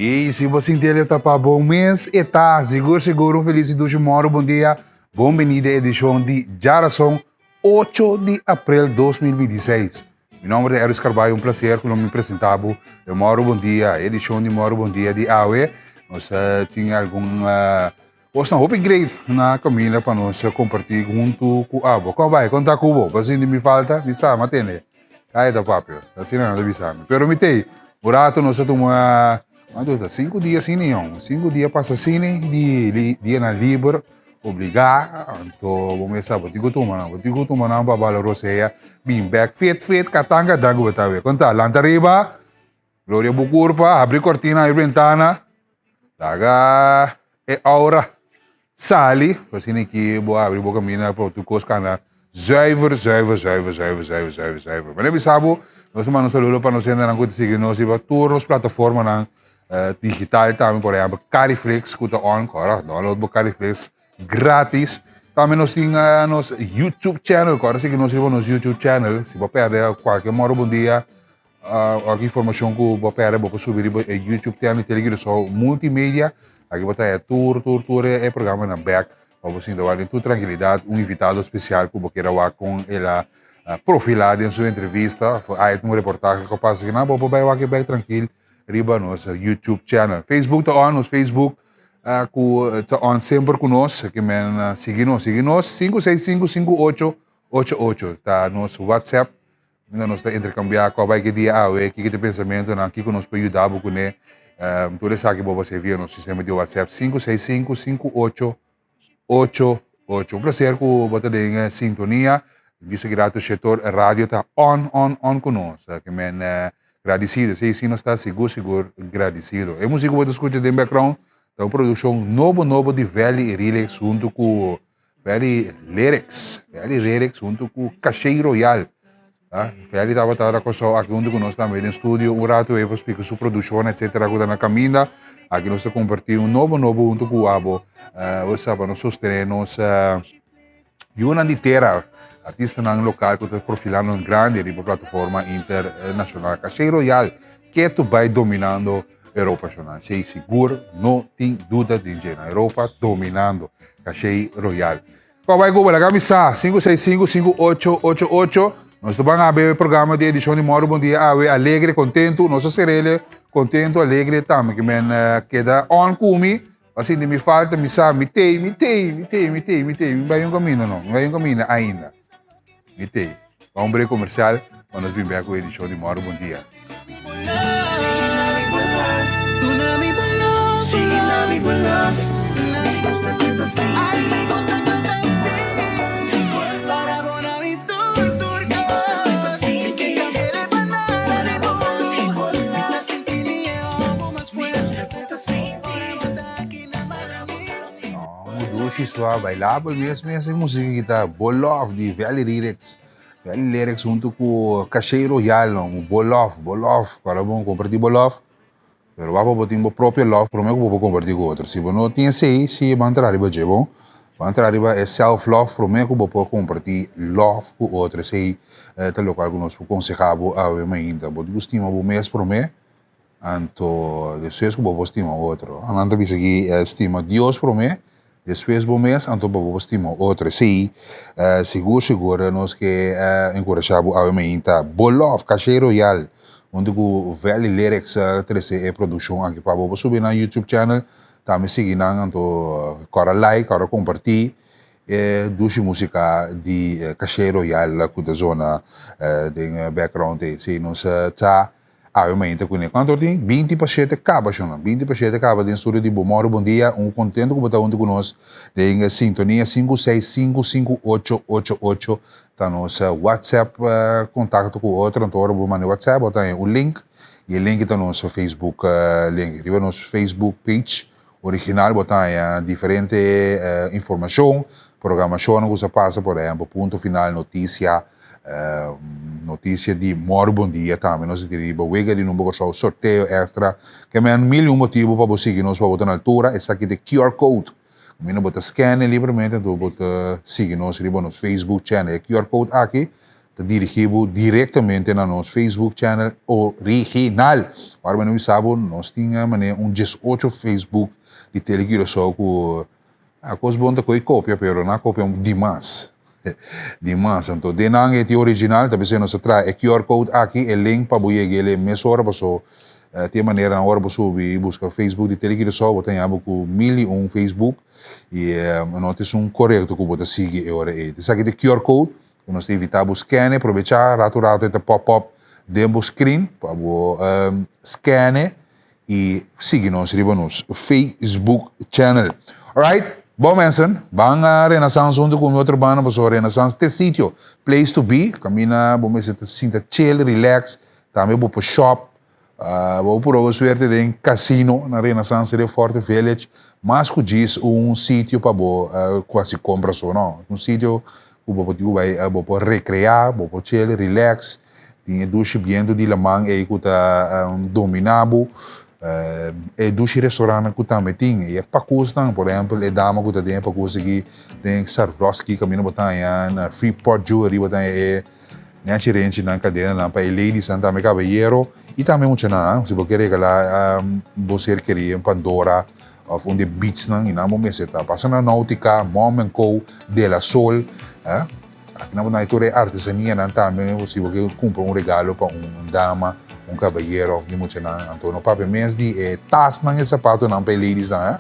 I si bo sinti el ta pa bo mes, e ta sigur sigur un felis i dushi mòru. Bon dia, bon bini den edishon di Djarason, 8 di aprel 2026. Mi nòmber ta Erwis Carballo, un plaser ku lo mi presentá bo e Mòru Bon Dia, e edishon di Mòru Bon Dia di awe. Nos tin algun kosnan hopi great na kaminda pa nos kompartí huntu ku abo. Kon bai? Kon ta ku bo? Bo sinti mi falta? Mi sa, mi a tende. Ai ta papia, asina nan ta bisa mi. Pero mi t'ei, un rato nos a tuma, cuanto ta, cinco dia asina yon, cinco dia pasa asina di dianan liber, obligá, anto bo mes sa bo tin ku tuma nan, bo tin ku tuma nan pa bala rosea, bin bek fit fit, katan katan ku bo ta wea. Kon ta? Lanta riba, gloria bo kurpa, habri kortina, habri bentana, laga e aura sali, asina ki bo habri bo kaminda pa tur kos kana zuiver, zuiver, zuiver, zuiver, zuiver, zuiver, zuiver. Manera bisa bo, nos ta manda un saludo pa nos hendenan ku ta sigui nos riba tur nos plataformanan digital tambe, por ehèmpel Cariflix ku ta on, kòrda download bo Cariflix gratis. Tambe nos tin nos YouTube channel, kòrda sigui nos riba nos YouTube channel, si bo pèrdè kualke mòrdu bon dia, Aki informacion cu bo perde bo por subi riba e YouTube channel di Tele Curaçao Multimedia. Aki bo ta haya tur tur tur e programanan bek pa bo sinta wak den tur trankilidad. Un invitado special cu bo kier a wak con el a profila den su entrevista of hay un reportahe cu a pasa akinan bo por bay wak e bek trankil riba nos YouTube channel. Facebook ta on, nos Facebook cu ta on semper cu nos. Aki men sigui nos, sigui nos 5655888 ta nos WhatsApp. Unda nos ta interkambiá kua bai ki dia awe, kiko ta e pensamentunan, kiko nos por yuda bo kuné. Tur esaki bo por hasi via nos sistema di WhatsApp 565 5888. Un plaser ku bo ta den sintonia. Djis aki rato Shetor Radio ta on, on, on ku nos. Ke men gradisido. Si, si nos ta sigur, sigur gradisido. E musik ku bo ta skucha den background ta un produkshon nobo, nobo di Valley Relax huntu ku Ferry Lyrics, Ferry Lyrics huntu ku Caché Royal. Ah, Ferry tabata ora Kòrsou aki huntu ku nos tambe den studio un ratu ei pa splika su produkshon etcetera ku ta na kaminda. Aki nos ta kompartí un nobo nobo huntu ku abo. Bo sa pa nos sostené nos yunan di tera, artistanan lokal ku ta profilando en grande riba plataforma internashonal. Caché Royal ketu bai dominando Europa shona. Esei sigur no tin duda den dje. Na Europa dominando Caché Royal. Kua bai Google? Laga mi sa. 565 5888. Nos ta ban abe programa di edishon di Mòru Bon Dia awe alegre, kontentu. Nos a serele kontentu, alegre tambe. Ke men keda on ku mi. Pa sinti mi falta, mi sa, mi tei, mi tei, mi tei, mi tei, mi tei. Mi bai un kaminda no. Mi bai un kaminda ainda. Mi tei. Pa un break komersial, pa nos bin bek ku edishon di Mòru Bon Dia. Dushi sua bailabel mes mes e musika ki ta Bo Love di Valley Lyrics. Valley Lyrics huntu ku Caché Royal no. Bo Love, Bo Love. Ora bo kompartí bo love, pero wak bo tin bo propio love promé ku bo por kompartí ku otro. Si bo no tin esei, si bo a entra riba dje bon. Bo a entra riba e self love promé ku bo por kompartí love ku otro. Esei ta lokual ku nos por konsehá bo awe mainta. Bo tin ku stima bo mes promé. Anto despues ku bo por stima otro. Nan ta bisa ki stima Dios promé, despues bo mes, anto bo por stima otro. Esei sigur sigur nos ke enkurashá bo awe mainta. Bo lòf, Caché Royal, huntu ku Valley Lyrics a trese e produkshon aki pa bo. Bo subi nan YouTube channel, tambe sigui nan, anto kòrda like, kòrda kompartí e dushi músika di Caché Royal ku ta zona den background ei. Esei nos ta. Awe mainta kuné. Kuantu or tin? Binti pa shete kaba shona. Binti pa shete kaba den studio di Bo Mòru Bon Dia. Un kontentu ku bo ta huntu ku nos den sintonia 5655888 ta nos WhatsApp kontakto ku otro. Anto ora bo manda e WhatsApp bo ta haña un link i e link ta nos Facebook link. Riba nos Facebook page original bo ta haña diferente informashon, programashonnan ku sa pasa, por ehèmpel Punto Final, Notisia, Notisia di Mòru Bon Dia tambe nos a tira riba Wega di Number Kòrsou, sorteo èkstra. Ke men mil i un motibu pa bo sigui nos pa bo ta na altura, esaki ta e QR code. Kaminda bo ta scan e libremente anto bo ta sigui nos riba nos Facebook channel. E QR code aki. Ta dirigí bo direktamente na nos Facebook channel original. Ora bo no bisa bo, nos tin manera un 18 Facebook di Tele Curaçao ku a kos bon ta koe kopia, pero nan a kopia dimas. Dimas. Anto den nan e tin original, ta bisa nos a traha e QR code aki, e link pa bo yega el mesora paso tin e maneranan ora bo subi i buska Facebook di Tele Curaçao bo ta haña bo ku 1001 Facebook i no ta esun korekto ku bo ta sigui e ora ei. Esaki ta e QR code. Ku nos ta invitá bo skène, probechá ratu ratu e ta pop up den bo screen pa bo skène i sigui nos riba nos Facebook channel. Alright, bon mensen, ban a Renaissance huntu ku mi otro banda pasobra Renaissance ta e sitio, place to be, kaminda bo mester ta sinta chill, relax, tambe bo por shop. Bo por proba suerte den casino na Renaissance den Forte Village, mas cu djis un sitio pa bo cu haci compra so, no. Un sitio cu bo por tin cu bay, bo por recrea, bo por chill, relax, tin e dushi biento di laman ey cu ta domina bo, e dushi restaurantnan cu tambe tin, y e pacusnan, por ehempel e dama cu ta den e pacus aki den Swarovski caminda bo ta haña na Freeport Jewelry bo ta haña e. Nechi renchinan, kadenanan pa e ladiesnan, tambe kabayero i tambe muchanan. Si bo ke regalá bo ser kerí un Pandora òf un di e beatsnan i nan bo mester ta. Pasa na Nautica, Mom and Co, De La Sol. Aki nan bo ta haña tur e artesanianan tambe si bo ke kumpra un regalo pa un dama, un kabayero òf di muchanan. Anto no papia mes di e tasnan, e sapatonan pa e ladiesnan.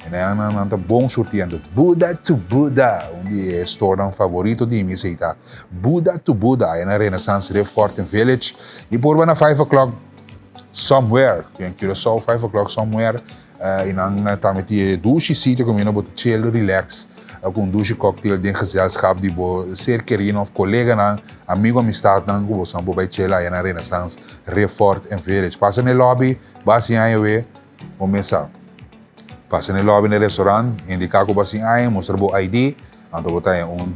E nan nan ta bon surtiendo. Buddha to Buddha, un di e storenan favorito di mi esei ta Buddha to Buddha, aya na Renaissance Rif Fortin Village. I por ba na 5 o'clock somewhere, den Curaçao 5 o'clock somewhere, i nan tambe tin e dushi sitio kaminda bo ta chill, relax, ku un dushi cocktail den gezelschap di bo ser kerinan òf koleganan, amigo, amistadnan ku bo san por bai chill aya na Renaissance Rif Fortin Village. Pasa na e lobby, bo hasi aña awe. Bo mesa pasa na e lobby na e restaurant, indica cu bo a sin aña, mustra bo ID, anto bo ta haña un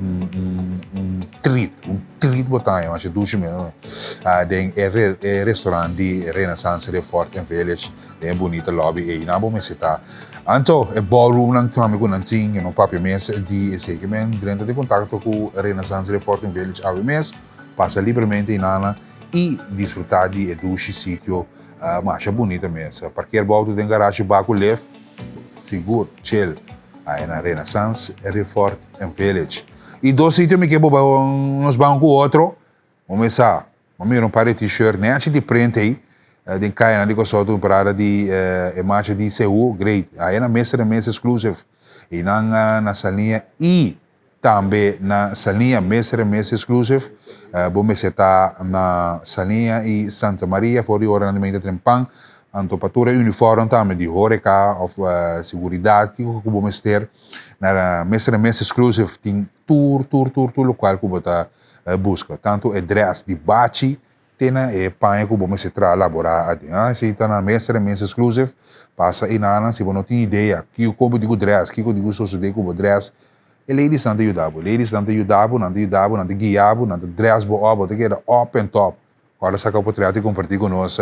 un treat, un treat bo ta haña, masha dushi mes den e restaurant di Renaissance Refort and Village, den e bunita lobby ey, nan bo mester ta. Anto e ballroomnan tambe cu nan tin, no papia mes di esey, ke men drenta den contacto cu Renaissance Refort and Village awe mes, pasa libremente eynana y disfruta di e dushi sitio. Masha bunita mes. Parkeer bo auto den garage ba cu lift, sigur, chill. Aya na Renaissance Resort and Village. Y dos sitio mi ke bo bai nos ban cu otro. Bo mes sa, bo mira un par di t-shirt nechi di print ey den cayanan di Kòrsou temporada di e marcha di CU, great. Aya na Mister and Miss Exclusive. Y nan na Saliña y Tambe na Saliña mester e mes exclusive. Bo mester ta na Saliña y Santa Maria for di oranan di mainta trempan. Anto pa tur e uniform tambe di horeca of seguridad kico cu bo mester na mester e mes exclusive tin tur tur tur tur locual cu bo ta busca. Tanto e dress di bachi Te na e paña ku bo mester traha laborá aden. Ah, esei ta na Mester en Mens Exclusive. Pasa enanan si bo no tin idea kiko bo di ku dress, kiko di ku sosodé ku bo dress. E ladiesnan ta yuda bo. Ladiesnan ta yuda bo, nan ta yuda bo, nan ta guia bo, nan ta dress bo op, bo ta keda up and top. Ora saka oportunidat di kompartí ku nos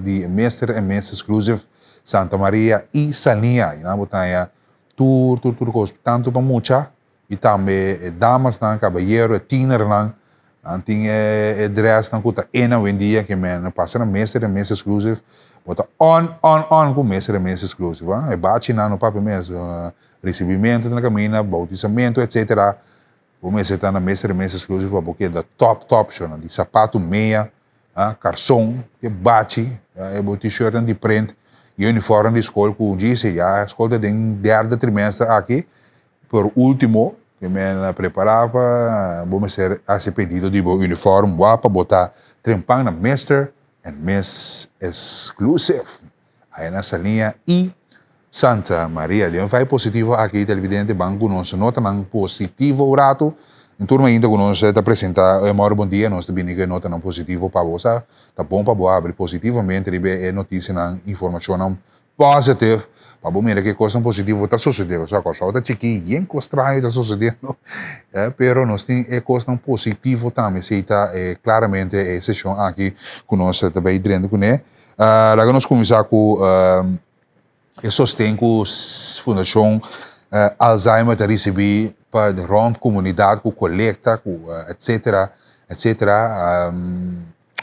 di Mester en Mens Exclusive, Santa Maria i Sania. Einan bo ta haña tur, tur, tur kos, tantu pa mucha I tambe e damasnan, kabayero, e tienernan, nan tin e dressnan ku ta in awendia ke men pasa na Mister and Miss Exclusive, bo ta on, on, on ku Mister and Miss Exclusive, ah. E bachinan no papia mes, risibimentu ta na kaminda, boutisamentu, etsetera, bo mester ta na Mister and Miss Exclusive pa bo keda top, top, shornan di sapatu mea, ah, karson, e bachi, e bo t-shirtnan di print, e uniformnan di skol ku djise, ya skol ta den derde trimester aki, Por ultimo, ke men a prepara pa bo mester hasi pedido di bo uniform wak pa bo ta trempan na Mister and Miss Exclusive aya na Saliña y Santa Maria. Den un fai positivo aki televidente ban ku nos notanan positivo un ratu. En tur mainta ku nos ta presenta e Mòru Bon Dia nos ta bini ku e notanan positivo pa bo. Sa ta bon pa bo habri positivamente riba e notisianan, informashonnan Positive, pa bo mira ke kosnan positivo ta sosodé. Osea, Kòrsou ta chikí, yen kos straño ta sosodiendo, pero nos tin e kosnan positivo tambe. Esei ta klaramente e seshon aki ku nos ta bai drenta kuné. Laga nos kuminsá ku e sosten ku Fundashon Alzheimer ta risibí pa rònt komunidat ku kolekta, ku etsetera. etc.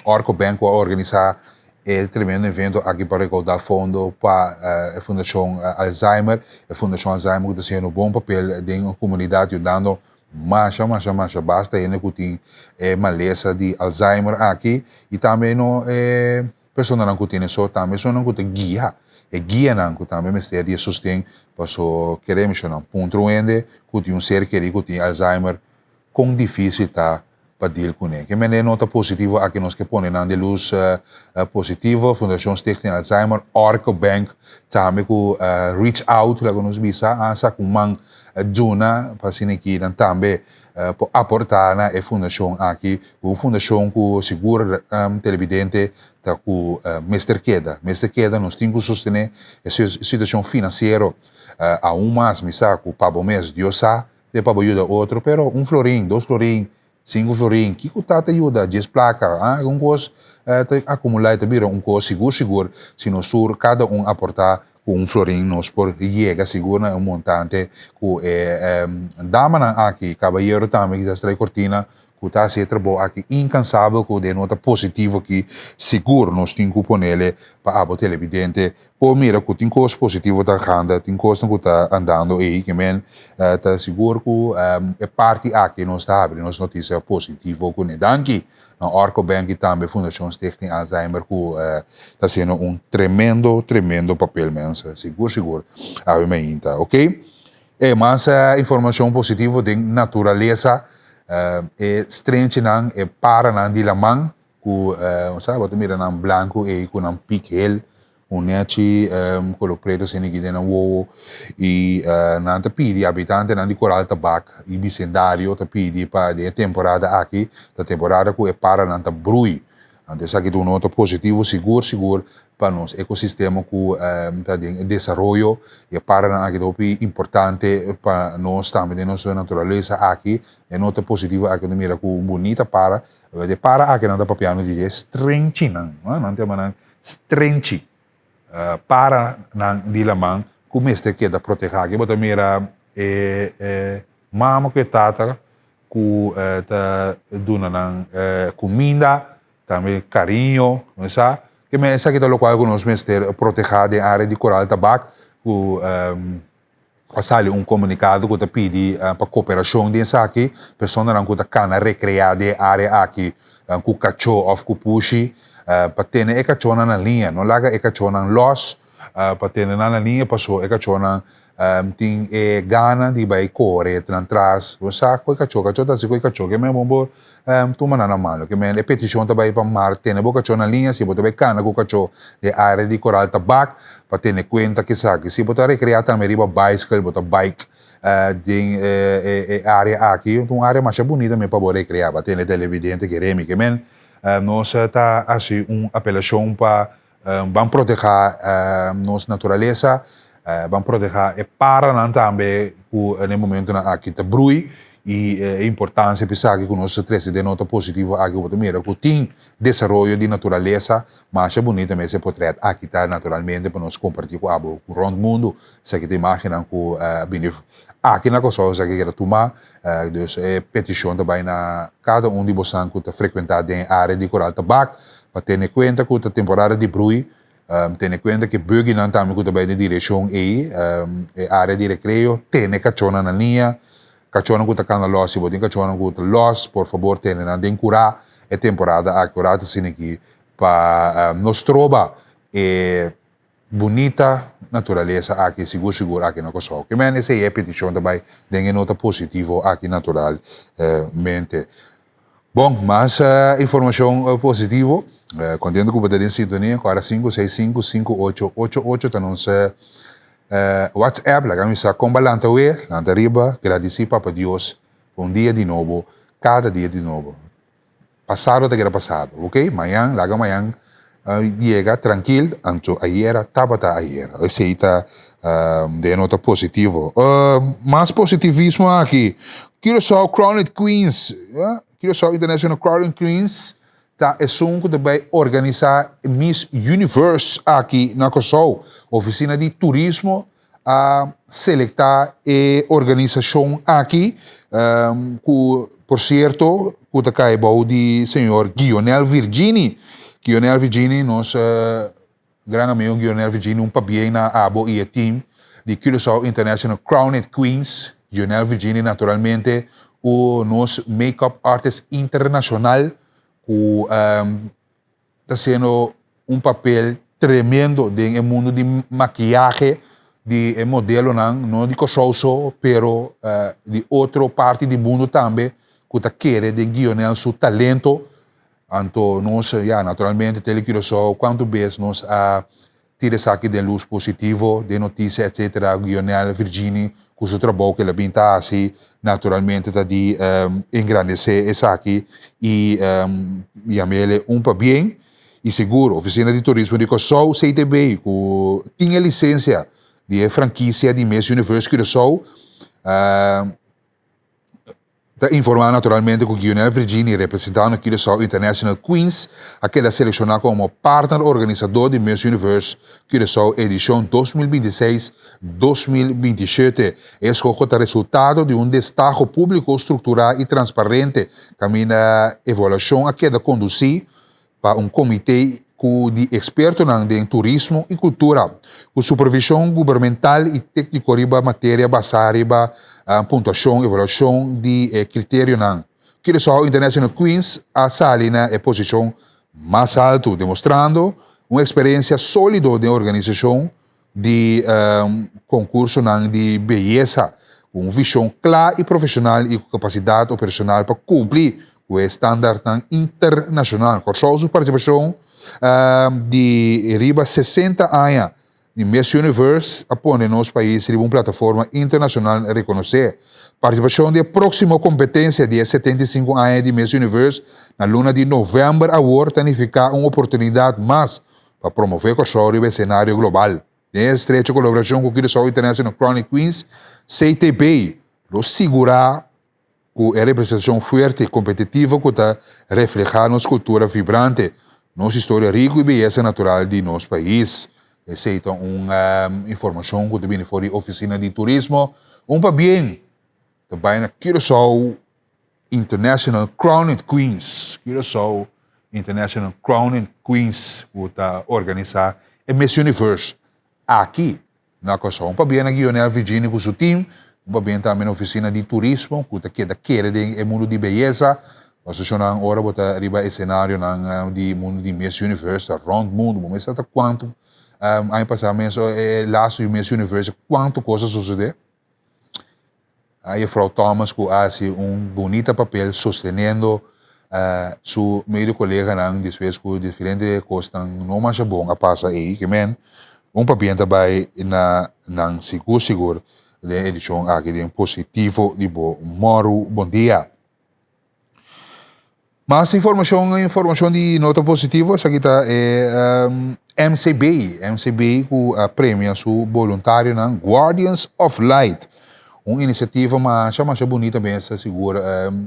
Orco Bank a organisá e tremendo evento aki pa rekoudá fondo pa e Fundashon Alzheimer. E Fundashon Alzheimer ku ta hasiendo un bon papel den komunidat yudando masha masha masha basta hende ku tin e malesa di Alzheimer aki i tambe no e personanan ku tene so tambe esunnan ku ta guia e guianan ku tambe mester di e sosten paso kere mishonnan puntra un hende ku tin un ser keri ku tin Alzheimer kon difísil ta pa deal kuné. Ke manera nota positivo aki nos ke pone nan di lus positivo, Fundashon Stichting Alzheimer, Orco Bank tambe ku reach out laga nos bisa a saka un man duna pa asina ki nan tambe por aportá na e fundashon aki, ku un fundashon ku sigur televidente ta ku mester keda, mester keda, nos tin ku sostené e situashon finansiero aun mas mi sa ku pa bo mes Dios sa Te pa bo yuda otro, pero un florin, dos florin, sinku florin, kiko ta ta yuda? Djes plaka, ah, un kos ta akumulá i ta bira un kos sigur sigur si nos tur kada un aportá ku un florin nos por yega sigur na un montante ku e damanan aki, kabayero tambe kisas trae kortina ku ta hasi e trabou aki inkansabel ku den nota positivo aki sigur nos tin ku ponele pa abo televidente por mira ku tin kos positivo ta ganda, tin kosnan ku ta andando ei ke men ta sigur ku e parti aki nos ta habri nos notisia positivo kuné. Danki na Orco Bank i tambe Fundashon Stichting Alzheimer ku ta hasiendo un tremendo tremendo papel mens sigur sigur awe mainta ok. E mas informashon positivo den naturalesa e strenchinan e paranan di laman ku sa bo ta mira nan blanku ei ku nan pik hel un nechi kolo pretu asina aki den nan wowo i nan ta pidi habitantenan di Koral Tabak i bisendario ta pidi pa den e temporada aki ta temporada ku e paranan ta brui. Anto esaki ta un nota positivo sigur sigur pa nos ekosistema ku ta den desaroyo i e paranan aki ta hopi importante pa nos tambe den nos naturalesa aki. E nota positivo aki ta mira ku un bunita para, e para aki nan ta papiando di e strenchinan, nan ta yama nan strenchi, paranan di laman ku mester keda protehá. Aki bo ta mira e mama ku e tata ku ta duna nan kuminda, tambe kariño, no sa. Ke men esaki ta lokual ku nos mester protehá den área di Koral Tabak ku a sali un komunikado ku ta pidi pa koperashon den esaki. Personanan ku ta kana rekreá den e área aki ku kachó òf ku pushi pa tene e kachónan na liña. No laga e kachónan lòs, pa tene nan na liña paso e kachónan tin e gana di bai kore nan tras. Bo sa ku e kachó, kachó ta hasi ku e kachó ke men bo por tuma nan na malo. Ke men e petishon ta bai pa mar tene bo kachó na liña si bo ta bai kana ku kachó den área di Koral Tabak pa tene kuenta kisaki. Si bo ta rekreá tambe riba baiskel bo ta bike den e área aki un área masha bunita tambe pa bo rekreá pa tene televidente ke remi. Ke men nos ta hasi un apelashon pa Ban protehá nos naturalesa, ban protehá e paranan tambe ku na e momentunan aki ta brui i e importansia pa esaki ku nos ta trese den nota positivo aki ku bo ta mira ku tin desaroyo di naturalesa masha bunita mes e potrèt aki ta naturalmente pa nos kompartí ku abo ku rònt mundu esaki ta imágennan ku a bini aki na Kòrsou esaki keda tumá dus e petishon ta bai na kada un di bosan ku ta frekuentá den e área di Koral Tabak. Pa tene kuenta ku ta temporada di brui, tene kuenta ku e buggynan tambe ku ta bai den direkshon ei, e área di rekreo, tene kachónan na liña, kachónan ku ta kanda lòs, si bo tin kachónan ku ta lòs, por fabor tene nan den kurá e temporada aki, ora ta asina aki pa no stroba e bunita naturalesa aki, sigur sigur aki na Kòrsou. Ke men esei e petishon ta bai den e nota positivo aki naturalmente. Bon, mas informashon positivo. Kontento ku bo ta den sintonia ku ora 565 5888 ta nos WhatsApp. Laga mi sa kon bo a lanta awe, lanta riba, gradisí Papa Dios pa un dia di nobo, kada dia di nobo. Pasado ta keda pasado, ok? Mañan, laga mañan yega trankil, anto ayera tabata ayera. Esei ta den nota positivo. Mas positivismo aki, Curaçao Crowned Queens, Curaçao International Crowned Queens ta esun ku ta bai organisá Miss Universe aki na Kòrsou. Ofisina di Turismo a selektá e organisashon aki, ku por sierto. ku ta kai bou di señor Guionel Virgini. Guionel Virgini, nos gran amigo Guionel Virgini, un pabien na abo i e team di Curaçao International Crowned Queens. Guionel Virgini naturalmente u nos make-up artist internacional ku ta haciendo un papel tremendo den e mundo di makiyahe di e modelonan, no di Kòrsou so, pero di otro parti di mundo tambe ku ta kere den Guionel su talento. Anto nos, ya, naturalmente Tele Curaçao kuantu bes nos a tira esaki den lus positivo, den notisia etcetera, Guionel Virgini ku su trabou ku el a bin ta hasi naturalmente ta di engrandesé esaki i yam'el un pabien. I sigur Ofisina di Turismo di Kòrsou, CTB, ku tin e lisensia di e frankisia di Miss Universe Curaçao, Ta informá naturalmente ku Guionel Virgini, representando Curaçao International Queens, a keda selekshoná komo partner organisadó di Miss Universe Curaçao edishon 2026, 2027. E eskoho ta resultado di un destaho públiko strukturá i transparente kaminda evaluashon a keda kondusí pa un komité ku di ekspertonan den turismo i kultura, ku supervishon gubermental i tékniko riba materia basá riba puntuashon, evaluashon di e kriterionan. Curaçao International Queens a sali na e posishon mas haltu, demostrando un eksperensia sólido den organisashon di konkursonan di beyesa, ku un vishon kla i profeshonal i ku kapasidat operashonal pa kumpli ku e standartnan internashonal. Kòrsou su partisipashon di riba 60 aña di Miss Universe a pone nos pais riba un plataforma internashonal rekonosé. Partisipashon di e próksimo kompetensia di e 75 aña di Miss Universe na luna di novèmber awor ta nifiká un oportunidat mas pa promové Kòrsou riba esenario global. Den estrecho kolaborashon ku Curaçao International Chronic Queens, CTB, lo sigurá ku e representashon fuerte i kompetitivo ku ta reflehá nos kultura vibrante, nos historia riku i beyesa natural di nos pais. Esei ta un informashon ku ta bini for di Ofisina di Turismo. Un pabien ta bai na Curaçao International Crowned Queens, Curaçao International Crowned Queens ku ta organisá e Miss Universe aki na Kòrsou. Un pabia na Guionel Virginie ku su team, un pabia tambe na Ofisina di Turismo ku ta keda kere den e mundu di beyesa. Pasobra ora bo ta riba esenarionan di mundu di Miss Universe ta rònt mundu, bo mester ta kuantu aña pasá mes e lastu di Miss Universe kuantu kos a sosodé. A Juffrouw Thomas cu a haci un bunita papel sosteniendo su medio coleganan despues cu diferente cosnan no masha bon a pasa ey. Ke men un pabien ta bay na nan sigur sigur den edicion aki den Positivo di bo Mòru. Bon dia. Mas informacion, informacion di nota positivo, esaki ta e MCB, MCB cu a premia su boluntarionan Guardians of Light. Un iniciativa masha masha bunita mes, sigur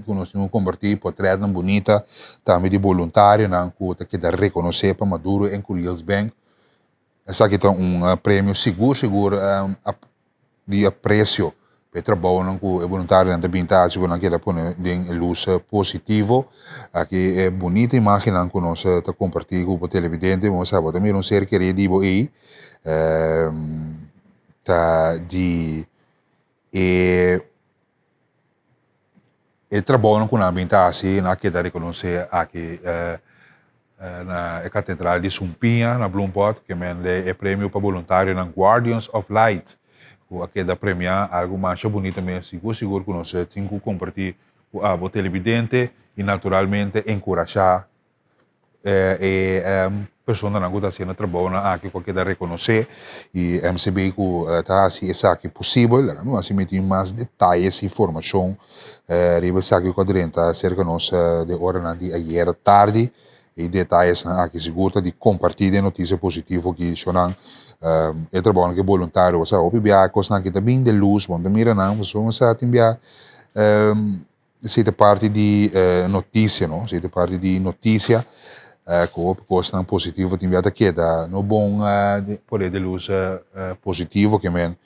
cu nos tin cu comparti potretnan bunita tambe di boluntarionan cu ta keda reconoce pa Maduro en Curiels Bank. Esaki ta un premio sigur sigur di aprecio pa e trabounan cu e boluntarionan ta bin ta haci cu nan keda pone den e luz positivo. Aki e bunita imagennan cu nos ta comparti cu bo televidente. Bo sa bo ta mira un ser keri di bo ey ta di e E trabounan ku nan a bin ta hasi nan a keda rekonosé aki na e katedral di Sumpiña na Bloempot ke mende e premio pa boluntarionan Guardians of Light ku a keda premiá algu masha bunita mes sigur sigur ku nos tin ku kompartí ku abo telebidente i naturalmente enkurashá E personanan ku ta hasiendo trabounan aki ku a keda rekonosé i MCB ku ta hasi esaki posibel. Laga mi wak si mi tin mas detayes i informashon riba esaki ku a drenta serka nos den oranan di ayera tardi. E detayesnan aki sigur ta di kompartí den notisia positivo aki shonnan e trabounan ku e boluntario a hopi bia kosnan aki ta bin den lus bo no ta mira nan pasobra sa tin bia. Esei ta parti di noticia no, esei ta parti di noticia cu hopi cosnan positivo tin bia ta keda no bon pone de luz positivo ke men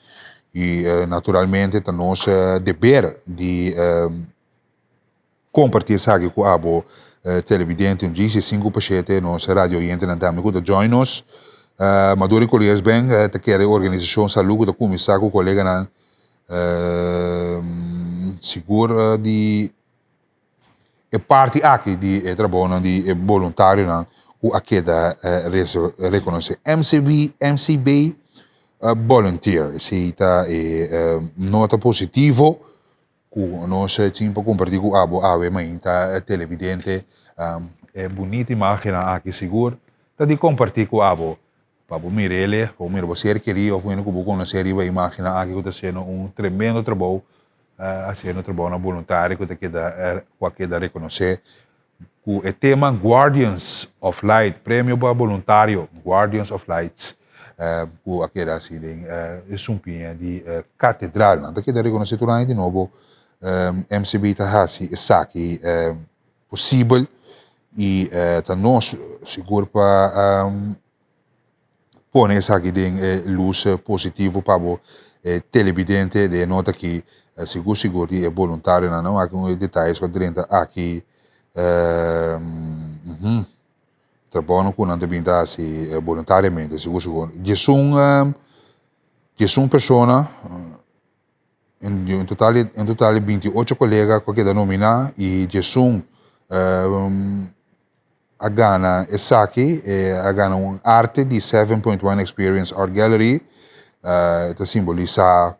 y naturalmente ta nos deber di. Kompartí esaki ku abo televidente un djis i sinku pa shete nos radio oyentenan tambe ku ta join nos. Maduro i Colliers Bank ta kere organisashon Salú ku ta kuminsá ku koleganan sigur di e parti aki di e trabounan di e boluntarionan ku a keda rekonosé. MCB MCB Volunteer esei ta e nota positivo Ku nos tin pa kompartí ku abo awe mainta televidente. E bunita imágennan aki sigur ta di kompartí ku abo pa bo mira el'e, pa bo mira bo ser kerí òf hende ku bo konosé riba e imágennan aki ku ta hasiendo un tremendo trabou, hasiendo trabounan boluntario ku ta keda ku a keda rekonosé ku e tema Guardians of Light, premio pa boluntario Guardians of Lights ku a keda hasi den e sumpiña di katedral. Nan ta keda rekonosé tur aña di nobo MCB ta hasi esaki posibel i ta nos sigur pa Pone esaki den e lus positivo pa bo telebidente den e nota aki sigur sigur di e boluntarionan. Nan wak un e detayes ku a drenta aki trabounan ku nan ta bin ta hasi boluntariamente sigur sigur. Diesun diesun persona en total en total di binti ocho kolega ku a keda nominá i diesun a gana esaki, e a gana un arte di 7.1 Experience Art Gallery, e ta simbolisa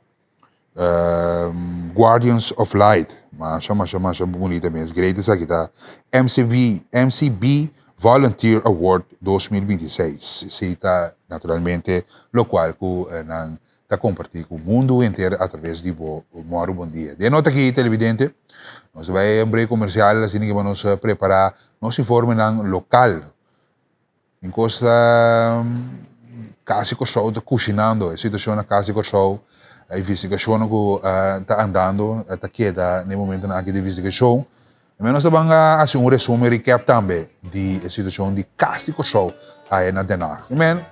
Guardians of Light, masha masha masha bunita mes, great esaki ta MCB, MCB Volunteer Award 2026, esey ta naturalmente locual cu nan ta comparti cu mundo henter a traves di bo Mòru Bon Dia. Den nota aki televidente, nos ta bay un break comercial asina ki nos prepara nos informenan local. Tin cos ta Cas di Corsou ta cushinando, e situacion na Cas di Corsou, e investigacionnan cu ta andando ta keda na e momentonan aki di investigacion. Tambe nos ta ban a haci un resumen recap tambe di e situacion di Cas di Corsou aya na Den Haag. Amen.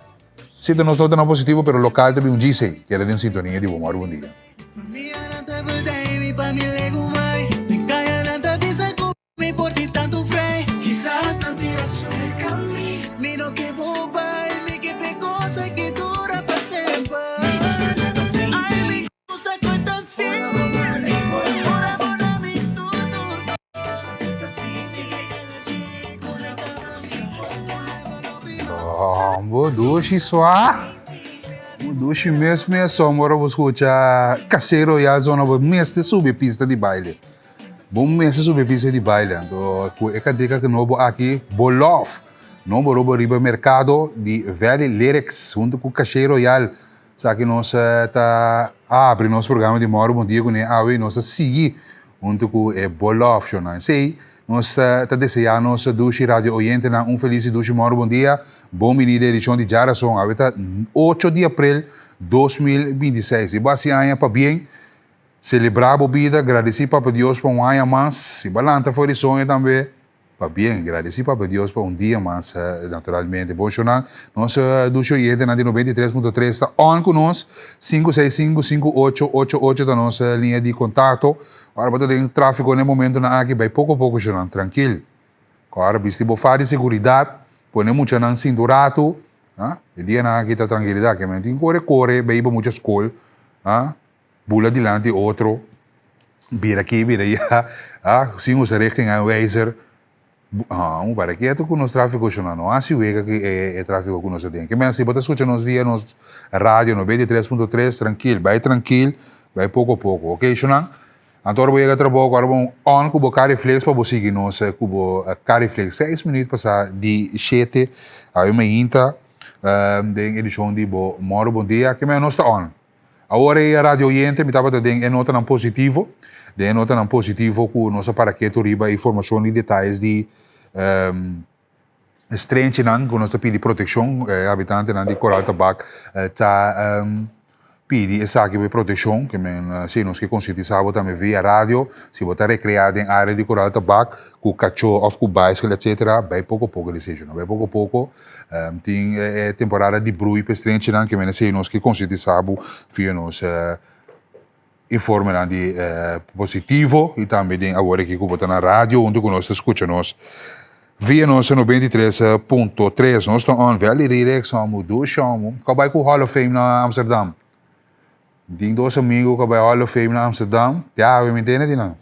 Si ta nos nota nan positivo pero local ta bin un djisey. Keda den sintonia di Bo Mòru Bon Dia. Bo dushi swa. Bo dushi mes mes son ora bo skucha Casero ya zona bo mester subi pista di baile. Bo mester subi pista di baile. Anto ku e kantika nobo aki Bo Love. Nobo robo riba merkado di Valley Lyrics huntu ku Caché Royal. Esaki nos ta abri nos programa di Mòru Bon Dia kuné awe i nos ta sigui huntu ku e Bolof Shownan. Esei nos ta deseá nos dushi radio oyentenan un felis i dushi Mòru Bon Dia. Bon bini den edishon di Djarason. Awe ta ocho di aprel 2026. I bo hasi aña pabien. Selebrá bo bida, gradisí Papa Dios pa un aña mas. Si bo a lanta for di soño tambe, Pabien, gradeci Papa Dios pa un dia mas naturalmente. Bon shownan, nos dushi oyentenan di 93.3 ta on cu nos, 565-5888 ta nos linea di contacto. Ora bo ta den trafico na e momentonan aki, bay poco poco shownan, trankil. Ora bisti bo fa di seguridad, pone muchanan sintu rato, ah, e dianan aki ta trankilidad, ke men tin core core bay bo mucha school, ah, bula dilanti otro, bira aki, bira ya, ah, sin usa richtingaanwijzer, ah, un para ketu ku nos trafiko shona, no hasi wega ku e trafiko ku nos ta den. Ke men si bo ta skucha nos via nos radio 93.3, trankil, bai trankil, bai poko poko, ok shona? Anto ora bo yega trabou, ora bo on ku bo cariflex pa bo sigui nos ku bo cariflex. Seis minuut pasa di shete, awe mainta den edishon di bo Mòru Bon Dia. Ke men nos ta on. Awor e radio oyente mi tabata den e notanan positivo, den e notanan positivo ku nos a para ketu riba e informashon i detayes di e strenchinan ku nos ta pidi protekshon, e habitantenan di Koral Tabak ta pidi esaki pa e protekshon, ke men si nos ke konsientisá bo tambe via radio, si bo ta rekreá den área di Koral Tabak ku kachó òf ku baiskel etsetera, bai poko poko di seshon, bai poko poko. Tin e temporada di brui pa e strenchinan ke mene esei nos ke konsientisá bo via nos Informenan di positivo y tambe den awor aki cu bo ta na radio hunto cu nos ta scucha nos via nos 93.3. Nos ta on Valley Rirex homo, dushi homo. Cu a bay cu Hall of Fame na Amsterdam. Tin dos amigo cu a bay Hall of Fame na Amsterdam. Te awe mi tene di nan.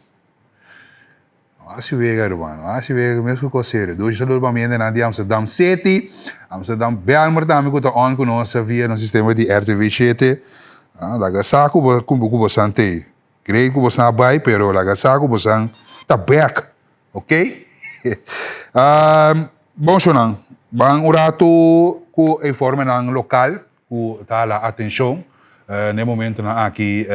Hasi wega hermano, hasi wega mes ku kos serio. Dushi saludo pa mi hendenan di Amsterdam City, Amsterdam Bijlmer tambe ku ta on ku nos via nos sistema di RTV shete. Laga sa ku bo ku bosan t'ei. Great ku bosan a bai pero laga sa ku bosan ta bek, ok? Bon shownan, ban un ratu ku informenan lokal ku ta hala atenshon na e momentonan aki.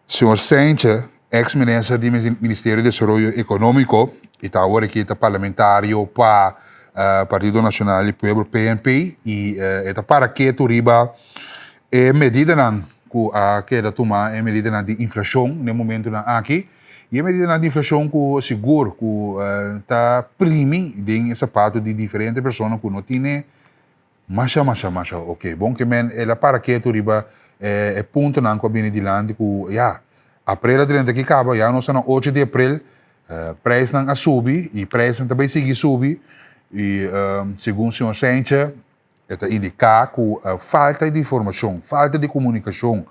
Señor Seintje, ex minister di Ministerio di Desaroyo Economico y ta awor aki ta parlamentario pa Partido Nacional di Pueblo, PNP, y e ta para ketu riba e medidanan cu a keda tuma, e medidanan di inflacion n'e momentonan aki, y e medidanan di inflacion cu sigur cu ta primi den e sapato di diferente persona cu no tine Masha masha masha ok bon ke men el a para ketu riba e puntonan ku a bini dilanti ku ya aprel a drenta aki kaba ya nos ta na ocho di aprel preisnan a subi i preisnan ta bai sigui subi i segun señor Seintje e ta indiká ku falta di informashon falta di komunikashon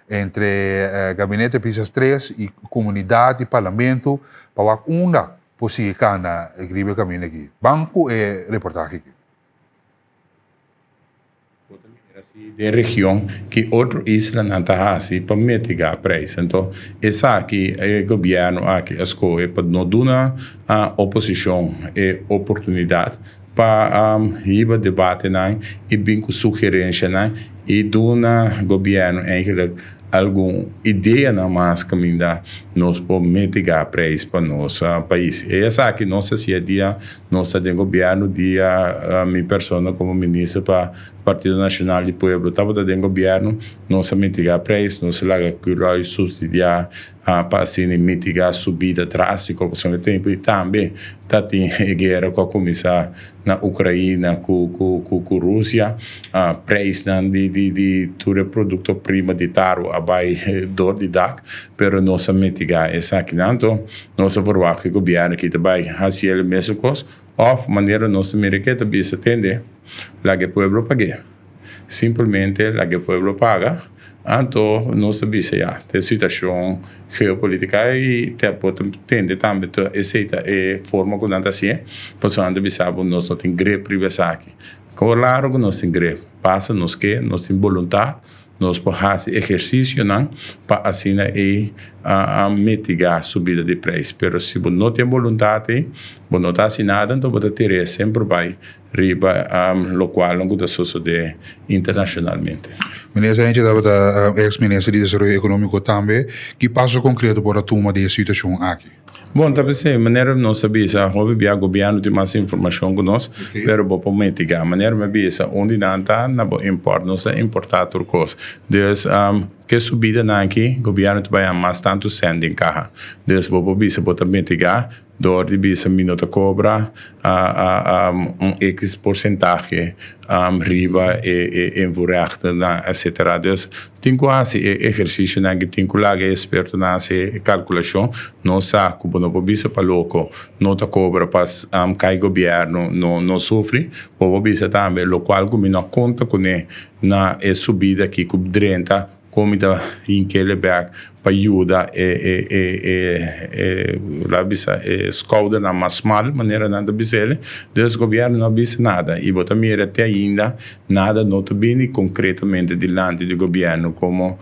entre gabinete Pisas tres i komunidat i parlamento pa wak unda por sigui kanda riba e kaminda aki ban ku e reportahe aki. Bo ta mira si den region ki otro islanan ta hasi pa mitigá preis. Anto esaki e gobièrnu aki a skohe pa no duna oposishon e oportunidat pa hiba debatenan i bin ku sugerenshanan i duna gobièrnu eigenlik algun ideanan mas kaminda nos por mitigá preis pa nos pais. E esaki nos a hasié dia Nos ta den gobierno dia mi persona como minister pa Partido Nacional di Pueblo tabata den gobierno, nos a mitiga prijs, nos a laga Curoil subsidia pa asina mitiga subida drastico pasobra e tempo y tambe ta tin e guera cu a cuminsa na Ucraina cu Rusia, prijsnan di tur e producto prima di taru a bay door di dak, pero nos a mitiga esakinan. Anto Nos a verwagt ku e gobièrnu aki ta bai hasi el mesun kos òf manera nos ta mira ke ta bisa tende laga e pueblo pag'é. Simpelmente laga e pueblo paga anto nos ta bisa ya ta e situashon geopolitika i te por ta tende tambe ta esei ta e forma ku nan ta hasié pasobra nan ta bisa bo nos no tin grip riba esaki. Klaro ku nos tin grip pasa nos ke nos tin boluntat. Nos por hasi ehersisionan pa asina ei a mitigá subida di preis. Pero si bo no tin boluntat ei, bo no ta hasi nada, anto bo ta tir'é semper bai riba lokualnan ku ta sosodé internashonalmente. Minister Hentje tabata eks minister di Desaroyo Ekonómiko tambe. Ki paso konkreto por a tuma den e situashon aki? Bon, ta p'esei, manera nos a bisa, hopi bia gobièrnu tin mas informashon ku nos, pero bo por mitigá. Manera mi a bisa, un di nan ta na bo impòrt. Nos ta importá tur kos. Dus, ku e subidanan aki, gobièrnu ta bai haña mas tantu sèn den kaha. Dus, bo por bisa bo ta mitigá dor di bisa mi no ta kobra un ekis porsentahe riba e invoerrechtennan, etsetera. Dus, Tin ku hasi e ehersisionan ki tin ku laga e espertonan hasi e kalkulashon. Nos sa ku bo no por bisa pa loko no ta kobra pa kai gobièrnu no no sufri. Bo por bisa tambe lokual ku mi no a konta kuné na e subida aki ku drenta kon mi ta hink'el bèk pa yuda e e e e e laga bisa e skoudernan mas smal manera nan ta bisa el. Dus gobièrnu no a bisa nada i bo ta mira te ainda Nada no ta bini concretamente dilanti di gobierno como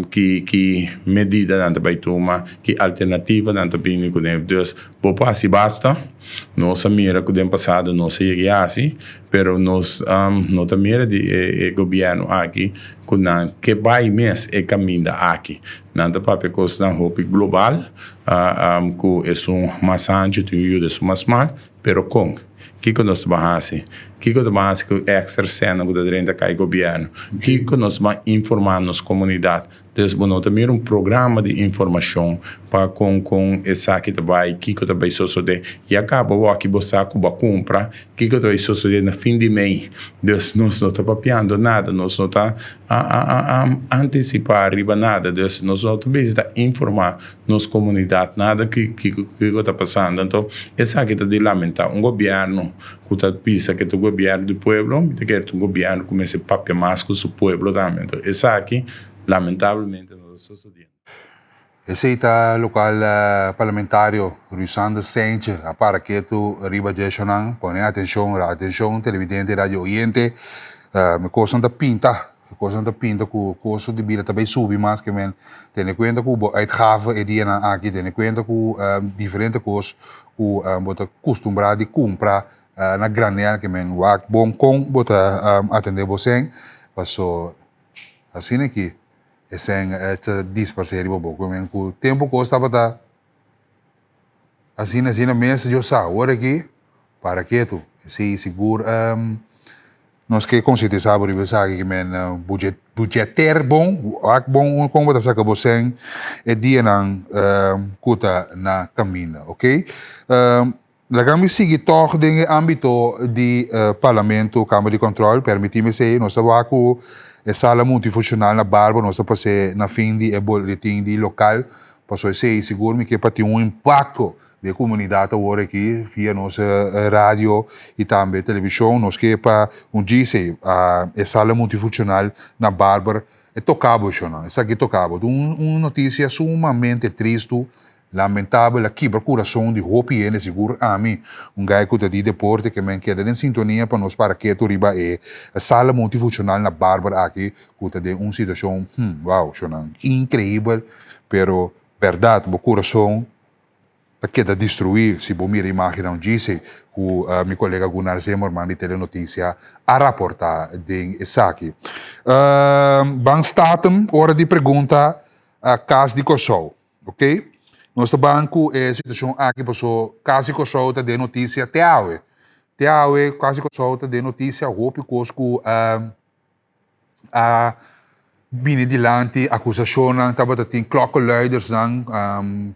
ki ki medida nan ta bay tuma, ki alternativa nan ta bini cune. Dus bo por haci basta, nos a mira cu den pasado nos a yega haci, pero nos no ta mira di e gobierno aki cu nan ke bay mes e caminda aki. Nan ta papia cosnan hopi global cu esun mas hancho tin yuda esun mas smal, pero con? Kiko nos ta ban hasi? Kiko ta ban hasi ku èkstra sènnan ku ta drenta kai gobièrnu? Kiko nos ta ban informá nos komunidat? Dus bo no ta mira un programa di informashon pa kon kon esaki ta bai, kiko ta bai sosodé. Ya kaba wòki bo sa ku bo a kumpra, kiko ta bai sosodé na fin di mei. Dus nos no ta papiando nada, nos no ta antisipá riba nada. Dus nos no ta bisa ta informá nos komunidat nada kiko kiko ta pasando. Anto esaki ta di lamentá. Un gobièrnu ku ta bisa ku e ta gobièrnu di pueblo, mi ta kere ta un gobièrnu ku mester papia mas ku su pueblo tambe. Anto esaki lamentablemente no ta sosodiendo. Esei ta lokual parlamentario Ruisander Seintje a para ketu riba dje eshonan. Pone atenshon, atenshon televidente y radio oyente, mi kosnan ta pinta, mi kosnan ta pinta ku kosto di bida ta bai subi mas ke men. Tene kuenta ku bo uitgave e dianan aki, tene kuenta ku diferente kos ku bo ta kustumbrá di kumpra na granel ke men wak bon kon bo ta atendé bo sèn paso asina ki e sèn ta disparsé riba bo ke men ku tempu kos tabata asina asina mes Dios sa awor aki para ketu esei sigur. Nos ke konsientisá bo riba esaki ki men budgeteer bon, wak bon kon bo ta saka bo sèn e dianan ku ta na kaminda, ok. Laga mi sigui tòg den e ámbito di Parlamento, Kamer di Kòntròl, pèrmití mi esei, nos ta wak ku e sala multifunshonal na Barber nos ta pas'é na fin di e boletin di lokal, pasobra esei sigur mi ke pa tin un impakto di e komunidat awor aki via nos radio i tambe televishon nos ke pa un djise e sala multifunshonal na Barber e toka bo shona esaki toka bo un un notisia sumamente tristu lamentabel a kibra kurason di hopi hende sigur ami un gai ku ta di deporte ke men keda den sintonia pa nos para ketu riba e sala multifunshonal na Barber aki ku ta den un situashon hmm wow shona inkreibel pero bèrdat bo kurason ta keda destruí si bo mira imágennan djise ku mi kolega Gunnar Zimmerman di Telenoticia a raportá den esaki. Ban Staten ora di pregunta Kas di Kòrsou, ok. Nos ta ban ku e situashon aki paso Kas di Kòrsou ta den notisia te awe. Te awe Kas di Kòrsou ta den notisia hopi kos ku a bini dilanti akusashonnan tabata tin klokkenluidersnan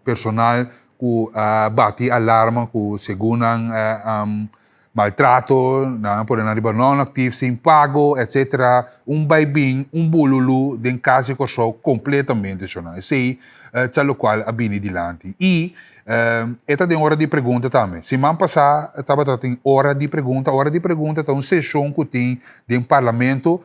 personal ku a bati alarma ku segun nan maltrato nan a pone nan riba non aktief sin pago etsetera un bai bin un bululu den kas di Kòrsou kompletamente shona esei ta lokual a bini dilanti i E ta den ora di pregunta tambe. Siman pasá tabata tin ora di pregunta. Ora di pregunta ta un seshon ku tin den parlamento.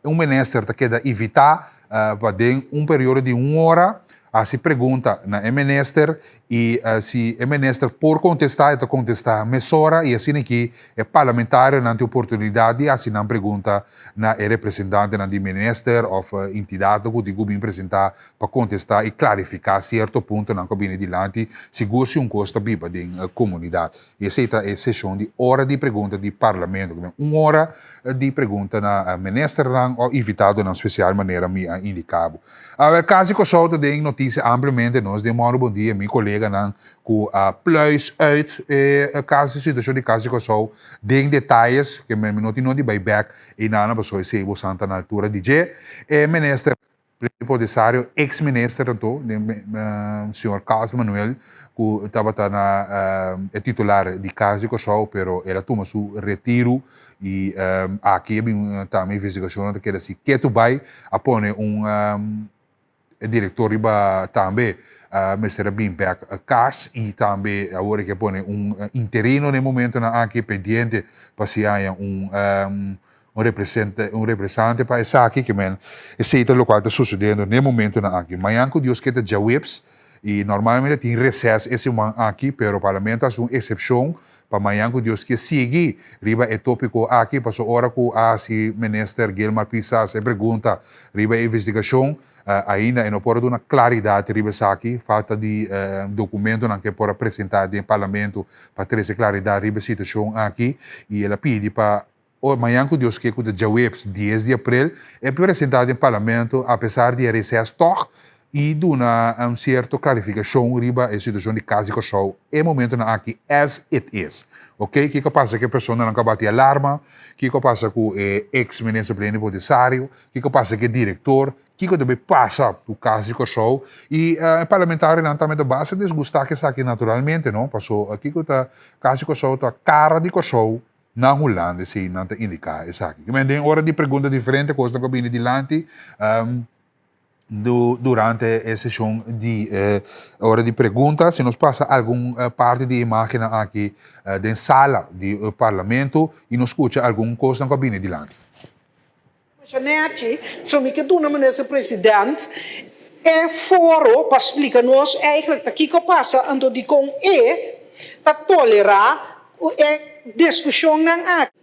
Un minister ta keda invitá pa den un periodo di un ora hasi pregunta na e minister i si e minister por kontestá e ta kontestá mesora i asina aki e parlamentarionan tin oportunidat di hasi nan pregunta na e representantenan di minister òf entidatnan ku tin ku bin presentá pa kontestá i klarifiká sierto puntonan ku a bini dilanti, sigur si un kos ta biba den komunidat. I esei ta e seshon di ora di pregunta di Parlamento. Ku un ora di pregunta na ministernan òf invitadonan spesial manera mi a indiká bo. Awor kasi Kòrsou ta den notisia ampliamente nos den Mòru Bon Dia mi koleganan ku a pluis uit e kas situashon di Kas di Kòrsou den detayes ke mi no tin no di bai bèk einan pasobra esei bo san ta na altura di dje. E minister Plenipotensario ex minister anto señor Carlos Manuel ku tabata na e titular di Kas di Kòrsou pero el a tuma su retiru i aki a bin tambe investigashonnan ta keda si ketu bai a pone un direktor riba tambe mester a bin bek kas i tambe awor ke pone un interino na e momentonan aki pendiente pa si haña un Un represente, un represante pa esaki, ke men esei ta lokual ta sosodiendo n'e momentonan aki. Mañan ku Dios ke ta djaweps i normalmente tin reses e siman aki, pero Parlamento hasi un eksepshon pa mañan ku Dios ke sigui riba e topiko aki, pasobra ora ku a hasi Minister Gilmar Pisas e pregunta riba e investigashon, ainda e no por a duna klaridat riba esaki, falta di dokumentonan ke por a presenta den Parlamento pa trese klaridat riba e situashon aki i el a pidi pa O mañan ku Dios ke ku ta djaweps dies di aprel e presentá den parlamento apesar di e reses tòg. i duna un sierto klarifikashon riba e situashon di Kas di Kòrsou e momentonan aki as it is. Ok, kiko a pasa ku e personanan ku a bati alarma, kiko a pasa ku e eks minister plenipotensario, kiko a pasa ku e direktor, kiko ta bay pasa ku Kas di Kòrsou i e parlamentarionan tambe ta basta disgustá ku esaki naturalmente no, paso kiko ta Kas di Kòrsou ta kara di Kòrsou na Hulanda esei nan ta indiká esaki. Den ora di pregunta diferente kosnan ku a bini dilanti. Durante e seshon di ora di pregunta, si nos pasa algun parti di e imagennan aki den sala di parlamento i nos skucha algun kosnan ku a bini dilanti. Masha nechi, so mi ke duna Minister President e foro pa splika nos eigenlijk ta kiko pasa anto dikon e ta tolera e diskushonnan aki.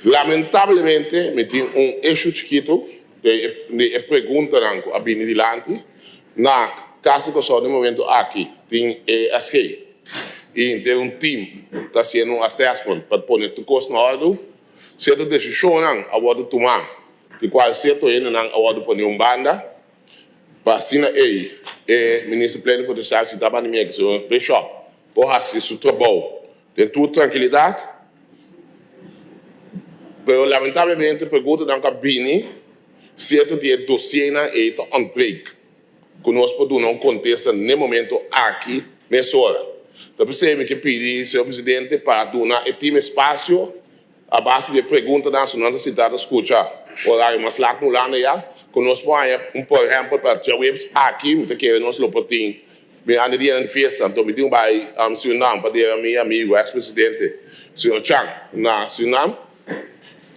Lamentablemente mi tin un issue chikitu di e preguntanan ku a bini dilanti. Na Kas di Kòrsou den momento aki tin e SG i henter un team ta hasiendo un assessment pa pone tur kos na òrdu. Sierto desishonnan a wòrdu tumá di kual sierto hendenan a wòrdu pone un banda pa asina ei e Minister Plenipotenciario si ta banda mi aki señor Bishop por hasi su trabou Den tur trankilidat, pero lamentablemente preguntanan ku a bini sierto di e dosienan ei ta ontbreek ku nos por duna un kontesta n'e momento aki mesora. Ta p'esei mi ke pidi señor presidente pa duna e tim espasio a base di e preguntanan su nan ta sinta ta skucha orario mas lat na Hulanda ya ku nos por haña un por ehèmpel pa djaweps aki mi ta kere nos lo por tin Mi anda dia nan di fiesta, anto mi tin ku bai Surinam pa dera mi amigu ex presidente señor Chang na Surinam.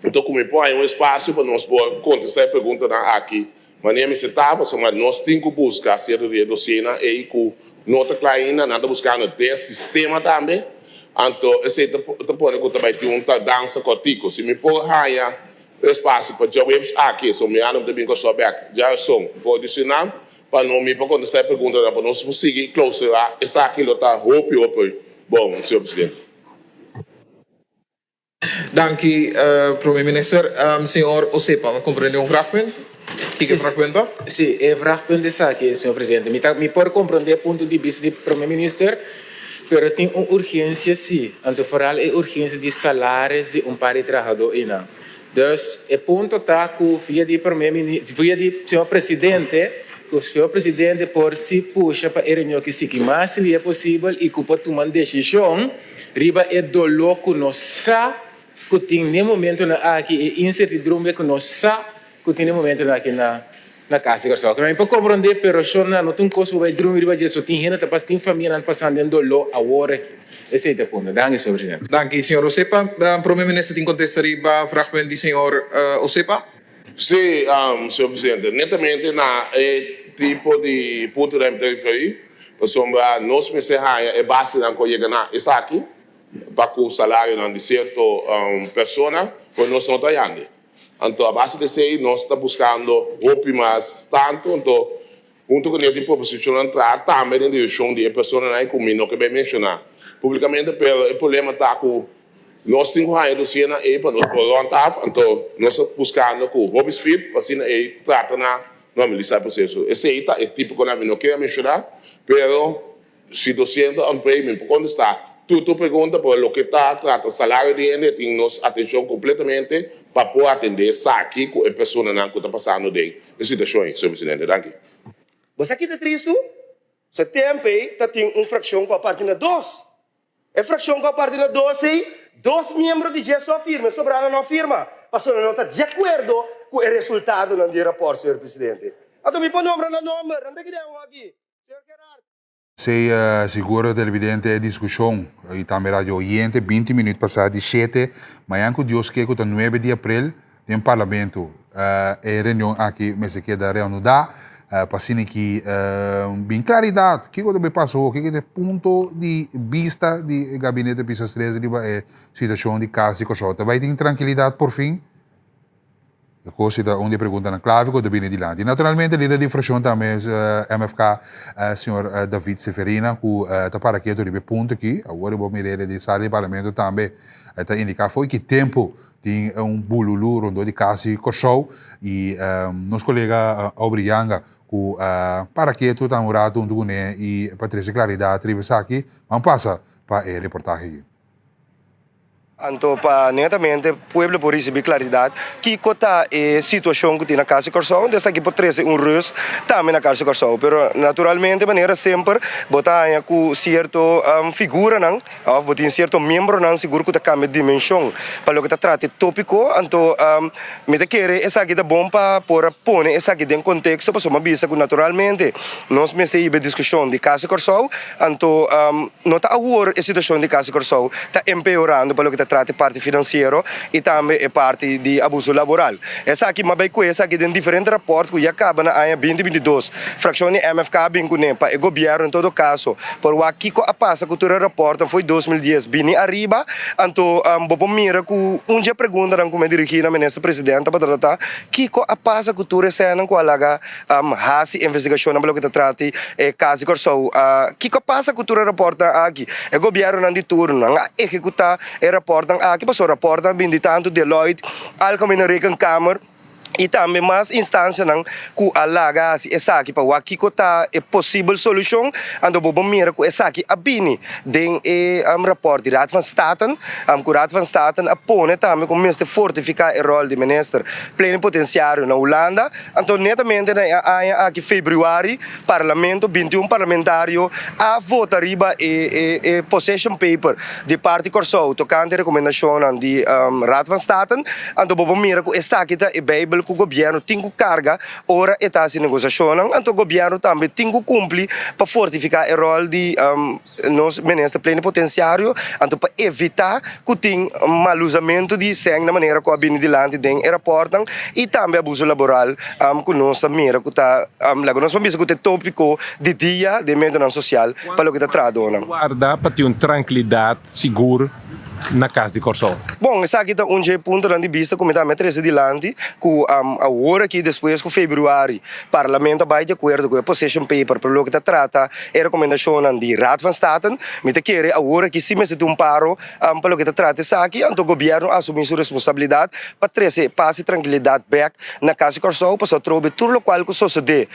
Anto ku mi por haña un espasio pa nos por kontestá e preguntanan aki manera mester ta, pasobra nos tin ku buska sierto di e dosienan ei ku no ta kla ainda, nan ta buskando den sistema tambe, anto esei ta pone ku ta bai tin un tardansa kòrtiku. Si mi por haña un espasio pa djaweps aki, so mi anda mi ta bin Kòrsou bèk djaweson for di Surinam. Pa no mi por contesta e preguntanan pa nos por sigui clausura esaki lo ta hopi hopi bon, señor presidente. Danki Prome Minister. Señor Osepa, mi comprende un vraagpunt? Kiko e vraagpunt ta? Si, e vraagpunt esaki, señor presidente. Mi ta mi por comprende e punto di bista di Prome Minister, pero tin un urgencia si, anto vooral e urgencia di salaris di un par di trahador einan. Dus e punto ta cu via di Prome Mini, via di Señor Presidente, cu Señor Presidente por si pusha pa e reunion aki sigui mas lia posibel y cu por tuma un decision riba e dolor cu nos sa cu tin n'e momentonan aki, e incertidumbre cu nos sa cu tin n'e momentonan aki na na cas di Kòrsou. Mi por komprondé pero shornan no ta un kos ku bai drumi riba dje so tin hende ta pas tin famianan pasando den doló awor aki. Esei ta e punto. Danki señor presidente. Danki señor Osepa. Prome minister tin kontesta riba vragpunt di señor Osepa. Sí, señor presidente. Netamente na e tipo di puntonan mi ta referí, pasobra nos mester haña e basenan ku a yega na esaki pa ku salarionan di sierto persona, pero nos no ta yande. Anto a base di esei nos ta buskando hopi mas tantu, anto huntu ku ne tin proposishonnan traha tambe den direkshon di e personanan ei ku mi no ke bai menshoná públikamente, pero e problema ta ku nos tin ku haña dosiernan ei pa nos por rònt af, anto nos ta buskando ku hopi spit pa asina ei trata na normalisá e proseso. Esei ta e tipo ku mi no ke a menshoná, pero Si dosciento André mi por contesta tur tur pregunta pero loke ta trata salario di hende tin nos atencion completamente pa por atende esaki cu e personanan cu ta pasando den e situacion ey, señor Presidente. Danki. Bo sa ki ta tristu? Sa tempu ei ta tin un frakshon ku a parti na dos. E frakshon ku a parti na dos ei, dos miembro di dje so a firma, e sobranan no a firma, pasobra nan no ta di akuerdo ku e resultadonan di e rapòrt, señor Presidente. Anto mi por nombra nan nomber, nan ta keda awor aki. Señor Gerard. Esei sigur televidente e diskushon i tambe radio oyente 20 minuut pasá di shete mañan ku Dios ke ku ta nuebe di aprel den parlamento e reunion aki mester keda reanudá pa asina ki bin klaridat kiko ta bay pasa awor kiko ta e punto di bista di gabinete Pisas tres riba e situashon di kas di Kòrsou ta bay tin trankilidat porfin? E kos si ta un di e preguntanan klave ku ta bini dilanti. Naturalmente lider di frakshon tambe MFK, señor David Seferina, ku ta para ketu riba e punto aki. Awor bo mira e den sala di parlamento tambe ta indiká fo'i ki tempu tin un bululu rondó di kas di Kòrsou i nos kolega Aubrey Janga ku a para ketu tambe un ratu huntu kuné i pa trese klaridat riba esaki. Ban pasa pa e reportahe aki. Anto pa netamente pueblo por ricibi claridad kico ta e situacion cu tin na Cas di Corsou, entonces aki por trece un rust tambe na Cas di Corsou. Pero naturalmente manera semper bo ta haña cu cierto figuranan of bo tin cierto miembronan sigur cu ta cambia dimension pa loke ta trata e topico. Anto mi ta kere esaki ta bon pa por a pone esaki den contexto pasobra mi a bisa cu naturalmente nos mester hiba e discusion di Cas di Corsou. Anto no ta awor e situacion di Cas di Corsou ta empeorando pa loke ta trata e parti financiero y tambe e parti di abuso laboral. Esaki m'a bay cu esaki den diferente raport cu ya caba na aña binti 22. Fraccion di MFK a bin cune pa e gobierno en todo caso por wak kico a pasa cu tur e raportnan fo'i 2010 bini ariba. Anto bo por mira cu un dje preguntanan cu mi a dirigi na Minister President tabata ta kico a pasa cu tur eseinan cu a laga Hasi investigacionnan pa loke ta trata e cas di Corsou. Kico a pasa cu tur e raportnan aki? E gobiernonan di turnonan a ehecuta e raportnan aki pasobra raportnan a bini di tanto Deloitte, Algemene Rekenkamer y tambe mas instancianan cu a laga hasi esaki pa wak kico ta e posibel solucion. Anto bo por mira cu esaki a bini den e raport di Raad van Staten, cu Raad van Staten a pone tambe cu mester fortifica e rol di minister plenipotenciario na Hulanda. Anto netamente na e aña aki februari parlamento 21 parlamentario a vota riba e e position paper di parti Kòrsou tokante rekomendashonnan di Raad van Staten. Anto bo por mira ku esaki ta e beibel ku gobièrnu tin ku karga ora e ta hasi negosiashonnan. Anto gobièrnu tambe tin ku kumpli pa fortifiká e ròl di Nos minister plenipotenciario anto pa evita cu tin malusamento di seng na manera cu a bini dilanti den e raportnan y tambe abuso laboral cu nos ta mira cu ta laga nos por bisa cu ta e topico di dia den medionan social pa loke ta trahadornan. Warda pa tin un trankilidad sigur na Cas di Corsou. Bon, esaki ta un dje puntonan di bista ku mi tambe a trese dilanti, ku awor aki despues ku februari Parlamento a bai di akuerdo ku e position paper pa loke ta trata e rekomendashonnan di Raad van State, mi ta kere awor aki si mester tin un paro pa loke ta trata esaki, anto gobièrnu a asumí su responsabilidat pa trese pas i trankilidat bèk na Cas di Kòrsou pasobra atrobe tur lokual ku sosodé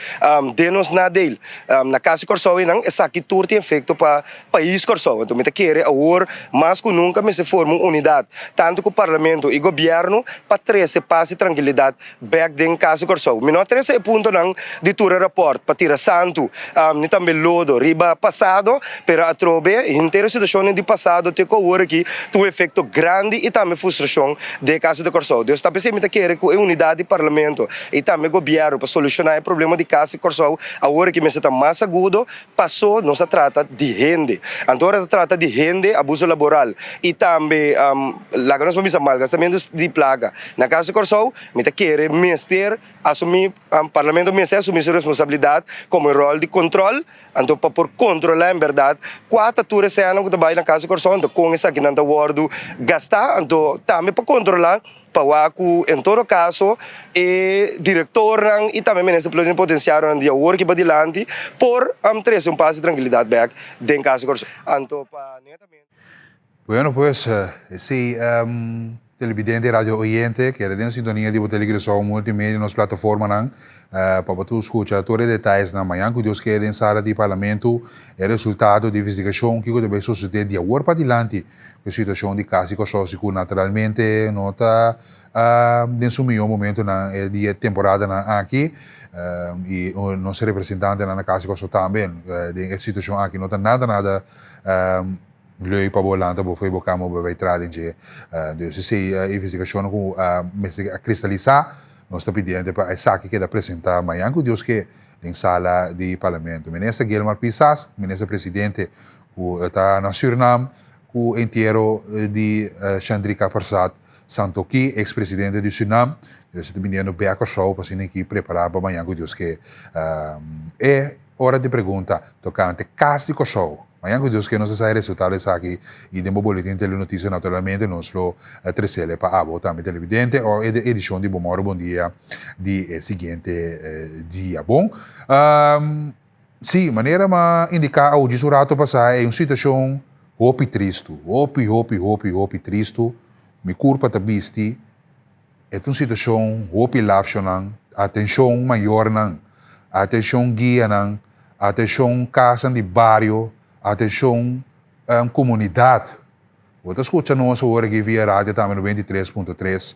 den nos nadeel na Cas di Kòrsou einan esaki tur tin efekto pa Pais Kòrsou. Anto mi ta kere awor mas ku nunka mester forma un unidat tantu ku Parlamento i Gobièrnu pa trese pas i trankilidat bèk den kas di Kòrsou. Mi no a trese e puntonan di tur e rapòrt pa tira santu ni tambe lodo riba pasado, pero atrobe henter e situashonnan di pasado te ku awor aki tin un efekto grandi i tambe frustrashon den e kas di Kòrsou. Dus ta p'esei mi ta kere ku e unidat di Parlamento i tambe Gobièrnu pa solushoná e problema di kas di Kòrsou awor aki mester ta mas agudo Paso nos ta trata di hende. Anto ora ta trata di hende, abuso laboral y tambe laga nos por bisa malgastamiento di placa. Na caso di Corsou, mi ta kere mester asumi, Parlamento mester asumi su responsabilidad como e rol di control, anto pa por controla en berdad cua ta tur e senan cu ta bay na caso di Corsou, anto con esakinan ta wordo gasta, anto tambe pa controla. Pa wak ku en todo kaso e direktornan i tambe minister plenipotensiarionan di awor ki padilanti por trese un pas di trankilidat bèk den kas di Kòrsou. Anto pa netamente. Bueno pues, esei televidente y radio oyente keda den sintonia di bo Telecuraçao Multimedia nos plataformanan pa bo tur scucha tur e detayesnan. Mañan cu Dios kere den sala di Parlamento e resultado di investigacion kico ta bay sucede di awor padilanti E situacion di Cas di Corsou si cu naturalmente no ta den su miho momentonan di e temporadanan aki y nos representantenan na Cas di Corsou tambe den e situacion aki no ta nada nada leuk pa bo lanta bo fo'i bo cama bo bay traha den dje. Dus esey e investigacionnan cu mester a cristalisa nos ta pidiente pa esaki keda presenta mañan cu Dios ke den sala di Parlamento. Minister Gilmar Pisas, Minister Presidente ku ta na Surinam ku entiero di Chandrika Persad Santokhi, eks presidente di Surinam. Dios ta biniendo bek Kòrsou pa asina ki prepará pa mañan ku Dios ke e. Ora di pregunta tokante Kas di Kòrsou. Mañan ku Dios ke nos a sa e resultado esaki i den bo boletin Telenotisia naturalmente nos lo tresele pa abo tambe televidente o e edishon di Bo Mòru Bon Dia di e siguiente dia. Bon, si, manera m'a indiká awo djis un rato pasá e un situashon hopi tristu, hopi, hopi, hopi, hopi tristu. Mi kurpa ta bisti. E ta un situashon hopi lafshonan, atenshon mayornan, atenshon guianan, atenshon kasnan di bario, atenshon komunidat. Bo ta skucha nos awor aki via radio tambe 93.3.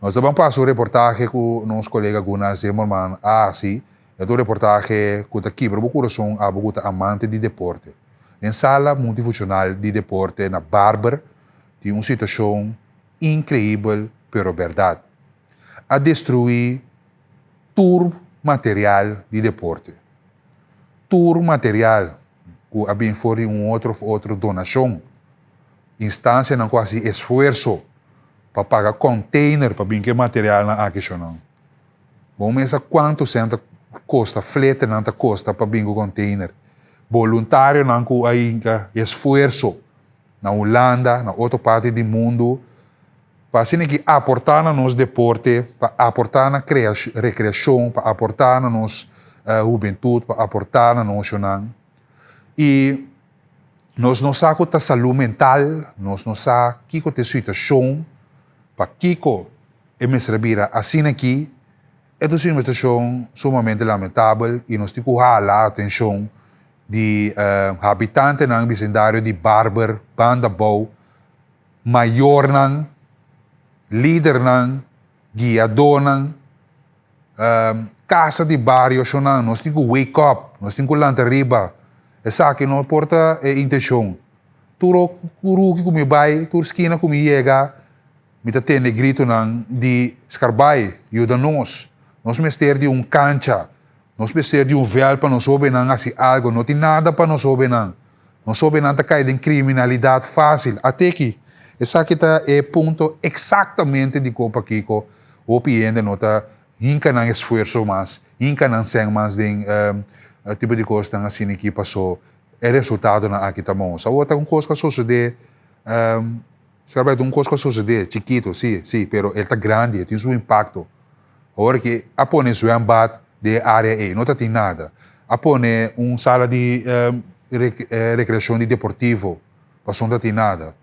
Nos ta ban pasa un reportahe ku nos kolega Gunnar Zimmerman a hasi. E ta un reportahe ku ta kibra bo kurason abo ku ta amante di deporte. Den sala multifunshonal di deporte na Barber tin un situashon Increibel pero berdad. A destrui tur material di deporte. Tur material cu a bin for di un otro of otro donacion. Instancianan cu a haci esfuerzo pa paga container pa bin cu e materialnan aki shonan. Bo mesa cuanto cent ta costa, fletenan ta costa pa bin cu container. Boluntarionan cu a hinca esfuerzo. na Hulanda, na otro parti di mundu, pa asina ki aportá na nos deporte, pa aportá na rekreashon, pa aportá na nos hubentut, pa aportá na nos shonnan. I nos no sa ku ta salú mental, nos no sa kiko ta e situashon, pakiko e mester a bira asina aki. E ta un situashon sumamente lamentabel i nos tin ku hala atenshon di habitantenan bisindario di Barber, Banda Bou, mayornan, lidernan, guiadónan, kasa di bario shonnan, nos tin ku wake up, nos tin ku lanta riba. Esaki no por ta e intenshon. Tur ruki ku mi bai, tur skina ku mi yega, Mi ta tende gritonan di Skarbai, yuda nos! Nos mester di un kancha! Nos mester di un vèlt pa nos hóbennan hasi algu! No tin nada pa nos hóbennan! Nos hóbennan ta kai den kriminalidat fásil! Ateki, esaki ta e punto eksaktamente dikon pakiko hopi hende no ta hinka nan esfuerso mas, hinka nan sèn mas den tipo di kosnan asina aki paso e resultadonan aki ta mos. Awor ta un kos ku a sosodé. Skrabai ta un kos ku a sosodé, chikitu, sí, sí, pero el ta grandi, e tin su impakto. Awor ki a pone zwembad den e área ei, no ta tin nada. A pone un sala di rekreashon di deportivo, pasobra no ta tin nada.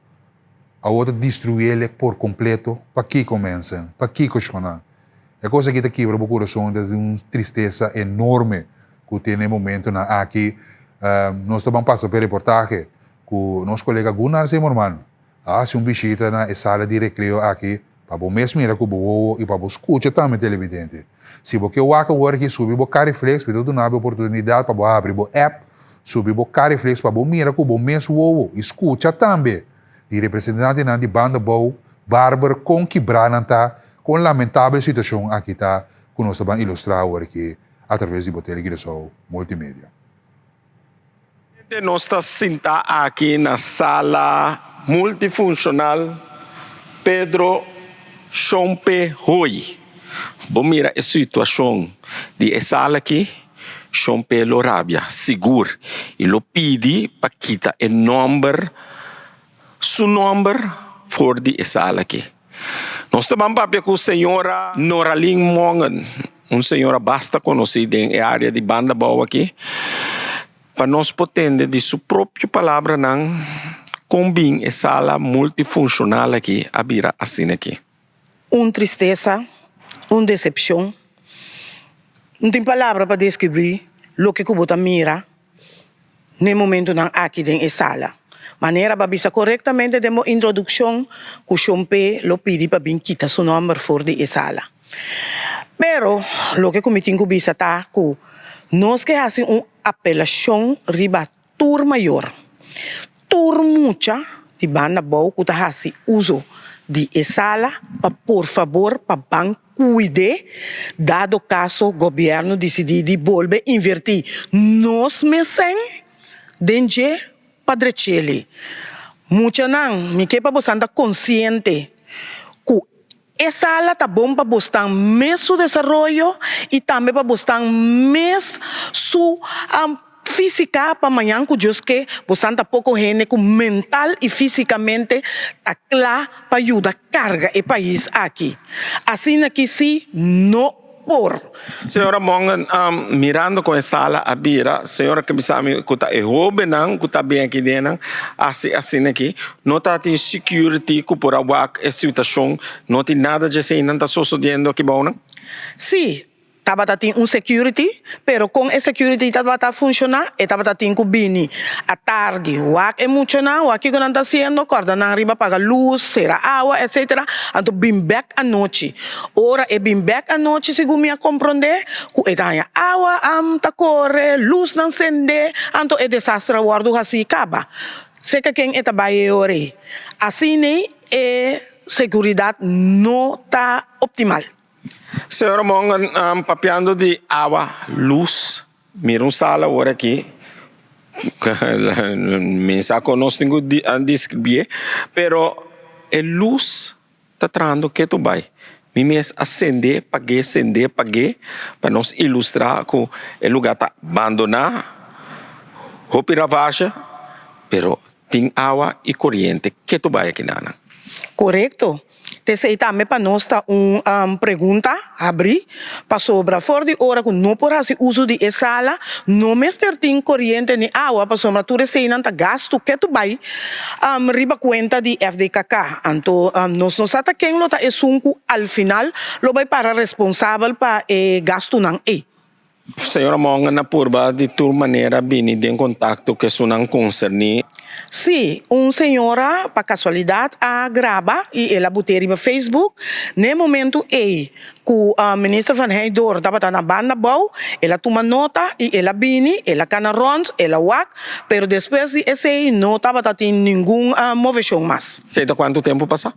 Awor ta destruí el por kompleto. Pakiko, mensen? Pakiko, shonnan? E kos aki ta kibra bo kurason, ta un tristesa enorme ku tin e momentonan aki. Nos ta ban pasa pa e reportahe. Ku nos kolega Gunnar Zimmerman a hasi un bishita na e sala di rekreo aki pa bo mes mira ku bo wowo i pa bo skucha tambe televidente. Si bo ke wak awor aki subi bo Cariflex, mi ta duna bo e oportunidat pa bo habri bo app, subi bo Cariflex pa bo mira ku bo mes wowo i skucha tambe di representantenan di Banda Bou, Barber kon kibrá nan ta, kon lamentabel e situashon aki ta ku nos ta ban ilustrá awor aki atraves di bo Tele Curaçao Multimedia. Nos ta sinta aki na sala multifunshonal Pedro Shompe Hoy. Bo mira e situashon di e sala aki, Shompe lo rabia sigur i lo pidi pa kita e nòmber, su nòmber for di e sala aki. Nos ta ban papia ku señora Noralyn Mongen, un señora basta konosí den e área di Banda Bou aki, pa nos por tende di su propio palabranan kon bin e sala multifunshonal aki a bira asina aki. Un tristesa, un desepshon, no tin palabra pa deskribí loke ku bo ta mira n'e momentunan aki den e sala. Manera bo a bisa korektamente den bo introdukshon ku Shon P. lo pidi pa bin kita su nòmber for di e sala. Pero loke ku mi tin ku bisa ta ku nos ke hasi un apelashon riba tur mayor, tur mucha di banda bou ku ta hasi uso di e sala pa por fabor pa ban Cuide, dado caso gobierno dicidi di bolbe inverti nos mesen den dje pa drecheli. Muchanan, mi ke pa bosan ta consciente cu E sala ta bon pa bosnan mes su desaroyo i tambe pa bosnan mes su física pa mañan ku Dios ke bosnan ta poko hende ku mental i físikamente ta kla pa yuda karga e pais aki. Asina ki si no por. Señora Mongen, mirando kon e sala a bira, señora ke bisa mi ku ta e hobennan ku ta bin aki den nan hasi asina aki, no ta tin security ku por a wak e situashon, no tin nada dje eseinan ta sosodiendo aki bou nan? Sí, Tabata tin un security, pero con e security tabata funciona, e tabata tin cu bini atardi wak e muchanan, wak kico nan ta haciendo, corda nan riba paga luz, cera awa, etc. Anto bin bek anochi. Ora e bin bek anochi, segun mi a compronde, cu e ta haña awa ta core, luznan cende, anto e desastre a wordo haci caba. Seca ken e ta bay e ora ey. Asina e seguridad no ta optimal. Señor Mongan, papiando di awa, luz, mira un sala awor aki, mi sa con nos tin cu describié, pero e luz ta trahando ketu bay. Mi mes a sende, pag'é, sende, pag'é, pa nos ilustra cu e lugar ta bandona, hopi ravage, pero tin awa y coriente ketu bay aki nan. Corecto. T'esei tambe pa nos ta un pregunta habrí, pasobra for di ora ku no por hasi uso di e sala, no mester tin koriente ni awa, pasobra tur eseinan ta gastu ketu bai riba kuenta di FDKK. Anto nos no sa ta ken lo ta esun ku al final lo bai para responsabel pa e gastunan ei. Señora Monga na purba di tur manera bini den kontakto ku esunnan konserní. Sí, un señora pa kasualidat a graba i el a but'é riba Facebook. N'e momentu ei ku Minister Van Heydoorn tabata na banda bou, el a tuma nota i el a bini, el a kana rònt, el a wak, pero despues di esei no tabata tin ningun moveshon mas. Esei ta kuantu tempu pasá?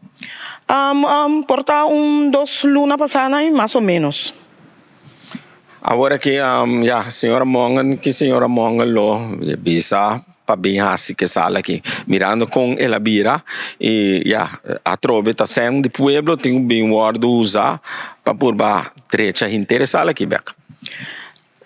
Por ta un dos luna pasá nan, mas o ménos. Awor aki ya señora Mongen ki señora Mongen lo bisa pa bin hasi ke sala aki mirando kon el a bira y ya atrobe ta sèn di pueblo tin ku bin wòrdu usa pa purba drecha henter e sala aki bèk.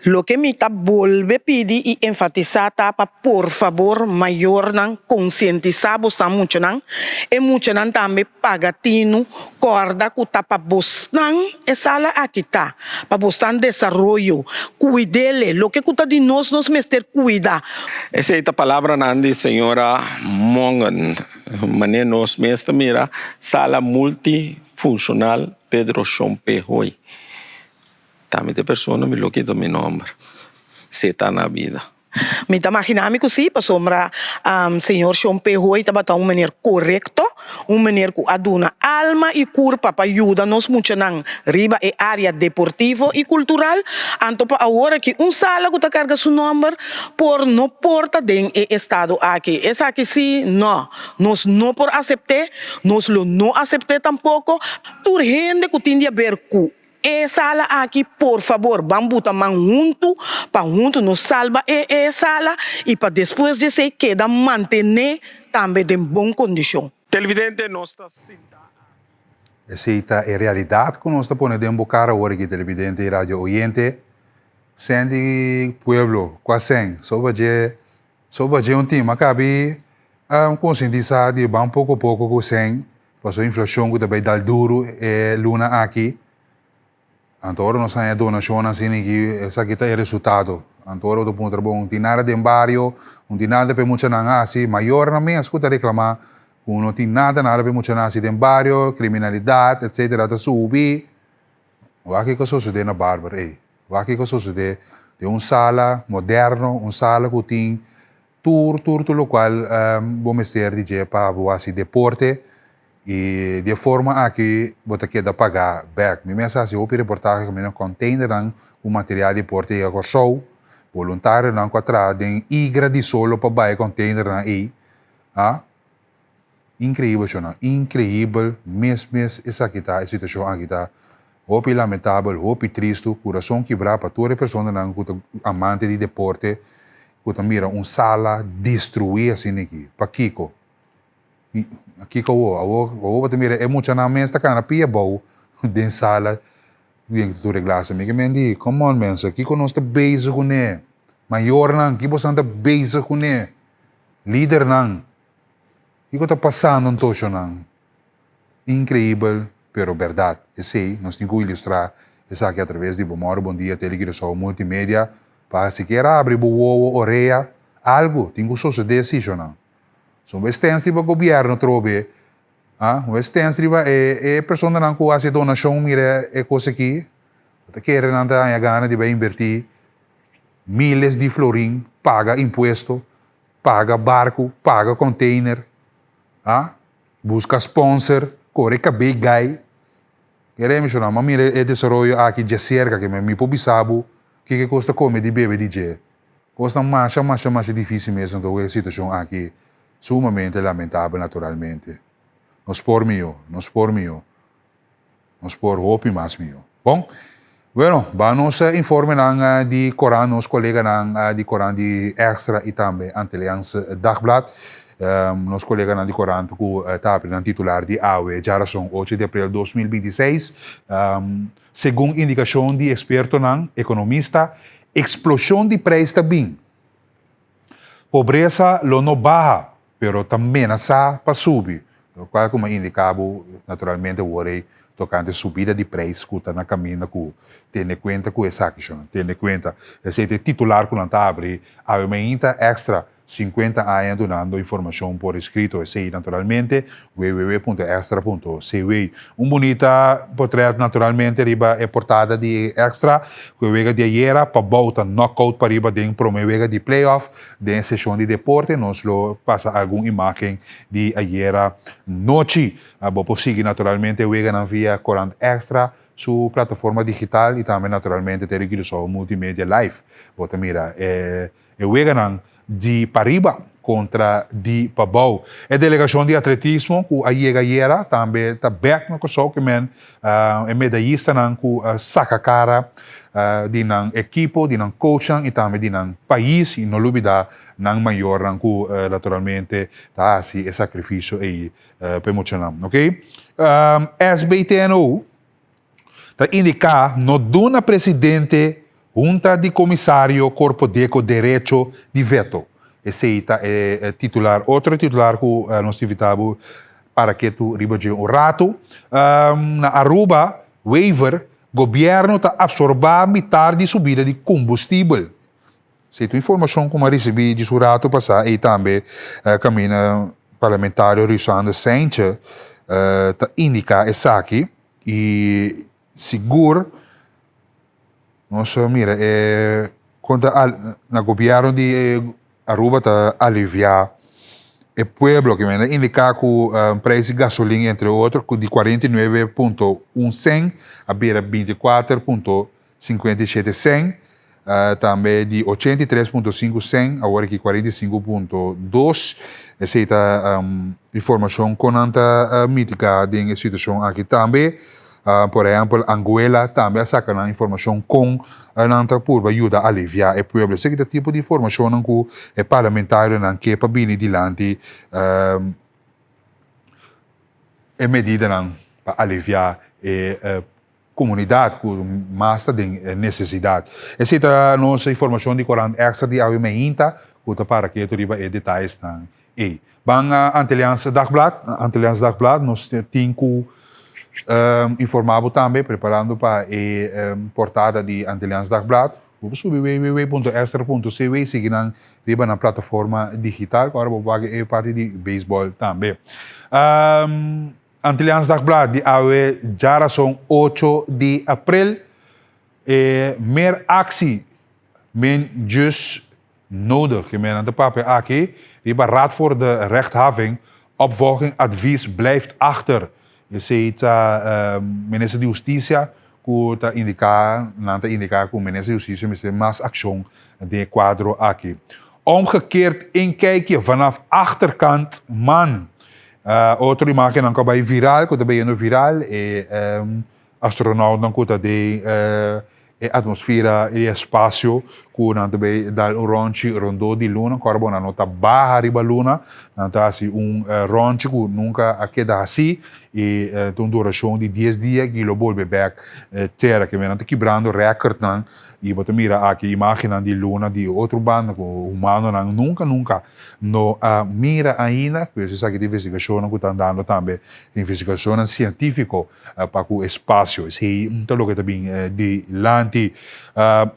Loke mi ta bolbe pidi y enfatisa ta pa por fabor mayornan konsientisá bosnan muchanan, e muchanan tambe paga tinu Kòrda ku ta pa bosnan e sala aki ta, pa bosnan desaroyo. Kuid'el, loke ku ta di nos, nos mester kuida. Esei ta palabranan di señora Mongen. Manera nos mes ta mira sala multifunshonal Pedro Shompe Hoy. Ta mi ta e persona mi lo kita mi nòmber si e ta na bida. Mi ta magina mi ku si, pasobra señor Shon P. Hoy tabata un meneer korekto, un meneer ku a duna alma i kurpa pa yuda nos muchanan riba e área deportivo i kultural. Anto pa awor aki un sala ku ta karga su nòmber por no por ta den e estado aki. Esaki si no, nos no por asept'é, nos lo no asept'é tampoko. Tur hende ku tin di aber ku E sala aki por fabor ban buta man huntu pa huntu nos salba e e sala y pa despues di esey keda mantene tambe den bon condicion. Televidente nos ta sinta aki. Esey ta e realidad cu nos ta pone den bo cara awor aki televidente y radio oyente. Sen di pueblo, cua sen? Soba dje Soba dje un tim a kabi konsientisá di ban poko poko ku sèn pasobra inflashon ku ta bai dal duru e luna aki. Anto ora nos haña donashonnan asina aki esaki ta e resultado. Anto ora bo ta puntra bo no tin nada den bario, no tin nada pa e muchanan hasi, mayornan mes ku ta reklamá ku no tin nada nada pa e muchanan hasi den bario, kriminalidat etsetera ta subi. Wak kiko a sosodé na Barber ei. Wak kiko a sosodé den un sala moderno, un sala ku tin tur tur tur lokual bo mester di dje pa bo hasi deporte i di e forma aki bo ta keda pagá bèk. Mi mes a hasi hopi reportahe kaminda kònteinernan ku material di deporte yega Kòrsou, boluntarionan ku a traha den igra di solo pa bai e kònteinernan ei. Increibel shona, increibel mes mes esaki ta e situacion aki ta hopi lamentabel, hopi tristo, curason kibra pa tur e personanan cu ta amante di deporte cu ta mira un sala destrui asina aki. Pakico? Kiko awor? Awor awor bo ta mira e muchanan mes ta kana pia bou den sala den tur e glas. Mi ke men di, come on mensen, kiko nos ta bezig kuné? Mayornan, ki bosan ta bezig kuné? Lidernan, kiko ta pasando ntoshonan? Increibel, pero berdad. Esey, nos tin cu ilustra esaki atraves di Bo Moro Bon Dia Tele Curaçao Multimedia, pa sikiera abri bo wowo, orea, algo tin cu sosode si, shonan. So un bes tens riba gobierno trobe, ah, un bes tens riba e e personanan cu haci donacion mira e cos aki, bo ta kere nan ta haña gana di bay inverti miles di florin, paga impuesto, paga barco, paga container, ah. Buska sponsor, kore kabei gai. Kere mi shona, m'a mira e desaroyo aki djaserka ke mi por bisa bo kiko kos ta kome di bebe di dje. Kosnan masha masha masha difisil mes anto ku e situashon aki sumamente lamentabel naturalmente. Nos por mihó, nos por mihó. Nos por hopi mas mihó. Bon, bueno, ban nos informenan di koran, nos koleganan di koran di Extra i tambe Antilliaans Dagblad. Nos koleganan di koran ku ta abri nan titular di awe djarason ocho di aprel 2026. Segun indikashon di ekspertonan ekonomista, eksploshon di preis ta bin. Pobresa lo no baha, pero ta menasá pa subi, lokual ku mi a indiká bo naturalmente awor ei tokante subida di preis ku ta na kaminda ku tene kuenta ku esaki shon, tene kuenta. Esei ta e titular ku nan ta abri awe mainta Extra 50 aña dunando informashon por eskrito, esei naturalmente www.extra.cw. Un bunita portret naturalmente riba e portada di Extra ku e wega di ayera pa bou ta knockout pariba den prome wega di playoff. Den e seshon di deporte nos lo pasa algun imagen di ayera nochi. Bo por sigui naturalmente e weganan via Corant Extra, su plataforma digital y tambe naturalmente Tele Curaçao Multimedia Live. Bo ta mira e weganan di pariba kontra di pabou. E delegashon di atletismo ku a yega ayera tambe ta bèk na Kòrsou ke men e medayistanan ku a saka kara di nan ekipo, di nan coachnan y tambe di nan pais y no lubida nan mayornan cu naturalmente ta haci e sacrificio ey pa e muchanan. Ok. SBTNO ta indica no duna presidente Hunta di Comisario Corpodeco derecho di veto. Esey ta e titular. Otro titular cu nos ta invita bo para ketu riba dje un rato. Na Aruba, Wever, Gobierno ta absorba mitar di subida di combustibel. Esey ta un informacion cu mi a ricibi djis un rato pasa ey tambe caminda Parlamentario Ruissander Cijntje ta indica esaki y sigur nos a mira e con ta na gobierno di Aruba ta alivia e pueblo ke menda indica cu prijs di gasolin entre otro cu di 49.1 cent a bira 24.57 cent tambe di 83.5 cent awor aki 45.2 esey ta informacion con nan ta mitiga den e situacion aki tambe. Por ehempel, Anguela tambe a saca nan informacion con nan ta purba yuda alivia e pueblo. Esaki ta tipo di informacionnan cu e parlamentarionan ke pa bini dilanti e medidanan pa alivia e comunidad cu mas ta den necesidad. Esey ta nos informacion di Corant Extra di awe meinta cu ta para ketu riba e detayesnan Ey, ban Antilliaans Dagblad, Antilliaans Dagblad, nos tin cu informa bo tambe, preparando pa e portada di Antilliaans Dagblad. Bo por subi www.extra.cw y sigui nan riba nan plataforma digital, cu ora bo por wak e parti di baseball tambe. Antilliaans Dagblad di awe djarason ocho di april, e mer actie men just Nodig. Ke men nan ta papia aki riba Raad voor de Rechthaving, opvolging advies blijft achter. Esei ta Minister di Hustisia ku ta indiká, nan ta indiká ku Minister di Hustisia mester mas akshon den e kuadro aki. Omgekeerd inkijkje vanaf achterkant man. Otro imagennan ku a bai viral, ku ta bayendo viral, e astronautnan ku ta den e atmosfera i e espasio ku nan ta bay dal un rònchi rondó di luna. Kòrda bo nan no ta baha riba luna, nan ta hasi un rònchi ku nunka a keda hasí i ta un durashon di dies dia i lo bolbe bèk tera. Ke nan ta kibrando rèkòrtnan i bo ta mira aki imágennan di luna di otro banda ku humanonan nunka nunka no a mira ainda. Pues esaki ta investigashonnan ku ta andando tambe, investigashonnan sientífiko. Pa ku espasio. Esei ta loke ta bin dilanti.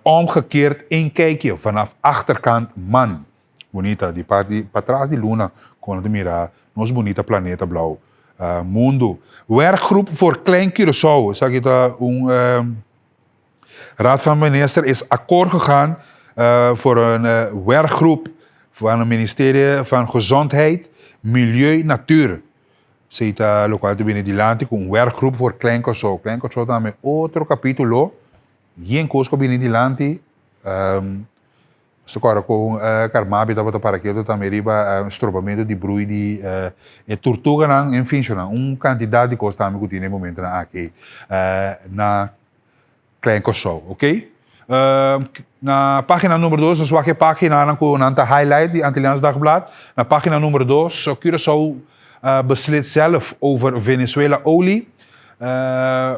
Omgekeerd een kijkje vanaf achterkant man. Bunita, di parti patras di luna kon nan ta mira nos bunita planeta blauw mundu. Werkgroep voor Klein Curaçao, esaki ta un Raad van Minister is akkoord gegaan voor een werkgroep van het Ministerie van Gezondheid, Milieu, Natuur. Esei ta lokual ta bini dilanti ku un werkgroep voor Klein Kòrsou. Klein Kòrsou tambe otro kapítulo, yen kos ku a bini dilanti. Nos ta kòrda kon Carmabi tabata para ketu tambe riba strobamentu di brui di e turtuganan, enfin shonnan, un kantidat di kos tambe ku tin na e momentunan aki na Klein Kòrsou, ok. Na página number dos, nos wak e páginanan ku nan ta highlight di Antilliaans Dagblad. Na página number dos, Curaçao beslist zelf over Venezuela olie.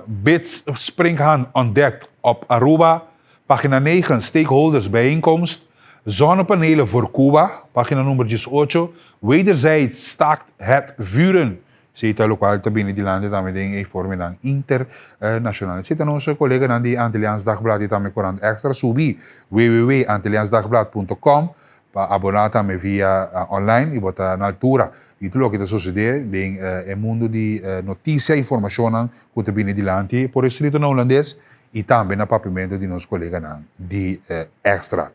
Bits sprinkhaan ontdekt op Aruba. Página negen, stakeholders bijeenkomst. Zonnepanelen voor Cuba. Página number diesocho, wederzijds staakt het vuren. Esei ta lokual ta bini dilanti tambe den e informenan internashonal. Esei ta nos koleganan di Antilliaans Dagblad i tambe Korant Extra. Subi www.antilliaansdagblad punto com pa aboná tambe via online i bo ta na altura di tur loke ta sosodé den e mundu di notisia i informashonnan ku ta bini dilanti por eskrito na hulandes i tambe na papiamentu di nos koleganan di Extra.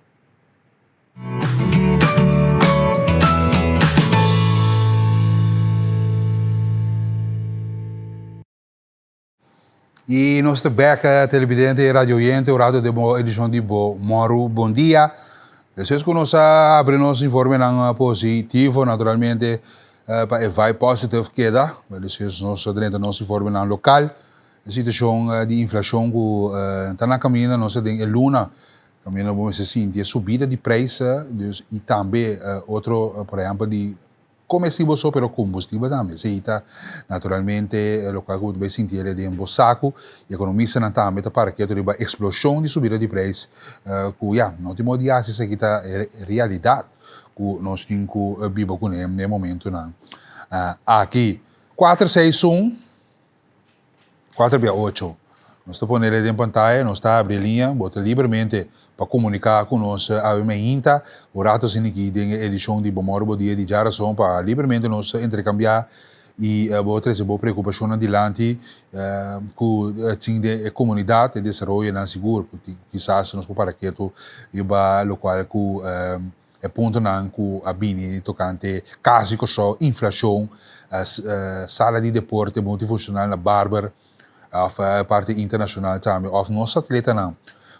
Y nos ta bek televidente y radio oyente un rato den bo edicion di Bo Moru Bon Dia. Despues cu nos a abri nos informenan positivo naturalmente pa e vibe positive keda, despues nos a drenta nos informenan local. E situacion di inflacion cu ta na caminda nos ta den e luna Tambe bo mester sinti e subida di prijs dus y tambe otro por ehempel di comestibel so pero combustibel tambe. Esey ta naturalmente locual cu bo ta bay sinti el den bo saco. Y economistanan tambe ta para keto riba explosion di subida di prijs cu ya no tin modo di haci esaki ta e realidad cu nos tin cu biba cune den e momentonan aki. Cuater seis un. Cuater bia ocho. Nos ta pone den pantaya, nos ta abri liña, bo ta libremente pa comunica cu nos awe mainta. Un rato asina aki den e edicion di Bo Moro Bo Dia di Djarason pa libremente nos intercambia y bo trece bo preocupacionnan dilanti cu tin den e comunidad, e desaroyonan sigur. Kisas nos por para ketu riba locual cu. E puntonan ku a bini tokante kas di Kòrsou, inflashon, sala di deporte multifunshonal na Barber òf e parti internashonal tambe òf nos atletanan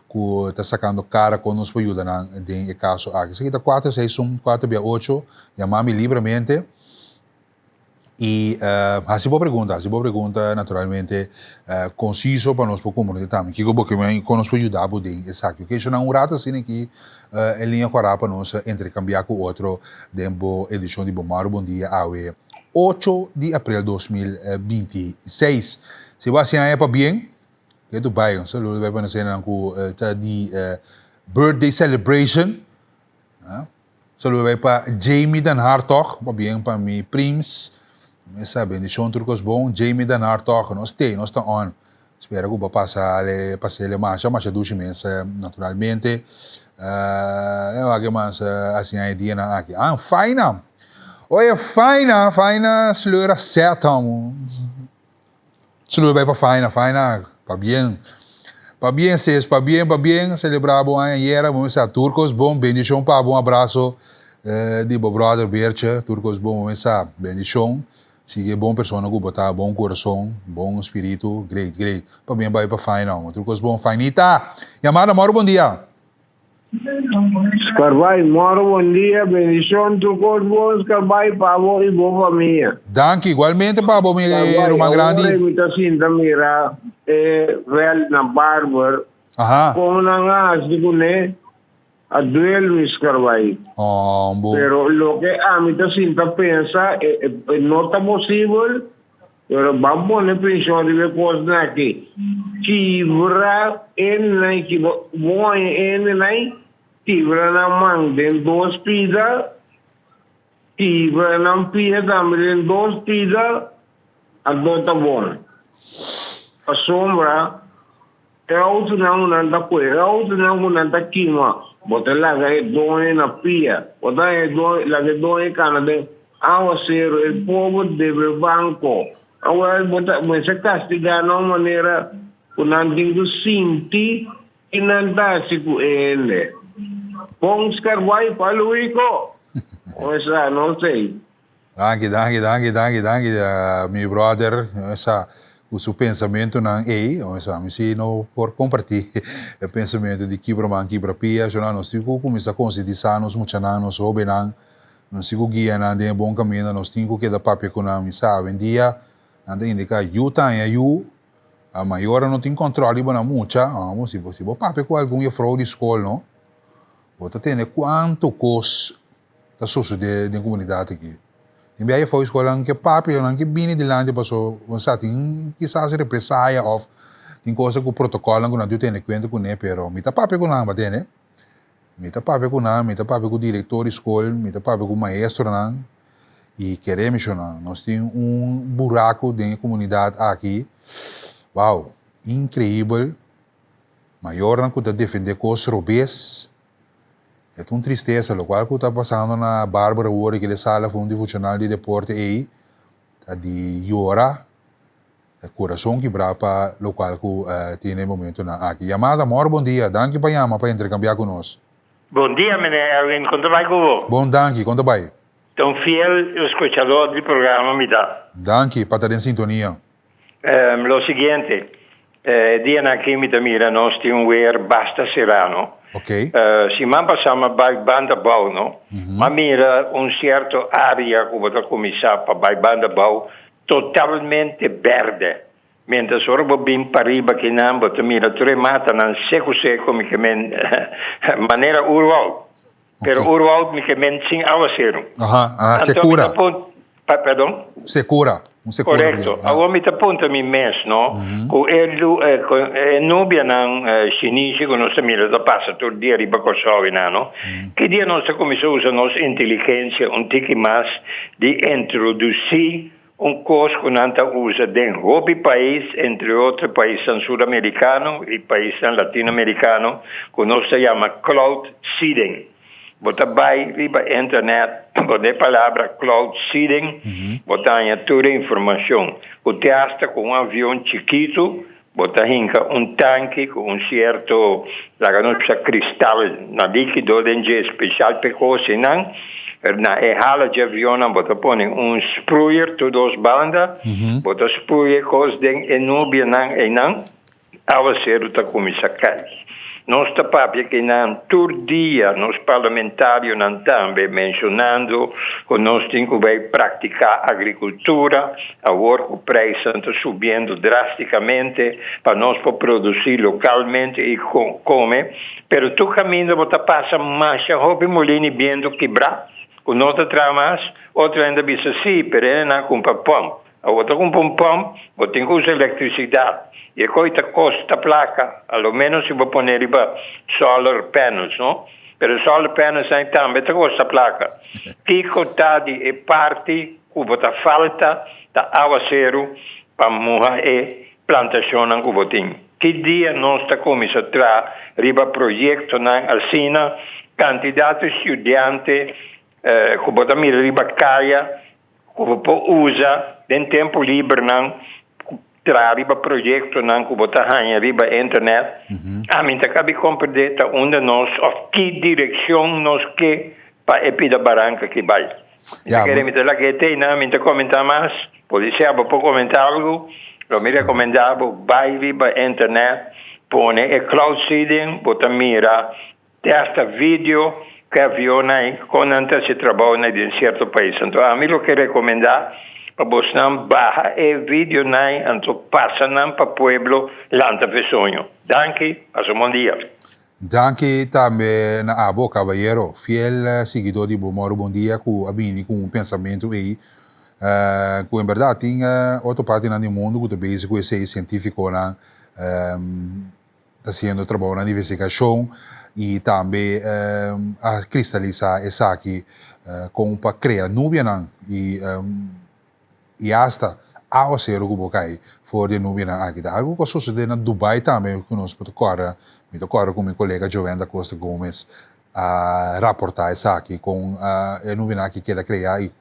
ku ta sakando kara kon nos por yuda nan den e kaso aki. Esaki ta kuater seis un kuater bia ocho, yama mi libremente. Y haci bo pregunta, haci bo pregunta naturalmente conciso pa nos por comprende tambe kico bo ke men y con nos por yuda bo den esaki. Ok, so na un rato asina aki e liña cora pa nos intercambia cu otro den bo edicion di Bo Maru Bon Dia awe ocho di april 2026. Si bo haci aña pabien, ke tu bay, un saludo bay pa nos hendenan cu ta di birthday celebration. Saludo bai pa Jamie den Hartog, pabien pa mi prims. Mesa bendicion tur cos bon. Jamie den Hartog, nos te, nos ta on. Spera cu bo pasa ale, pasele masha, masha dushi mes, naturalmente. Uh, wak mas asina e dianan aki. Ah, faina. Oye, faina, faina sleur a set, homo. Saludo bai pa Faina, Faina, pabien, pabien ses, pabien, pabien, celebra bo aña ayera, bo mesa tur cos bon, bendicion pa bo, un abrazo di bo brother Bertje, tur cos bon, bo mesa bendicion, sigui bon persona cu bo ta, bon corazon, bon spiritu, great, great, pabien bai pa Faina, tur cos bon, Fainita, yamada moro bon dia. Scarbai moro bon dia bendicion tur cos bon Scarbai pa bo y bo famia. Danki igualmente pa bo mi Scarbai ruman grandi. awor mi ta sinta mira e veld na Barber Aha. con nan a haci cune. A duel mi skarbai. Hombo. Pero loke ami ta sinta pensa e e no ta posibel, pero ban pone penshon riba e kosnan aki. Kibra hendenan i kibra bo haña e hendenan kibra nan man den dos pida, kibra nan pia tambe den dos pida, anto ta bon. Pasobra E autonan ku nan ta kue, e autonan ku nan ta kima, bo ta laga e doño na pia. Bo ta haña e doño, laga e doño kana den awaseru, e pober debe banko. Awel bo ta mester kastigá na un manera ku nan tin ku sinti ki nan ta hasi ku e hende. Bon skarbai pa Luico! Esa no sei. Danki, danki, danki, danki, danki mi brother esa ku su pensamentunan ei, esa mi si no por kompartí e pensamentu di kibra man kibra pia, shona nos tin ku kuminsá konsientisá nos muchanan, nos hóbennan, nos tin ku guia nan den e bon kaminda, nos tin ku keda papia ku nan, mi sa awendia nan ta indiká yu ta haña yu, a mayornan no tin kòntròl riba nan mucha, amo si bo si bo papia ku algun yefrou di skol no, bo ta tende kuantu kos ta sosodé den komunidat aki. Tin biaha for eskuelnan ke papia, nan ke bini dilanti paso bo sa tin kisas represaya òf tin kosa ku protokòlnan ku nan tin tene kuenta kuné, pero mi ta papia ku nan batende. Mi ta papia ku nan, mi ta papia ku direktor di skol, mi ta papia ku maestronan i kere mi shonnan. Nos tin un buraku den e komunidat aki, wow, inkreibel, mayornan ku ta defendé kos robes. E ta un tristesa locual cu ta pasando na Barbara awor y e sala multifuncional di deporte ey ta di yora, e curason kibra pa locual cu tin e momentonan aki. Yamada, mor bon dia, danki pa yama pa intercambia cu nos. Bon dia meneer Erwin, con ta bay cu bo? Bon danki, con ta bay? Ta un fiel escuchador di programa mi ta. Danki pa ta den sintonia. Lo siguiente, e dianan aki mi ta mira nos tin un weer basta será no. Ok. Siman pasá mi a bai banda bou no. Mi a mira un sierto área ku bo ta kuminsá pa bai banda bou totalmente bèrdè. Miéntras ora bo bin pariba akinan bo ta mira tur e matanan seku seku mi ke men manera oerwoud. Pero oerwoud mi ke men sin awaseru. Aha, aha, Anto mi sekura. ta pun, pa, perdon? Sekura, un sekura. Korekto. Awor mi ta puntra mi mes, no, ku e lu, e, ku e nubianan shinishi ku nos ta mira ta pasa tur dia riba Kòrsou i nan, no, ki dia nos ta kuminsá usa nos inteligensia un tiki mas di introdusí un kos ku nan ta usa den hopi pais, entre otro paisnan suramerikano i paisnan latinoamerikano, ku nos ta yama cloud seeding. Bo ta bai riba internet, pone e palabra cloud seeding, bo ta haña tur e informashon. Ku te asta ku un avion chikitu, bo ta hinka un tanki ku un sierto, laga nos bisa kristal na likido den dje spesial p'e kos einan. Na e hala dje avionnan bo ta pone un sproeier tur dos banda, bo ta sproei e kos den e nubianan einan. Awaseru ta kuminsá kai. Nos ta papia kinan tur dia, nos parlamentarionan tambe, menshonando ku nos tin ku bai praktiká agrikultura awor ku preisnan ta subiendo drástikamente pa nos por produsí lokalmente i kome. Pero tur kaminda bo ta pasa masha hopi molini bientu kibrá ku no ta traha mas. Otro hende a bisa sí, pero hendenan a kumpra pòmp. Awor ta cumpra un pump, bo tin cu usa electricidad y e coy ta costa placa, a lo menos si bo pone riba solar panels, no? Pero solar panels nan tambe ta costa placa. Kico ta di e parti cu bo ta falta ta awaceru pa muha e plantacionnan cu bo tin. Ki dia nos ta cuminsa traha riba proyectonan asina? Cantidad di studiante cu bo ta mira riba caya ku bo por usa den tempu libernan traha riba proyektonan ku bo ta haña riba internet. Ami ta kabi komprendé ta unda nos òf ki direkshon nos ke pa e pida baranka ki bai. Mi ta kere mi ta laga e teinan, mi ta komentá mas. Podisé abo por komentá algu, lo mi rekomendá bo bai riba internet, pone e cloud seeding, bo ta mira Te hasta video ku e avionnan ei kon nan ta hasi trabounan den sierto pais. Anto ami lo ke rekomendá pa bosnan baha e videonan ei anto pasa nan pa pueblo lanta fe soño. Danki, pasa un bon dia. Danki tambe na abo, kabayero, fiel siguidó di Bo Mòru Bon Dia ku a bini ku un pensamentu ei ku en bèrdat tin otro partinan di mundu ku ta bezig ku esei, sientífikonan ta hasiendo trabounan di investigashon i tambe a kristalisá esaki kon pa krea nubianan i I asta awaseru ku bo kai for di e nubianan aki ta algu ku a sosodé na Dubai tambe ku nos por ta kòrda, mi ta kòrda ku mi kolega Joanne da Costa Gomez a raportá esaki kon e nubianan aki keda kreá i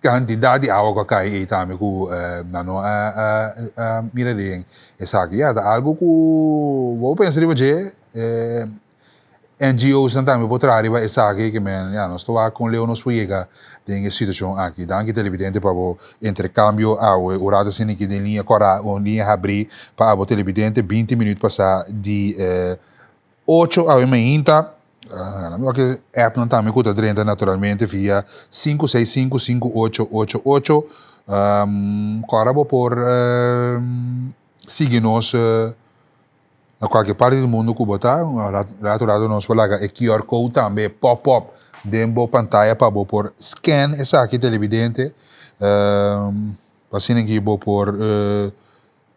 kantidat di awa ku a kai ei tambe ku nan no a mira den esaki. Ya ta algu ku bo por pensa riba dje. NGO's nan tambe por traha riba esaki ke men ya nos ta wak kon leu nos por yega den e situashon aki. Danki televidente pa bo interkambio awe. Un rato asina aki den liña kòrá un liña habrí pa abo televidente binti minüt pasá di ocho awe mainta. Mi wak e app nan tambe ku ta drenta naturalmente via sinku seis sinku sinku ocho ocho ocho. Kòrda bo por sigui nos. Na kualke parti di mundu ku bo ta, rato rato nos por laga e QR code tambe pop up den bo pantaya pa bo por scan esaki televidente pa asina ki bo por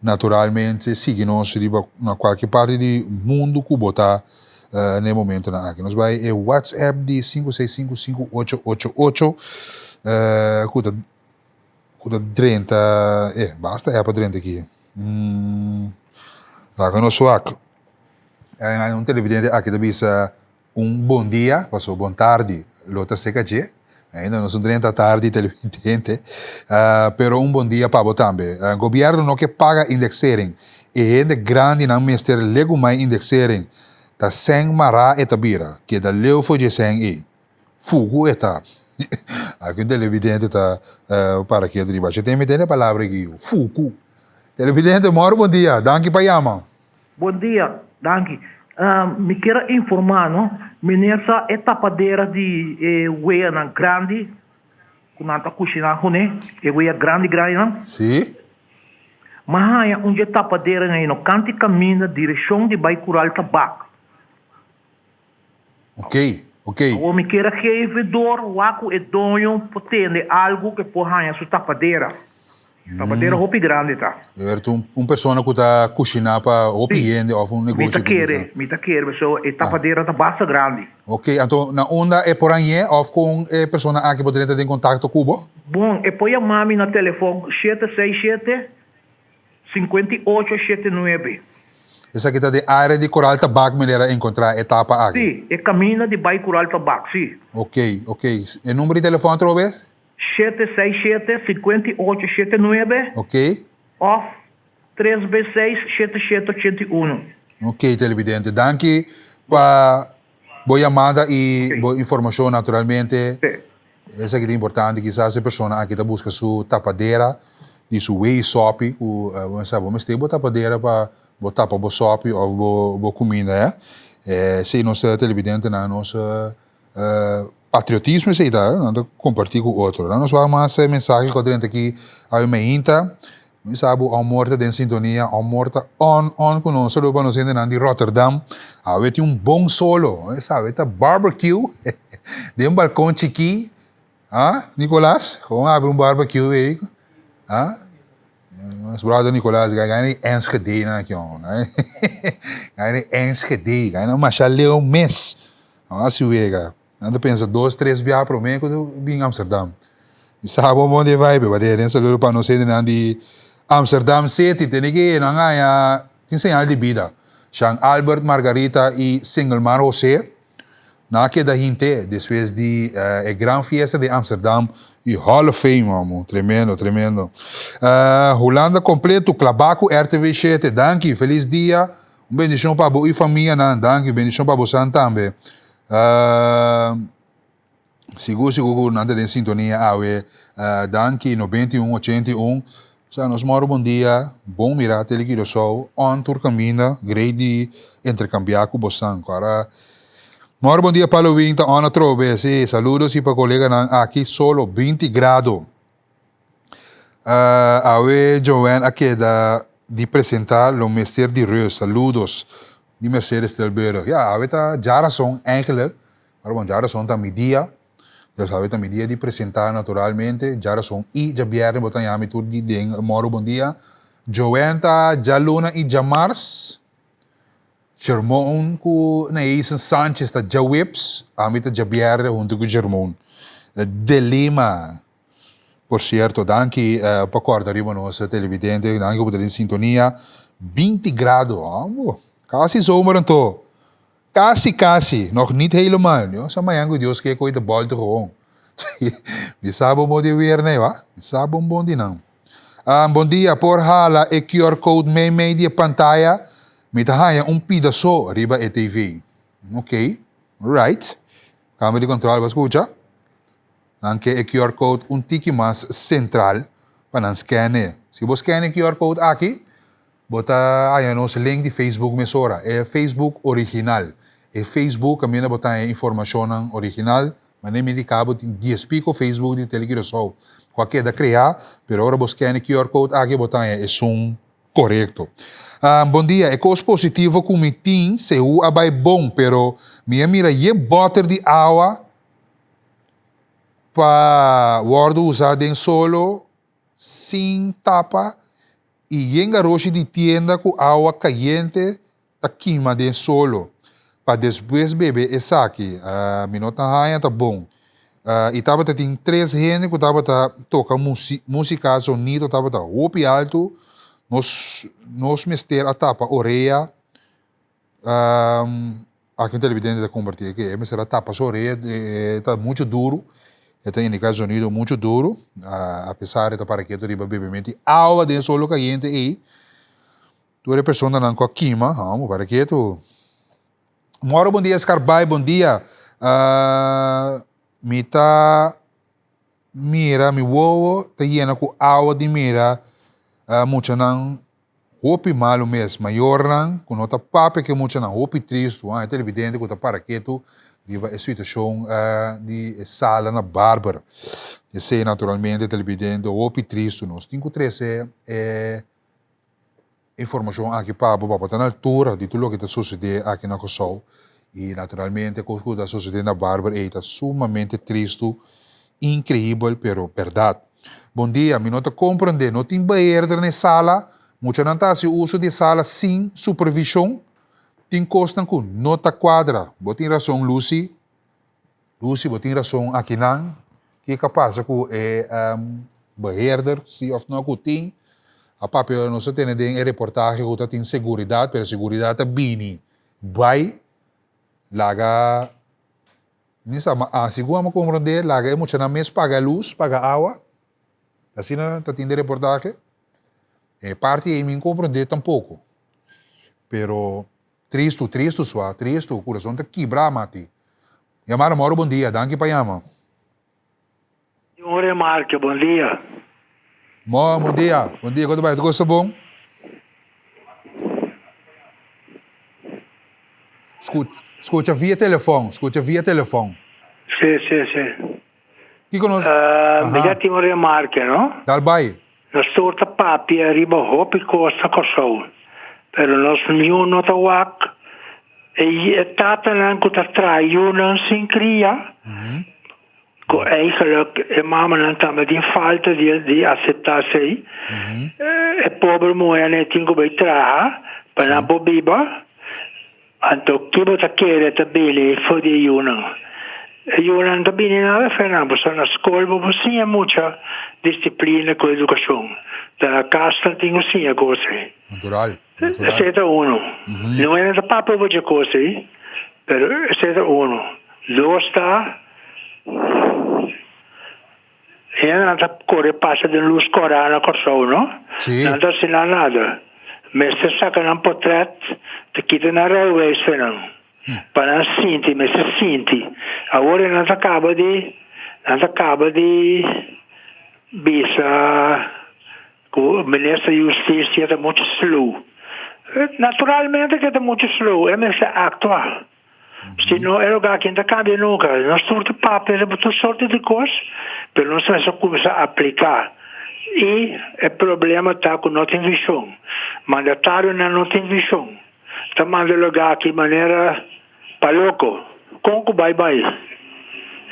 naturalmente sigui nos riba na kualke parti di mundu ku bo ta na e momentonan aki. Nos bai e WhatsApp di sinku seis sinku sinku ocho ocho ocho ku ta ku ta drenta e basta app a drenta aki. Laga nos wak. Un televidente aki ta bisa un bon dia, paso bon tardi lo ta seka dje. Ainda nos no drenta tardi televidente, pero un bon dia pa bo tambe. Gobierno no ke paga indexering. E hende grandinan mester legumai indexering. Ta sèn mará e ta bira. Keda leu for dje sèn ei. Fugu e ta. Aki un televidente ta para ketu riba. She ten mi tende e palabra aki yu. Fugu. Televidente, mòru bon dia. Danki pa yama. Bon dia, danki. Mi kier a informa no, meneer sa e tapadera di e weanan grandi ku nan ta kushina kuné, e wea grandi grandinan? Si. Mi a haña un dje tapaderanan ei no kanti kaminda direkshon di bai Kural Tabak. Ok, ok. Awor mi kier a geef e door wak ku e doño por tende algu ku e por haña su tapadera. Tapadera hopi grandi ta. Ert un un persona ku ta kushiná pa hopi hende òf un Mi negoshi ta ku kere, kushiná. mi ta kere pasobra e tapadera ta basta grandi. Ok, anto na unda e por hañ'é òf kon e persona aki por drenta den kontakto ku bo? Bon, e por yama mi na telefòn shete seis shete 58 79. Esaki ta den área di Koral Tabak meneer a enkontrá e tapa aki? Sí, e kaminda di bai Koral Tabak, sí. Ok, ok. E number di telefòn atrobe? 767 58 79. Ok. Òf tres be seis shete shete 81. Ok, televidente. Danki pa bo yamada i bo informashon naturalmente. Esaki ta importante, kisas e persona aki ta buska su tapadera di su wei sopi ku bo sa bo mester bo tapadera pa bo tapa bo sopi òf bo bo kuminda ya. Esei nos televidentenan nos patriotismo esei ta nan ta kompartí ku otro. Nan nos wak mas mensahe ku a drenta aki awe mainta. Mi sa bo amor ta den sintonia, amor ta on on ku nos. Saludo pa nos hendenan di Rotterdam. Awe tin un bon solo. Mi sa awe ta barbecue den balkon chikí. Ah, Nicolas, gewoon abri un barbecue ei. Ah, nos brother Nicolas, gai gai na Enschede nan aki on. Gai na Enschede, gai na masha leu mes. Hasi wega. Nan ta pensa dos tres biaha prome ku bin Amsterdam. Mi sa bon bon di e vibe, but den saludo pa nos hendenan di Amsterdam City, tene ke nan haña tin señal di bida. Jean Albert Margarita i Singelmar Jose nan a keda hinte despues di e gran fiesta di Amsterdam i Hall of Fame amo. Tremendo, tremendo. Hulanda kompleto klabá ku RTV shete. Danki, felis dia. Un bendishon pa bo i famianan. Danki, bendishon pa bosan tambe. Sigur sigur ku nan ta den sintonia awe. Danki 91 81. Sa nos moro bon dia, bon mira Tele Curaçao on tur kaminda, great di interkambiá ku bosan. Kora moro bon dia Palowin ta on atrobe. Si, saludos si pa koleganan aki solo 20 grado. Awe Joanne a keda di presentá lo mester di rus. Saludos. Di Mercedes Tilburg. Ya, awe ta djarason eigenlijk, pero bon djarason ta mi dia, dus awe ta mi dia di presenta naturalmente, djarason y djabierne bo ta yami tur di den Moro Bon Dia. Joanne ta djaluna y djamars, Shermon ku Naeison Sanchez ta djaweps, ami ta djabierne hunto ku Shermon de Lima. Por cierto, danki pa corda riba nos televidente, danki ku bo ta den sintonia. Binti grado, amo, casi zomer anto. Casi, casi, nog niet helemaal. Dios sa mañan ku Dios ke koe ta bolter gewoon. Mi sa bon bon di weer nee, wa? Mi sa bon bon di nan. Bon dia, por hala e QR code mei mei di e pantaya? Mi ta haña un pida so riba e TV. Ok, right. Cambio di control, bo a scucha? Nan ke e QR code un tiki mas sentral pa nan scan e. Si bo scan e QR code aki, bo ta haña nos link di Facebook mesora, e Facebook original. E Facebook kaminda bo ta haña informashonnan original. Manera mi indiká bo tin dies piko Facebook di Tele Curaçao ku a keda kreá, pero ora bo scan e QR code aki bo ta haña esun korekto. Bon dia, e kos positivo ku mi tin, sehu a bai bon, pero mi a mira yen bòter di awa pa wòrdu usá den solo sin tapa i yen garoshi di tienda ku awa kayente ta kima den solo pa despues bebe esaki. Mi no ta haña ta bon. I tabata tin tres hende ku tabata toka músika, zonido tabata hopi altu, nos nos mester a tapa orea. Aki un televidente ta comparti aki, e mester a tapa su orea, e ta mucho duro, e ta indica zonido mucho duro, a pesar e ta para ketu riba bebemento di awa den solo cayente ey, tur e personanan cu a kima, amo para ketu. Moro bon dia Scarbay, bon dia, mi ta mira, mi wowo ta yena cu awa di mira muchanan Hopi malu mes, mayornan ku no ta papia ku e muchanan, hopi tristu, ah, e televidente ku ta para ketu riba e situashon di e sala na Barber. Esei naturalmente televidente hopi tristu. Nos tin ku trese e informashon aki pa bo, pa bo ta na altura di tur loke ta sosodé aki na Kòrsou. I naturalmente kos ku ta sosodé na Barber ei ta sumamente tristu, inkreibel pero bèrdat. Bon dia, mi no ta comprende, no tin beheerder na e sala, muchanan ta haci uso di e sala sin supervision, tin cosnan cu no ta cuadra. Bo tin rason Lucy, Lucy bo tin rason akinan, kico a pasa cu e beheerder, si of no cu tin, a papia nos a tene den e reportahe cu ta tin seguridad, pero seguridad ta bini bay laga. Mi sa, ma a sigun amo komprondé, laga e muchanan mes paga lus, paga awa. Asina ta tin den reportahe. E parti ei mi no komprondé tampoko. Pero tristu, tristu sua, tristu, kurason ta kibra mati. Yamara moro bon dia, danki pa yama. Un remarke, bon dia. Mo, bon dia, bon dia, kon ta bai? Tur kos ta bon? Skucha via telefòn, skucha via telefòn. Si, si, si. Kiko nos. Mi ya tin un remarke, no? Dal bai. Nos tur ta papia riba hopi kos na Kòrsou, pero nos niun no ta wak e tatanan ku ta traha yunan sin kria. Ku eigenlijk e mamanan tambe tin falta di di aseptá esei. E pober muhénan e tin ku bai traha pa nan por biba. Anto ki bo ta kere ta bini for di e yunan? E yunan no ta bini nada for nan, pasobra na skol bo por siña mucha disiplina ku edukashon. Ta na kas nan tin ku siña kos ei. Natural, natural. Esei ta unu. No e no ta papia bo dje kos ei, pero esei ta unu. Dos ta. Hendenan ta kore pasa den lus kòrá na Kòrsou, no? Sí. Nan ta hasi nan nada. Mester saka nan potrèt, ta kita nan rijbewijs for nan. Pa nan sinti, mester sinti. Awor nan ta kaba di, nan ta kaba di bisa ku minister di hustisia ta muchu slow. Naturalmente ku e ta muchu slow, e mester aktua. Si no e lugar aki no ta cambia nunca. Nos tur ta papia riba tur sorte di cos, pero nos mester cuminsa aplica. Y e problema ta cu no tin vision. Mandatarionan no tin vision. Ta manda lugá aki manera pa loko. Kon ku bai bai.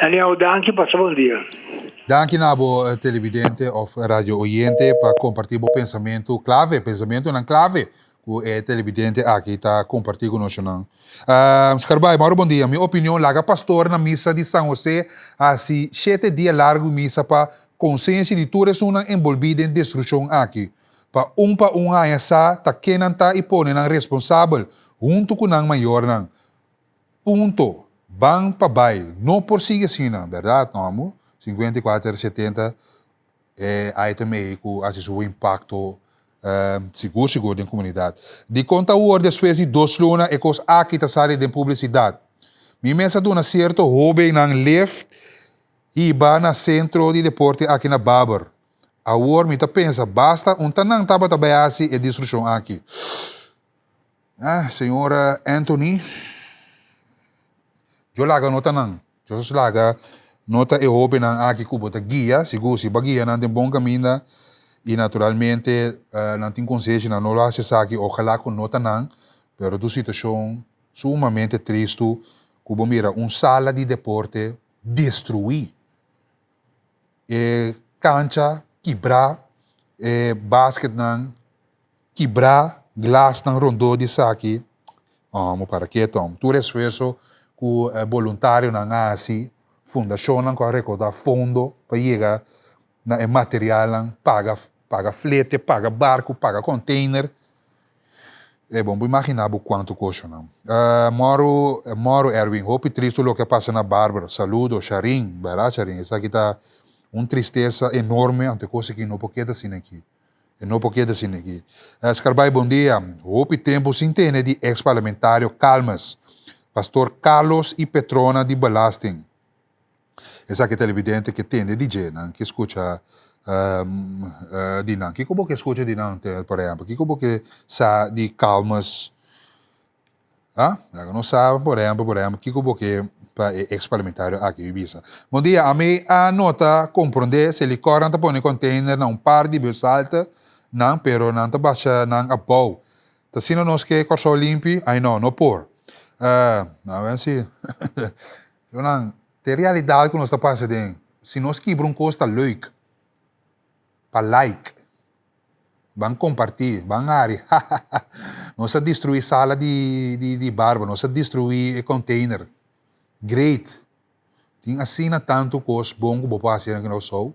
Anyhow danki pasa bon dia. Danki na bo televidente of radio oyente pa comparti bo pensamentu clave, pensamentunan clave cu e televidente aki ta comparti cu noshonan. Scarbay, Mauro bon dia. Mi opinion laga pastor na misa di San Jose haci shete dia largu misa pa consenshi di tur esunnan enbolbi den destruccion aki. Pa un pa un haña sa ta ken nan ta i pone nan responsabel huntu ku nan mayornan. Punto. Ban pa bai. No por sigui asina, bèrdat, no amo? 54 70 e item ei ku hasi su impakto sigur sigur den komunidat. Dikon ta awor despues di dos luna e kos aki ta sali den publisidat? Mi mes a duna sierto hóbennan lift hiba na sentro di deporte aki na Barber. Awor mi ta pensa basta un ta nan tabata bai hasi e destruccion aki. Ah, señor Anthony, yo laga no ta nan. Yo laga no ta e hobennan aki ku bo ta guia, sigur si bo a guia nan den bon kaminda i naturalmente nan tin konsenshi nan no lo hasi esaki, ojalá ku no ta nan, pero tu situashon sumamente tristu ku bo mira un sala di deporte destruí. E kancha kibrá, e basketnan kibrá, glasnan rondó di esaki. Amo para keto amo. Tur esfuerso ku e boluntarionan a hasi, fundashonnan ku a rekoudá fondo pa yega na e materialnan, paga paga flete, paga barku, paga container. E bon bo imaginá bo kuantu koshonan. Mòru mòru Erwin, hopi tristu loke a pasa na Barbara. Saludo, Sharin, bèrdat Sharin, esaki ta un tristesa enorme, anto e kos aki no por keda asina aki. E no por keda asina aki. Scarbay bon dia, hopi tempu sin tene di ex parlamentario Calmes, Pastor Carlos y Petrona di Belasting. Esaki televidente ke tende di dje, nan ke skucha di nan. Kiko bo ke skucha di nan, por ehèmpel? Kiko bo ke sa di Calmes? Ha? Laga nos sa, por ehèmpel, por ehèmpel, kiko bo ke pa e eks parlamentario aki bisa. Bon dia, ami a nota komprondé Selikor nan ta pone container na un par di bushalte nan, pero nan ta basha nan abou. Ta asina nos ke Kòrsou limpi? Ai no, no por. Na wen si. Yonan, ta e realidad ku nos ta pasa den. Si nos kibra un kos ta leuk. Pa like. Ban kompartí, ban hari, hahaha. Nos a destruí sala di di di barba, nos a destruí e container. Great. Tin asina tantu kos bon ku bo por hasi na Kòrsou.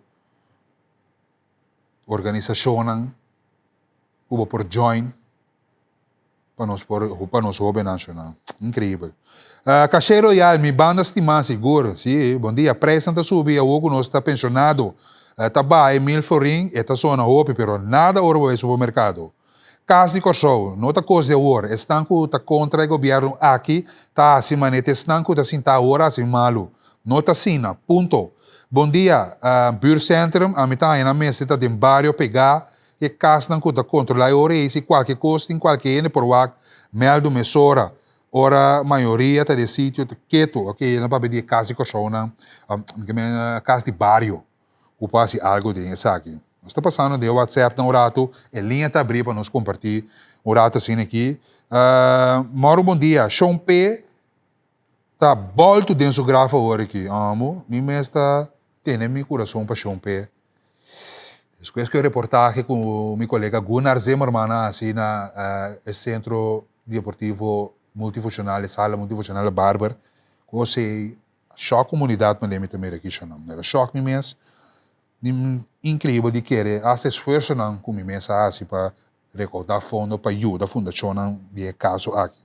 Organisashonnan ku bo por join. Pa nos por pa nos hobennan shona. Increibel. Caché Royal, mi banda stimá sigur. Sí, bon dia. Prijsnan ta subi awor ku nos ta penshonado. Ta baha e mil florin, e ta sona hopi, pero nada ora bo bai supermerkado. Kas di Kòrsou, no ta kos di awor. Esnan ku ta kontra e gobièrnu aki ta hasi manera esnan ku ta sintá awor a hasi malu. No ta asina. Punto. Bon dia. Buurtcentrum, ami ta haña nan mester ta den bario pegá E kasnan ku ta kontrolá e ora ei si kualke kos tin kualke hende por wak mèldu mesora ora mayoria ta den sitio ta ketu. Ok, nan papia di e kas di Kòrsounan, mi ke men kas di bario ku por hasi algu den esaki. Nos ta pasando den e whatsappnan un ratu, e liña ta abrí pa nos kompartí un ratu asina aki. Mòru bon dia, Shon P ta bòltu den su graf awor aki. Amo, mi mes ta tene mi kurason pa Shon P. Despues ku e reportahe ku mi kolega Gunnar Zimmerman a hasi na e sentro deportivo multifunshonal, e sala multifunshonal Barber, ku osei shòk komunidat manera mi ta mira aki shonnan. El a shòk mi mes, inkreibel di kere hasta esfuersonan ku mi mes a hasi pa Rekoudá fondo pa yuda fundashonnan di e kaso aki.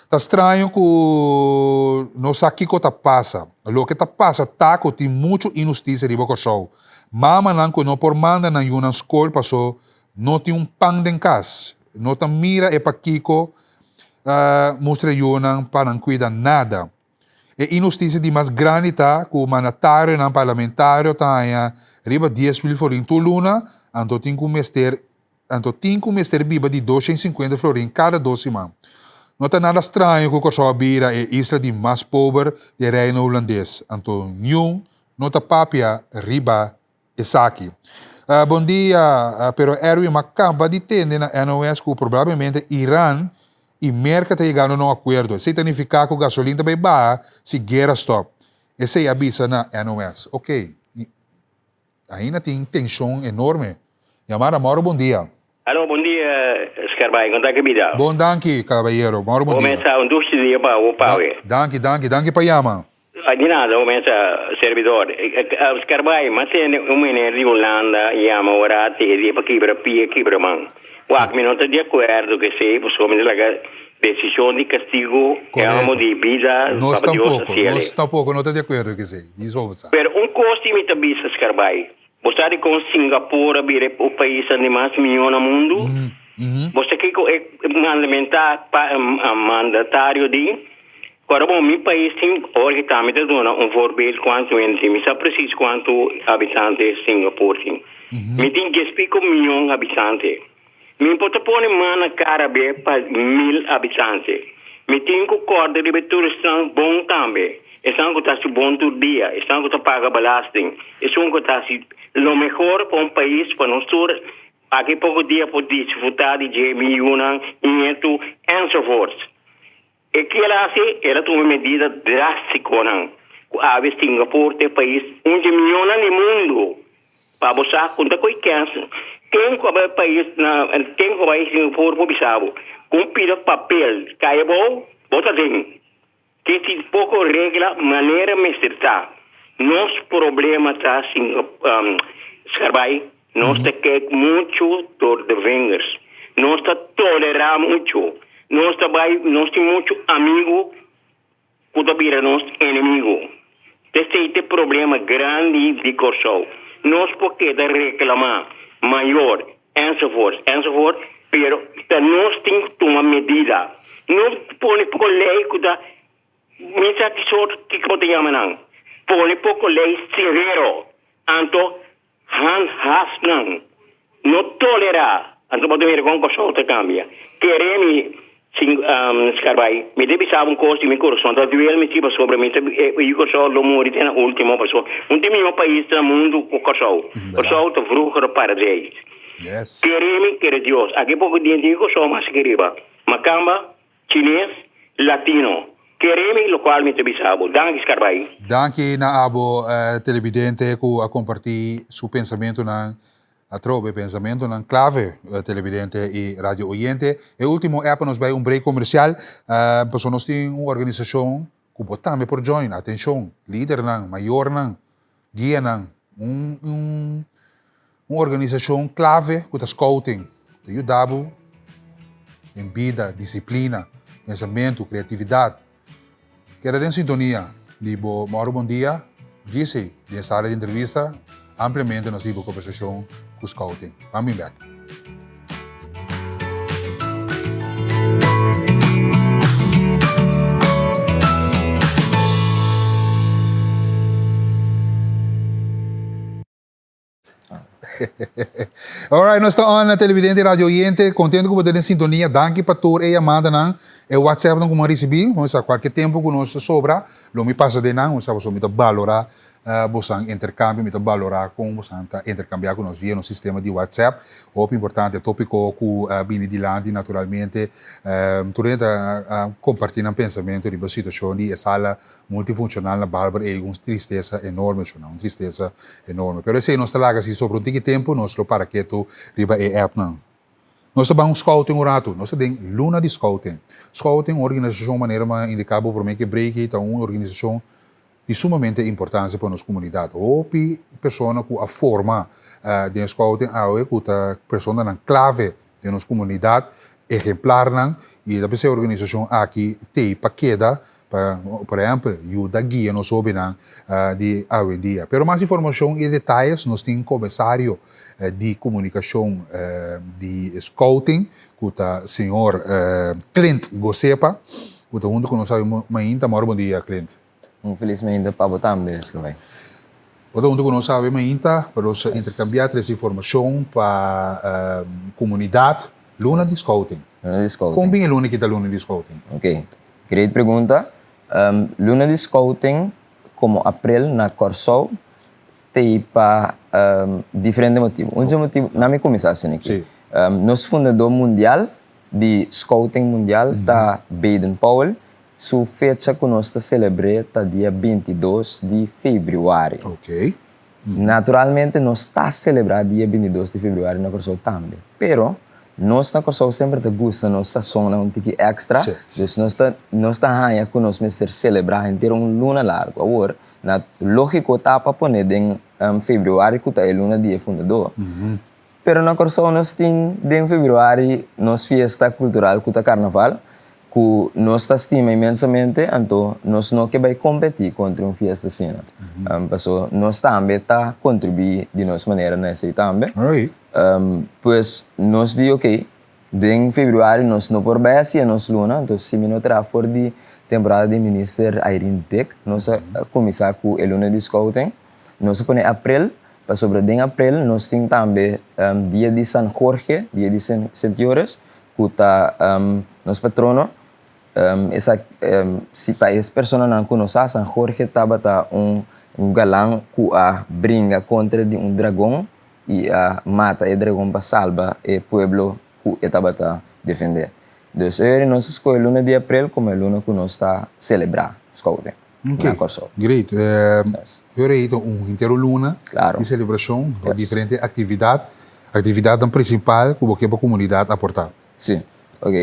Ta straño ku no sa kiko ta pasa. Loke ta pasa ta ku tin muchu inhustisia riba Kòrsou. Mamanan ku no por manda nan yunan skol paso no tin un pan den kas. No ta mira e pakiko mustra e yunan pa nan kuida nada. E inhustisia di mas grandi ta ku mandatarionan parlamentario ta haña riba 10,000 florin tur luna, anto tin ku mester anto tin ku mester biba di 250 florin kada dos siman. No ta nada straño ku Kòrsou a bira e isla di mas pober di e Reino Hulandes, anto niun no ta papia riba esaki. Bon dia, pero Erwin m'a kaba di tende na NOS ku probablemente Iran. i Merka ta yegando na un akuerdo. Esei ta nifiká ku gasolin ta bai baha si guera stòp. Esei a bisa na NOS. Oke, ainda tin tenshon enorme. Yamada, Mauro bon dia. Alo, bon dia, Scarbay, con ta ki bida? Bon danki, cabayero. Mauro bon Bo dia. mesa un dushi dia pa bo pawe. Danki, danki, danki pa yama. Di nada, bo mesa servidor. Scarbay, m'a tende un meneer di Hulanda yama ora te e dia pa kibra pia, kibra man. Wak, mi no ta di akuerdo ku esei, pasobra mi ta laga desishon di kastigu e amo di bida Nos Papa Dios tampoco, hasiel. nos tampoco no ta di akuerdo ku esei. Dis bo sa. Pero un kos si mi ta bisa, Scarbay, Bo sa dikon Singapur a bira e paisnan di mas mihó na mundu? Bo sa kiko e mandamenta pa mandatario di? Ora bon, mi pais tin, ora ki tambe ta duna un voorbeeld kuantu hende tin. Mi sa presis kuantu habitante Singapur tin. Mi tin diespico miyon habitante. Mi por ta pone man na kara be pa mil habitante. Mi tin ku kòrda riba e turistnan bon tambe, esnan ku ta hasi bon tur dia, esnan ku ta paga belasting, esun ku ta hasi lo mehor pa un pais pa nos tur aki poko dia por disfrutá di dje, mi yunan, mi nietu, enzovoorts. E kier hasi, el a tuma medida drástikonan ku awe Singapur ta e pais un dje mihónan di mundu. Pa bo sa ku ta koe kèns, ken ku a bai pais na ken ku a bai Singapur por bisa bo ku un pida papel kai abou, bo ta den. Ke si poko regla manera mester ta. Nos problema ta Scarbay, nos ta kijk muchu door de vingers. Nos ta tolera muchu. Nos ta bay, nos tin muchu amigu ku ta bira nos enemigu. Esei ta e problema grandi di Kòrsou. Nos por keda reklamá mayor enzovoort enzovoort, pero ta nos tin ku tuma medida. No pone poko lei ku ta Mi sa ki sort kiko bo ta yama nan. Pone poko lei severo, anto handhaaf nan. No tolera, anto bo ta mira kon Kòrsou ta kambia. Kere mi, sin Scarbay, mi ta bisa bo un kos di mi kurason ta duel mi si pasobra mi ta e Kòrsou lo muri te na ultimo pasobra un di mihó pais na mundu ku Kòrsou. Kòrsou ta vroeger paradijs. Kere mi, kere Dios, aki poko dia tin Kòrsou mas aki riba. Makamba, Chines, Latino. Kere mi locual mi ta bisa bo. Danki Scarbay. Danki na abo televidente cu a comparti su pensamentonan atrobe, pensamentonan clave televidente y radio oyente. E ultimo app nos bay un break comercial pasobra nos tin un organisacion cu bo tambe por join. Atencion, lidernan, mayornan, guianan, un un un organisacion clave cu ta scouting, ta yuda bo den bida, disciplina, pensamento, creatividad. Keda den sintonia di bo Mauro Bondia, Djisey, den sala di entrevista, ampliamente nos di bo conversacion cu scouting. Ban bin bek. Alright, nos ta on na televidente y radio oyente. Contento cu bo ta den sintonia. Danki pa tur e yamadanan, e WhatsAppnan cu mi a ricibi. Nos sa cualkier tempo cu nos sobra, lo mi pasa den nan. Nos sa pasobra mi ta balora Bosan intercambio, mi ta balora con bosan ta intercambia cu nos via nos sistema di WhatsApp. Hopi importante topico cu a bini dilanti naturalmente. Tur hende ta comparti nan pensamento riba situacion di e sala multifuncional na Barber ey. Un tristesa enorme shona, un tristesa enorme. Pero esey nos ta laga si sobra un tiki tempo nos lo para ketu riba e appnan. Nos ta ban un scouting un ratu. Nos ta den luna di scouting. Scouting, un organisacion manera mi a indica bo prome ke break ey ta un organisacion di sumamente importancia pa nos comunidad. Hopi persona cu a forma den scouting awe cu ta personanan clave den nos comunidad, ejemplarnan, y ta p'esey e organisacion aki t'ey pa keda pa, por ehempel, yuda guia nos hobennan di awendia. Pero mas informacion y detayes nos tin comisario di comunicacion di scouting cu ta señor Clint Gosepa cu ta hunto cu nos awe mainta. Moro bon dia Clint. Un felis mainta pa bo tambe, Escabay. Bo ta hunto cu nos awe mainta pa nos intercambia tres informacion pa comunidad. Luna di Scouting. Luna di Scouting. Con bin e luna ki ta Luna di Scouting? Ok, great pregunta. Luna di Scouting como april na Corsou t'ei pa diferente motibu. Un dje motibu, na mi kuminsá asina aki. Nos fundadó mundial. di Scouting Mundial ta Baden Powell. Su fecha ku nos ta selebr'é ta dia 22 di febrüari. Naturalmente nos ta selebrá dia 22 di febrüari na Kòrsou tambe. Pero nos na Kòrsou semper ta gusta nos sasonnan un tiki èkstra, dus nos ta nos ta haña ku nos mester selebrá henter un luna largu. Awor, na lógiko ta pa pone den febrüari ku ta e luna di e fundadó. Pero na Kòrsou nos tin den febrüari nos fiesta kultural ku ta karnaval, ku nos ta stima inmensamente, anto nos no ke bai kompetí kontra un fiesta asina. Paso nos tambe ta kontribuí di nos manera na esei tambe. Pues nos di okey, den febrüari nos no por bai hasié nos luna, anto si mi no traha for di temporada di Minister Irene Dick, nos a kuminsá ku e luna di scouting. Nos a pone aprel, pasobra den aprel nos tin tambe dia di San Jorge, dia di Sint Joris, ku ta nos patrono. Esa si pa es personanan ku no sa, San Jorge tabata un galan ku a bringa kontra di un dragon i a mata e dragon pa salba e pueblo ku e tabata defendé. Dus e ora nos a skohe luna di aprel komo e luna ku nos ta selebrá Scouting. Ok, great. Yo rei ta un henter luna di celebracion cu diferente actividad. Actividadnan principal cu bo ke pa comunidad aporta. Si, ok.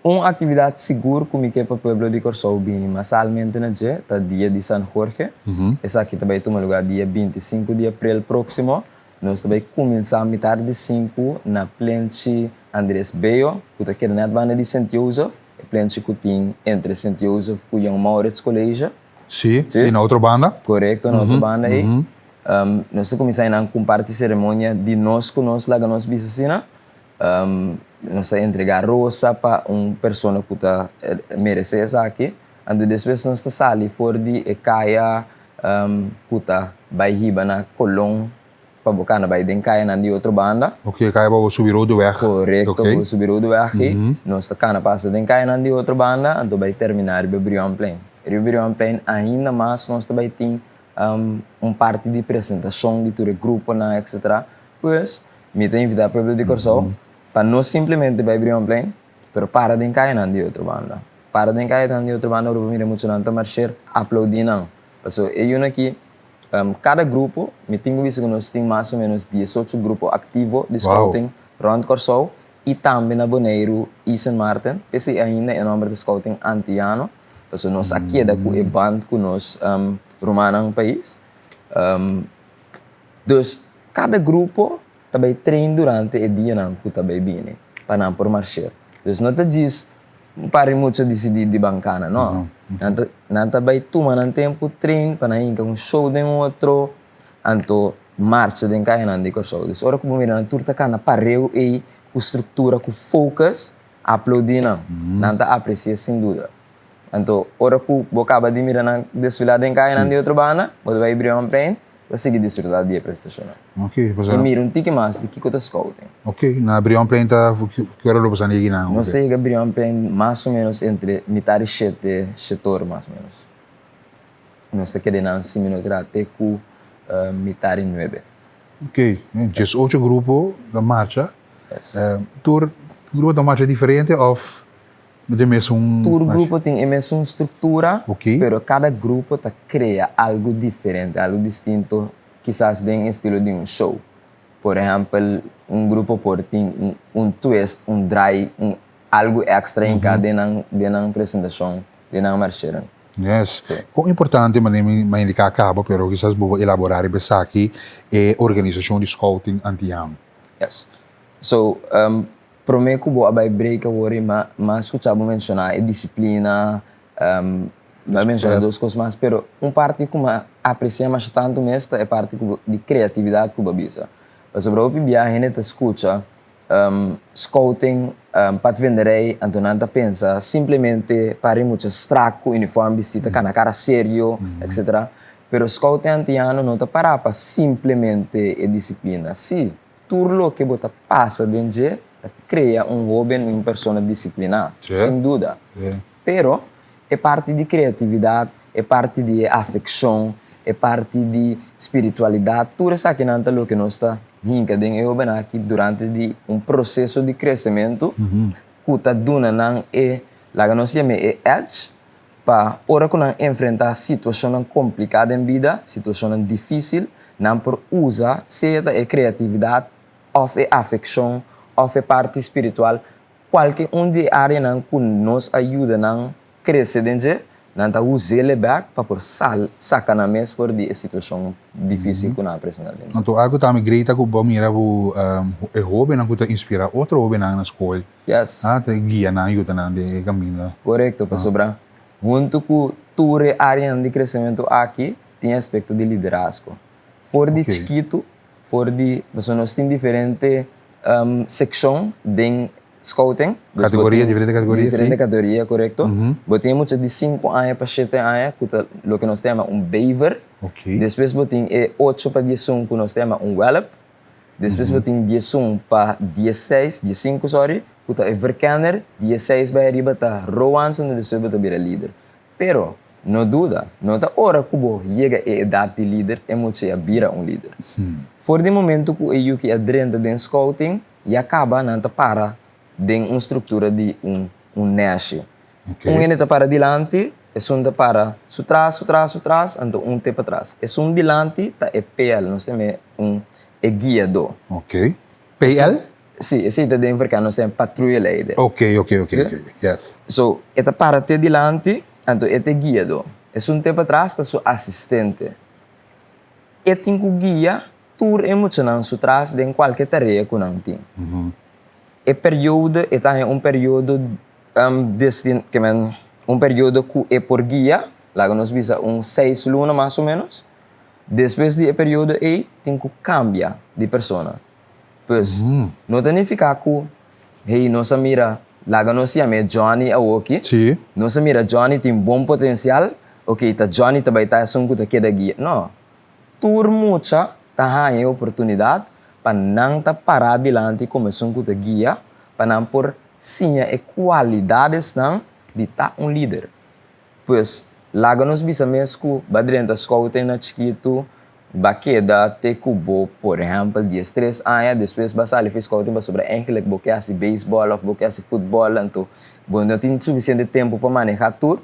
Un actividad sigur cu mi ke pa pueblo di Corsou bini masalmente na dje ta Dia di San Jorge. Esaki ta bay tuma lugar dia 25 di april proximo. Nos ta bay cuminsa mitar di sinku na Plenchi Andres Bello cu ta keda net banda di Sint Jozef. E plenchi ku tin entre Sint Jozef ku Jan Maurits College. Sí, sí, na otro banda. Korekto, na otro banda ei. Nos ta kuminsá einan ku un parti seremonia di nos ku nos laga nos bisa asina. Nos ta entregá rosa pa un persona ku ta meresé esaki. Anto despues nos ta sali for di e kaya ku ta bai hiba na Colon. Pa bo kana bai den kayanan di otro banda. Ok, kaya pa bo subi Rodeweg. Korekto, bo subi Rodeweg ei. Nos ta kana pasa den kayanan di otro banda, anto bai terminá riba Brionplein. Riba Brionplein ainda mas nos ta bai tin un parti di presentashon di tur e gruponan etcetera. Pues, mi ta invitá pueblo di Kòrsou pa no simplemente bai Brionplein, pero para den kayanan di otro banda. Para den kayanan di otro banda ora bo mira muchanan ta marsher, aploudí nan. Pasobra e yuna aki Kada grupo, mi tin ku bisa ku nos tin mas o ménos diesocho grupo aktivo di scouting rònt Kòrsou i tambe na Boneiru i Sint Maarten. P'esei ainda e nòmber ta Scouting Antiano, pasobra nos a keda ku e band ku nos rumannan pais. Dus kada grupo ta bai train durante e dianan ku ta bai bini pa nan por marsher. Dus no ta djis Un par di mucha disidí di bankana, no. Nan ta, nan ta bai tuma nan tempu train pa nan hinka un show den otro, anto marcha den kayanan di Kòrsou. Dus ora ku bo mira nan tur ta kana pareu ei ku struktura, ku focus, aplaudí nan. Nan ta apresi'é sin duda. Anto ora ku bo kaba di mira nan desfilá den kayanan di otro banda, bo ta bai Brionplein, bo sigui disfrutá di e prestashonnan. Ok, I mira un tiki mas di kiko ta scouting. Ok, na Brionplein ta ki ora lo bo sa yega nan? Nos ta yega Brionplein mas o menos entre mitar di shete, shetor mas o menos. Nos ta keda nan si mi no tra te ku mitar di nuebe. Ok, diesocho grupo ta marcha. Tur grupo ta marcha diferente of den mesun? Tur grupo tin e mesun struktura, pero kada grupo ta krea algu diferente, algu distinto Kisas den estilo di un show. Por ehèmpel, un grupo por tin un twist, un draai, un algu èkstra hinká den nan den nan presentashon, den nan marsheren. Yes. Kon importante, manera mi a indiká kaba, pero kisas bo por elaborá riba esaki, e organisashon di Scouting Antiano? Yes. So, promé ku bo a bai break awor i m'a skuchá bo menshoná e disiplina, Bo a menciona dos cos mas, pero un parti cu mi a aprecia masha tanto mes ta e parti cu di creatividad cu bo a bisa. Pasobra hopi bia hende ta scucha scouting, padvinderij, anto nan ta pensa simplemente pari mucha strak cu uniform bisti ta cana cara serio, etcetera. Pero scouting antiano no ta para pa simplemente e disciplina. Si, tur loke bo ta pasa den dje ta crea un hoben y un persona disciplina, sin duda. Pero e parti di kreatividat, e parti di e afekshon, e parti di spiritualidat, tur esakinan ta loke nos ta hinka den e hóbennan aki durante di un proseso di kresementu ku ta duna nan e, laga nos yam'é e edge, pa ora ku nan enfrentá situashonnan kompliká den bida, situashonnan difísil, nan por usa sea ta e kreatividat òf e afekshon òf e parti spiritual, kualke un di e áreanan ku nos a yuda nan krese den dje, nan ta us'é bèk pa por sal saka nan mes for di e situashon difísil ku nan a presentá den dje. Anto algu tambe great ta ku bo a mira ku e hóbennan ku ta inspirá otro hóbennan na skol. Yes. Ta guia nan, yuda nan den e kaminda. Korekto, pasobra huntu ku tur e áreanan di kresementu aki tin e aspekto di liderazgo. For di chikitu, for di, pasobra nos tin diferente sekshon den Scouting. Dus bo Categoria, tin diferente categoria, sí. Diferente categoria, correcto. Bo tin e mucha di sinku aña pa shete aña cu ta loke nos ta yama un bever. Ok. Despues bo tin e ocho pa diesun cu nos ta yama un wellep. Despues bo tin diesun pa diesseis, diesinku sorry, cu ta e verkenner. Diesseis bai ariba ta rowanse, no despues bo ta bira lider. Pero, no duda, no ta ora cu bo yega e edad di lider e mucha ya bira un lider. For di momento cu e yuki a drenta den scouting, Ya kaba nan ta para den un struktura di un un nèshi. Un hende ta para dilanti, esun ta para su tras, su tras, su tras, anto un te patras. Esun dilanti ta e PL, nos ta yam'é un e guiadó. Ok. PL? Sí, esei ta den verkano, nos ta yama patruyeleider. Ok, ok, ok, ok, yes. So, e ta para te dilanti, anto e ta e guiadó. Esun te patras ta su asistente. E tin ku guia Tur e muchanan su tras den kualke tarea ku nan tin. E periodo e ta haña un periodo destin ke men un periodo ku e por guia, laga nos bisa un seis luna mas o menos. Despues di e periodo ei tin ku kambia di persona. Pues no ta nifiká ku hey nos a mira laga nos yam'é Johnny awoki, nos a mira Johnny tin bon potensial, oke ta Johnny ta bai ta esun ku ta keda guia. No. Tur mucha ta haña e oportunidat pa nan ta pará dilanti komo esun ku ta guia pa nan por siña e kualidadesnan di ta un lider. Pues, laga nos bisa mes ku ba drenta scouting na chikitu, ba keda te ku bo, por ehèmpel, diestres aña, despues ba sali for scouting pasobra èigelik bo ke hasi beisbòl òf bo ke hasi futbòl, anto bo no tin sufisiente tempu pa manehá tur.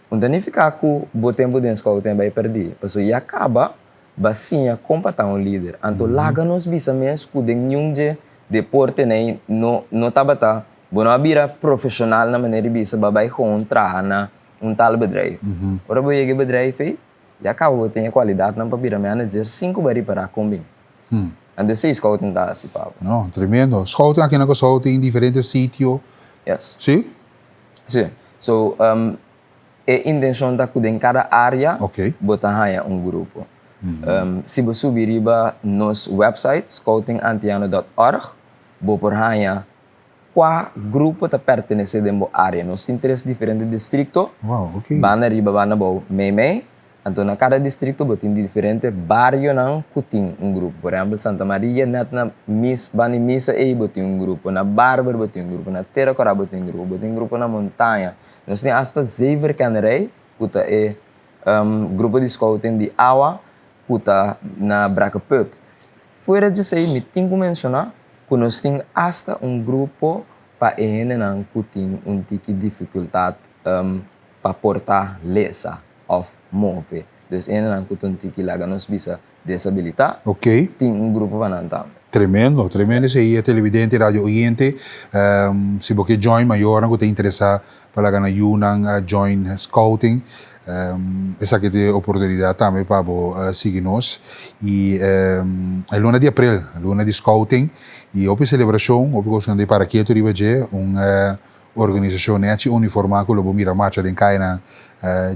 Un ta nifiká ku bo tempu den scouting a bai pèrdí, pasobra ya kaba bo a siña kon pa ta un lider. Anto laga nos bisa mes ku den niun dje deportenan ei no no tabata, bo no a bira profeshonal na manera di bisa bo a bai gewoon traha na un tal bedrijf. Ora bo yega e bedrijf ei, ya kaba bo tin e kualidatnan pa bira manager sin ku bo a ripará kon bin. Anto esei scouting ta hasi pa bo. No, tremendo. Scouting aki na Kòrsou tin diferente sitio. Yes. Sí? Sí. So, e intenshon ta ku den kada área bo ta haña un grupo. Si bo subi riba nos wèpsait scoutingantiano dòt org bo por haña kua grupo ta pertenesé den bo área. Nos tin tres diferente distrikto, banda riba, banda abou, meimei. Anto na kada distrikto bo tin diferente barionan ku tin un grupo. Por ehèmpel Santa Maria nèt na mis banda di misa ei bo tin un grupo, na Barber bo tin un grupo, na Tera Kòrá bo tin un grupo, bo tin un grupo na Montaña. Nos tin asta Zeeverkennerij ku ta e grupo di scouting di awa ku ta na Brakkeput. Fuera djesei mi tin ku menshoná ku nos tin asta un grupo pa e hendenan ku tin un tiki difikultat pa por ta lesa. of move. Dus hendenan ku ta un tiki laga nos bisa desabilitá, tin un grupo pa nan tambe. Tremendo, tremendo esei e televidente y radio oyente. Si bo ke join mayornan ku ta interesá pa laga nan yunan join scouting, esaki ta e oportunidat tambe pa bo sigui nos. Y e luna di aprel, luna di scouting y hopi selebrashon, hopi kos ku nan ta para ketu riba dje, un Organisashon nechi uniformá ku lo bo mira marcha den kayanan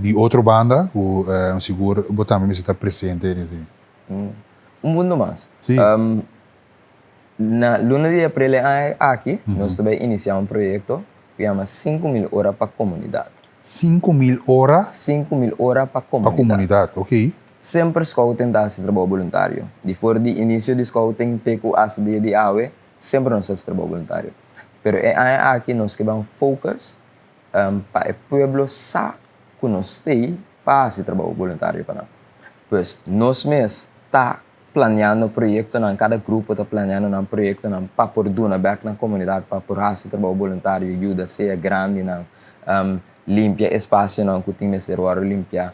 di otro banda ku sigur bo tambe mester ta presente den esei. Un punto mas. Na luna di aprel e aña aki nos ta bai inisiá un proyekto ku yama 5000 ora pa komunidat. 5000 ora? 5000 ora pa komunidat. Pa komunidat, oké. Semper Scouting ta hasi trabou boluntario. Di for di inisio di Scouting te ku hasta dia di awe, Semper nos ta hasi trabou boluntario. Pero e aña aki nos ke ban focus pa e pueblo sa ku nos stay pa hasi trabou boluntario pa nan. Pues nos mes ta. planeando proyectonan, cada grupo ta planeando nan proyectonan pa por duna bek na comunidad, pa por haci trabou boluntario, yuda sea grandinan, limpia espacionan cu tin mester worde limpia,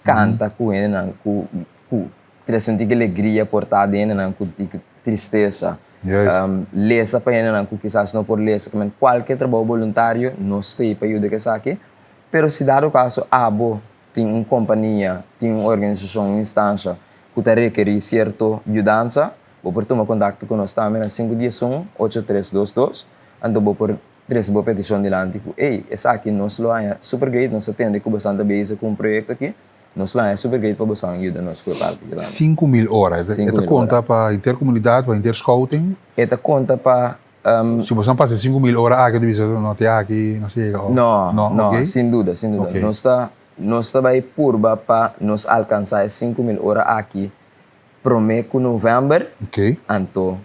canta cu hendenan cu cu trece un tiki alegria por ta den hendenan cu tiki tristesa, lesa pa hendenan cu kisas no por lesa, cualke trabou boluntario nos ta ey pa yuda cu esaki, pero si dado caso abo tin un kompania, tin un organisashon, un instansha ku ta rekerí sierto yudansa, bo por tuma kontakto ku nos tambe na sinku diesun, ocho tres dos dos, anto bo por trese bo petishon dilanti ku, ey, esaki nos lo haña super great, nos ta tende ku bosan ta bezig ku un proyekto aki, nos lo haña super great pa bosan yuda nos ku e parti aki tambe. 5000 ora, e ta konta pa henter komunidat, pa henter scouting? E ta konta pa Si boso a pasa e 5000 ora aki, ta bisa no te aki nos yega of? No, no, sin duda, sin duda. Nos ta, nos ta bai purba pa nos alcansa e 5000 ora aki prome cu november. Anto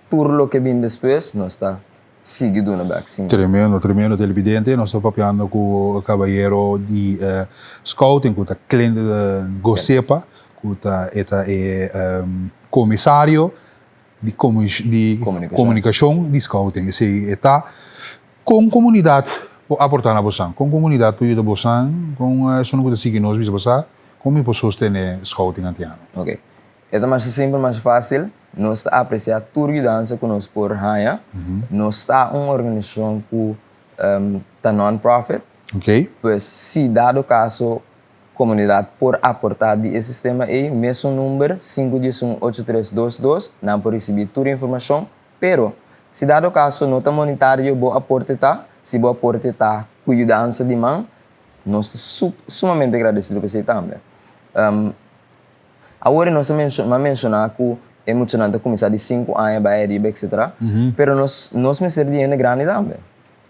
tur loke bin despues nos ta sigui duna bek sin. Tremendo, tremendo televidente. Nos ta papiando cu cabayero di scouting cu ta Clint Gosepa, cu ta e ta e comisario di di komunikashon di scouting. Esei e ta kon komunidat por aportá na bosan, kon komunidat por yuda bosan, kon esun ku ta sigui nos bisa bosa kon mi por sostené scouting antiano. Ok. E ta masha simpel, masha fásil. Nos ta apresiá tur yudansa ku nos por haña. Nos ta un organisashon ku ta non-profit. Pues si dado kaso Komunidat por aportá di e sistema ei mesun number, sinku diesun ocho tres dos dos, nan por risibí tur informashon. Pero, si dado kaso no ta monetario bo aporte ta, si bo aporte ta ku yudansa di man, nos ta sumamente gradesido pa esei tambe. Awor nos a m'a menshoná ku e muchanan ta kuminsá di sinku aña bai ariba etcetera, pero nos nos mester di hende grandi tambe.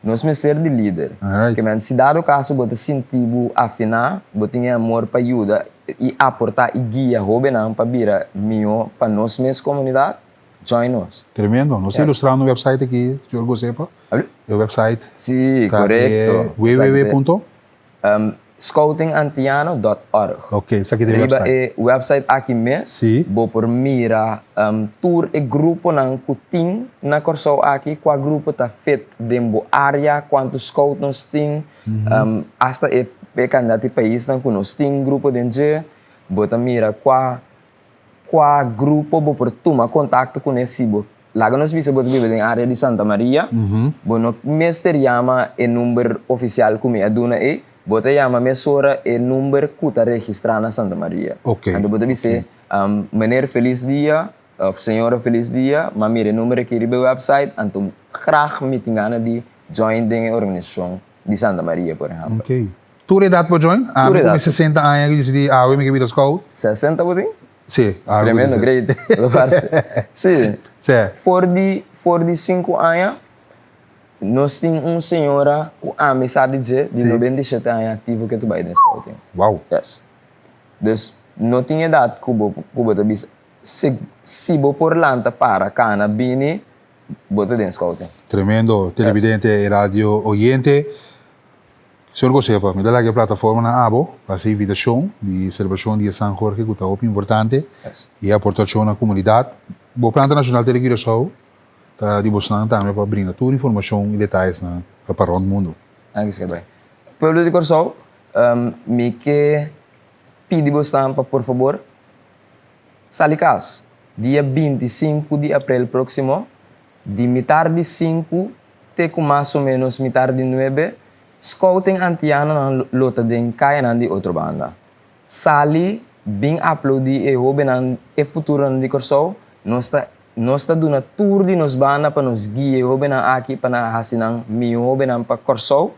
Nos mester di lider. Ke men si dado kaso bo ta sinti bo afiná, bo tin e amor pa yuda i aportá i guia hóbennan pa bira mihó pa nos mes komunidat, join nos. Tremendo. Nos ta ilustrá un website aki, señor Gosepa. E website Sí, ta e korekto. www punto. Scoutingantiano dot org. Ok, esaki ta e Riba website. e website aki mes Sí. bo por mira tur e gruponan ku tin na Kòrsou aki, kua grupo ta fit den bo área, kuantu scout nos tin, asta e e kandidat di paisnan ku nos tin grupo den dje, bo ta mira kua kua grupo bo por tuma kontakto kuné si bo Laga nos bisa bo ta biba den área di Santa Maria, bo no mester yama e number ofisial ku mi a duna ei, bo ta yama mesora e number ku ta registrá na Santa Maria. Anto bo ta bis'é, Meneer felis dia òf señora felis dia, m'a mira e number aki riba e website, anto graag mi tin gana di join den e organisashon di Santa Maria, por ehèmpel. Tur edat por join? Ami ku mi 60 aña ku disidí awe mi ke bira scout. 60 bo tin? Sí, algo Tremendo, di great. Lo parse. Sí. Sí. For di, for di sinku aña, nos tin un señora ku ami sa di dje, di 97 aña aktivo ke ta bai den scouting. Wow. Yes. Dus, no tin edat ku bo, ku bo ta bisa, si, si bo por lanta para, kana, bini, bo ta den scouting. Tremendo, televidente i radio oyente. Señor Gosepa, mi ta laga e plataforma na abo pa haci invitacion di celebracion di e San Jorge cu ta hopi importante y e aportacion na comunidad. Bo Planta Nacional Tele Curaçao ta di bosnan tambe pa brinda tur informacion y detayesnan pa rond mundo. Danki Skerbey. Pueblo di Corsou, mi ke pidi bosnan pa por fabor sali cas dia 25 di april proximo Di mitar di sinku te ku mas o ménos mitar di nuebe, Scouting Antianonan lo ta den kayanan di Otrobanda. Sali bin aploudí e hóbennan, e futuronan di Kòrsou. Nos ta nos ta duna tur di nos banda pa nos guia e hóbennan aki pa nan hasi nan mihó hóbennan pa Kòrsou.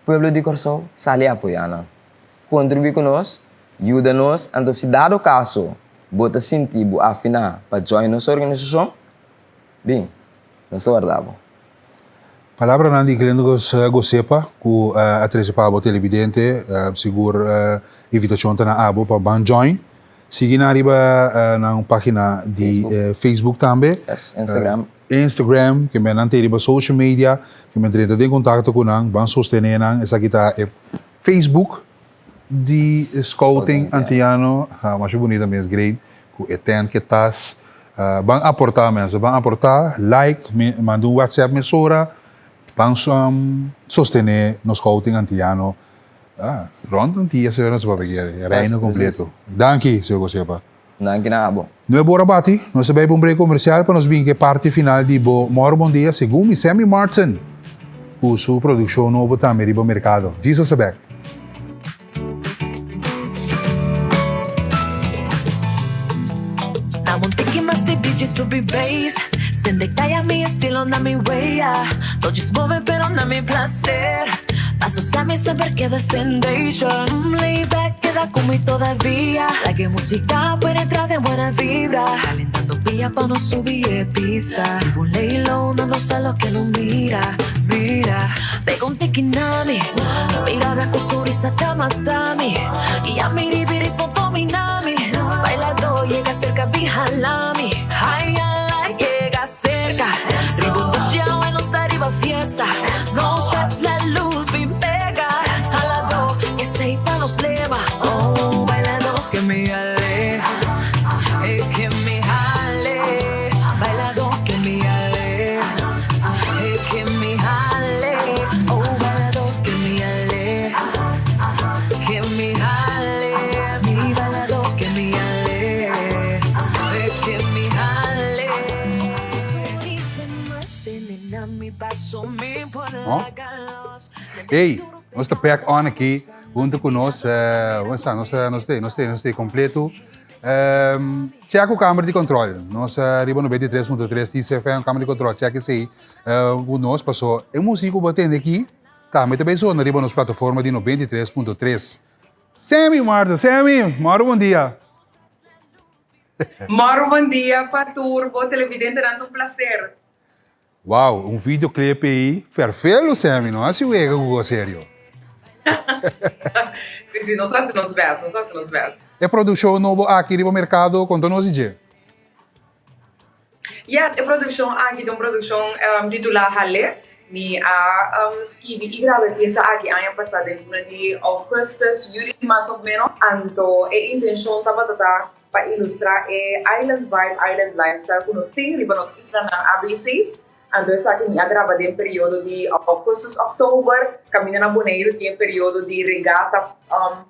Pueblo di Kòrsou, sali apoyá nan. Kontribuí ku nos, yuda nos, anto si dado kaso bo ta sinti bo afiná pa join nos organisashon, Bin, nos ta warda bo. Palabranan di Glenda Gosepa ku a trese pa abo televidente, sigur invitashon ta na abo pa ban join. Sigui nan riba nan pagina di Facebook tambe. Yes, Instagram. Instagram, ke men nan te riba social media, ke men drenta den kontakto ku nan, ban sostené nan. Esaki ta e Facebook di Scouting Antiano. Masha bunita mes, great. Ku e tent ku e tas. Ban aportá mensen, ban aportá, like, manda un whatsapp mesora, ban sostené nos scouting antiano rònt Antia señor nos papia kere, reino kompleto. Danki señor Gosepa. Danki na abo. Nuebe ora bati, nos ta bai pa un break komersial pa nos bin ku e parti final di bo Mòru Bon Dia segun mi Sammy Martin ku su produkshon nobo tambe riba merkado. Jesus ta bèk. Hey, nos ta back on aki hunto ku nos, nos ta, nos ta, nos ta, nos ta, nos ta kompleto. Check ku kamer di kontrol. Nos riba 93.3 ICFM, kamer di kontrol, check esei ku nos paso e musik ku bo a tende aki tambe ta bai sona riba nos plataforma di 93.3. Sammy Marta, Sammy, mòru bon dia. Mòru bon dia pa tur bo televidentenan, ta un plaser. Wow, un videoclip ei ferfelu Sammy, no hasi wega ku go serio. Si, si, nos hasi nos best, nos hasi nos best. E produccion nobo aki riba mercado, konta nos di dje. Yes, e produccion aki ta un produccion titula Halé. Mi a skibi i graba e piesa aki aña pasa den luna di augustus, juli mas of menos. Anto e intencion tabata ta Pa ilustrá e island vibe, island lifestyle ku nos tin riba nos islanan ABC. Anto esaki mi a graba den periodo di augustus, oktober. Kaminda na Boneiru tin e periodo di Regata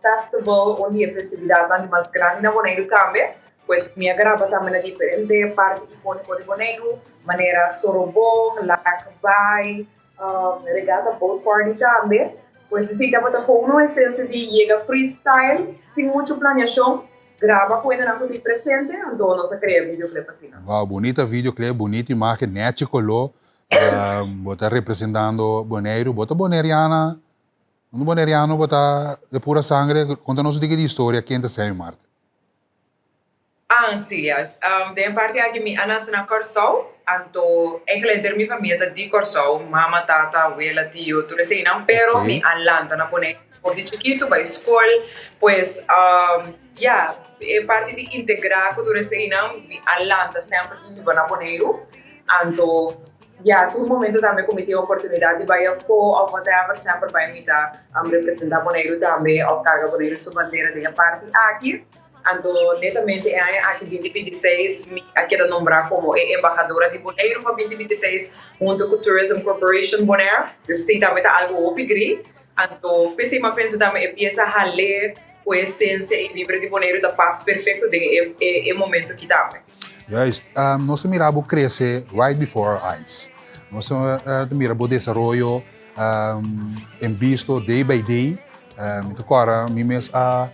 Festival, un di e festividatnan di mas grandi na Boneiru tambe. Pues mi a graba tambe na diferente parti ikóniko di Boneiru, manera Sorobon, Lac Bay, Regata Boat Party tambe. Pues esei tabata gewoon un esensia di yega freestyle, sin muchu planeashon. Graba ku hendenan ku tin presente, anto nos a krea videoclip asina. Wow, bunita videoclip, bunita imagen, nechi koló. Bo ta representando Boneiru. Bo ta boneriana? Un boneriano bo ta de pura sangre? Konta nos un tiki di historia ken ta Sammy Martin. Ansi, yes. Den e parti aki mi a nase na Kòrsou, anto eigenlijk henter mi famia ta di Kòrsou, mama, tata, wela, tio, tur eseinan, pero mi a lanta na Boneiru for di chikitu, bai skol, pues ya, e parti di integrá ku tur eseinan, mi a lanta semper i biba na Boneiru, anto ya, tur momento tambe ku mi tin oportunidat di bai afó òf whatever, semper bai mi ta representá Boneiru tambe òf karga Boneiru su bandera den e parti aki. Anto netamente e aña aki binti binti seis mi a keda nombrá komo e embahadora di Boneiru pa binti binti seis huntu ku Tourism Corporation Bonaire. Dus esei tambe ta algu hopi gri. Anto p'esei mi a pensa tambe e piesa hal'é ku e esensia i vibra di Boneiru ta pas perfekto den e e momento aki tambe. Juist, nos a mira bo krese right before our eyes. Nos a mira bo desaroyo en bisto day by day. Mi ta kòrda mi mes a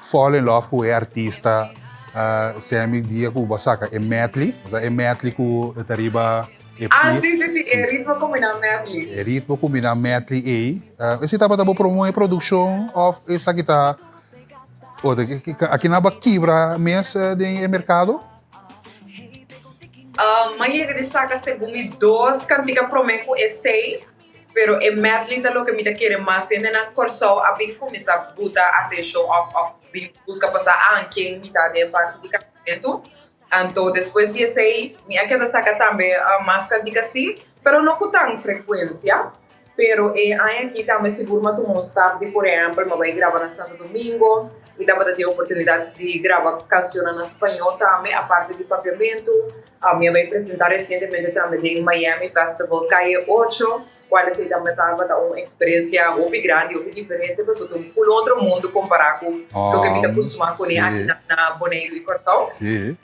Fall in love ku e artista Sammy dia ku bo a saka e medley, osea e medley ku ta riba e Ah, si, si, si, e ritmo kombiná medley. E ritmo kombiná medley ei. Esei tabata bo promé produkshon òf esaki ta otro? Aki nan bo a kibra mes den e merkado? Mi a yega di saka segun mi dos kantika promé ku esei. Pero e medley ta loke mi ta kere mas hende na Kòrsou a bin kuminsá buta atenshon òf òf bin buska pasá an ken mi ta den e parti di kantamentu. Anto despues di esei mi a keda saka tambe mas kantika si, pero no ku tan frekuensia. Pero e aña aki tambe sigur m'a tuma un stap di por ehempel m'a bai graba na Santo Domingo y tabata tin oportunidad di graba cancionnan na spañol tambe aparte di papiamentu. Mi a bai presenta recientemente tambe den Miami Festival Calle Ocho. Cual esey tambe tabata un experiencia hopi grandi, hopi diferente, pasobra ta un full otro mundo compara cu loke mi ta custuma cune aki na Boneiru y Corsou.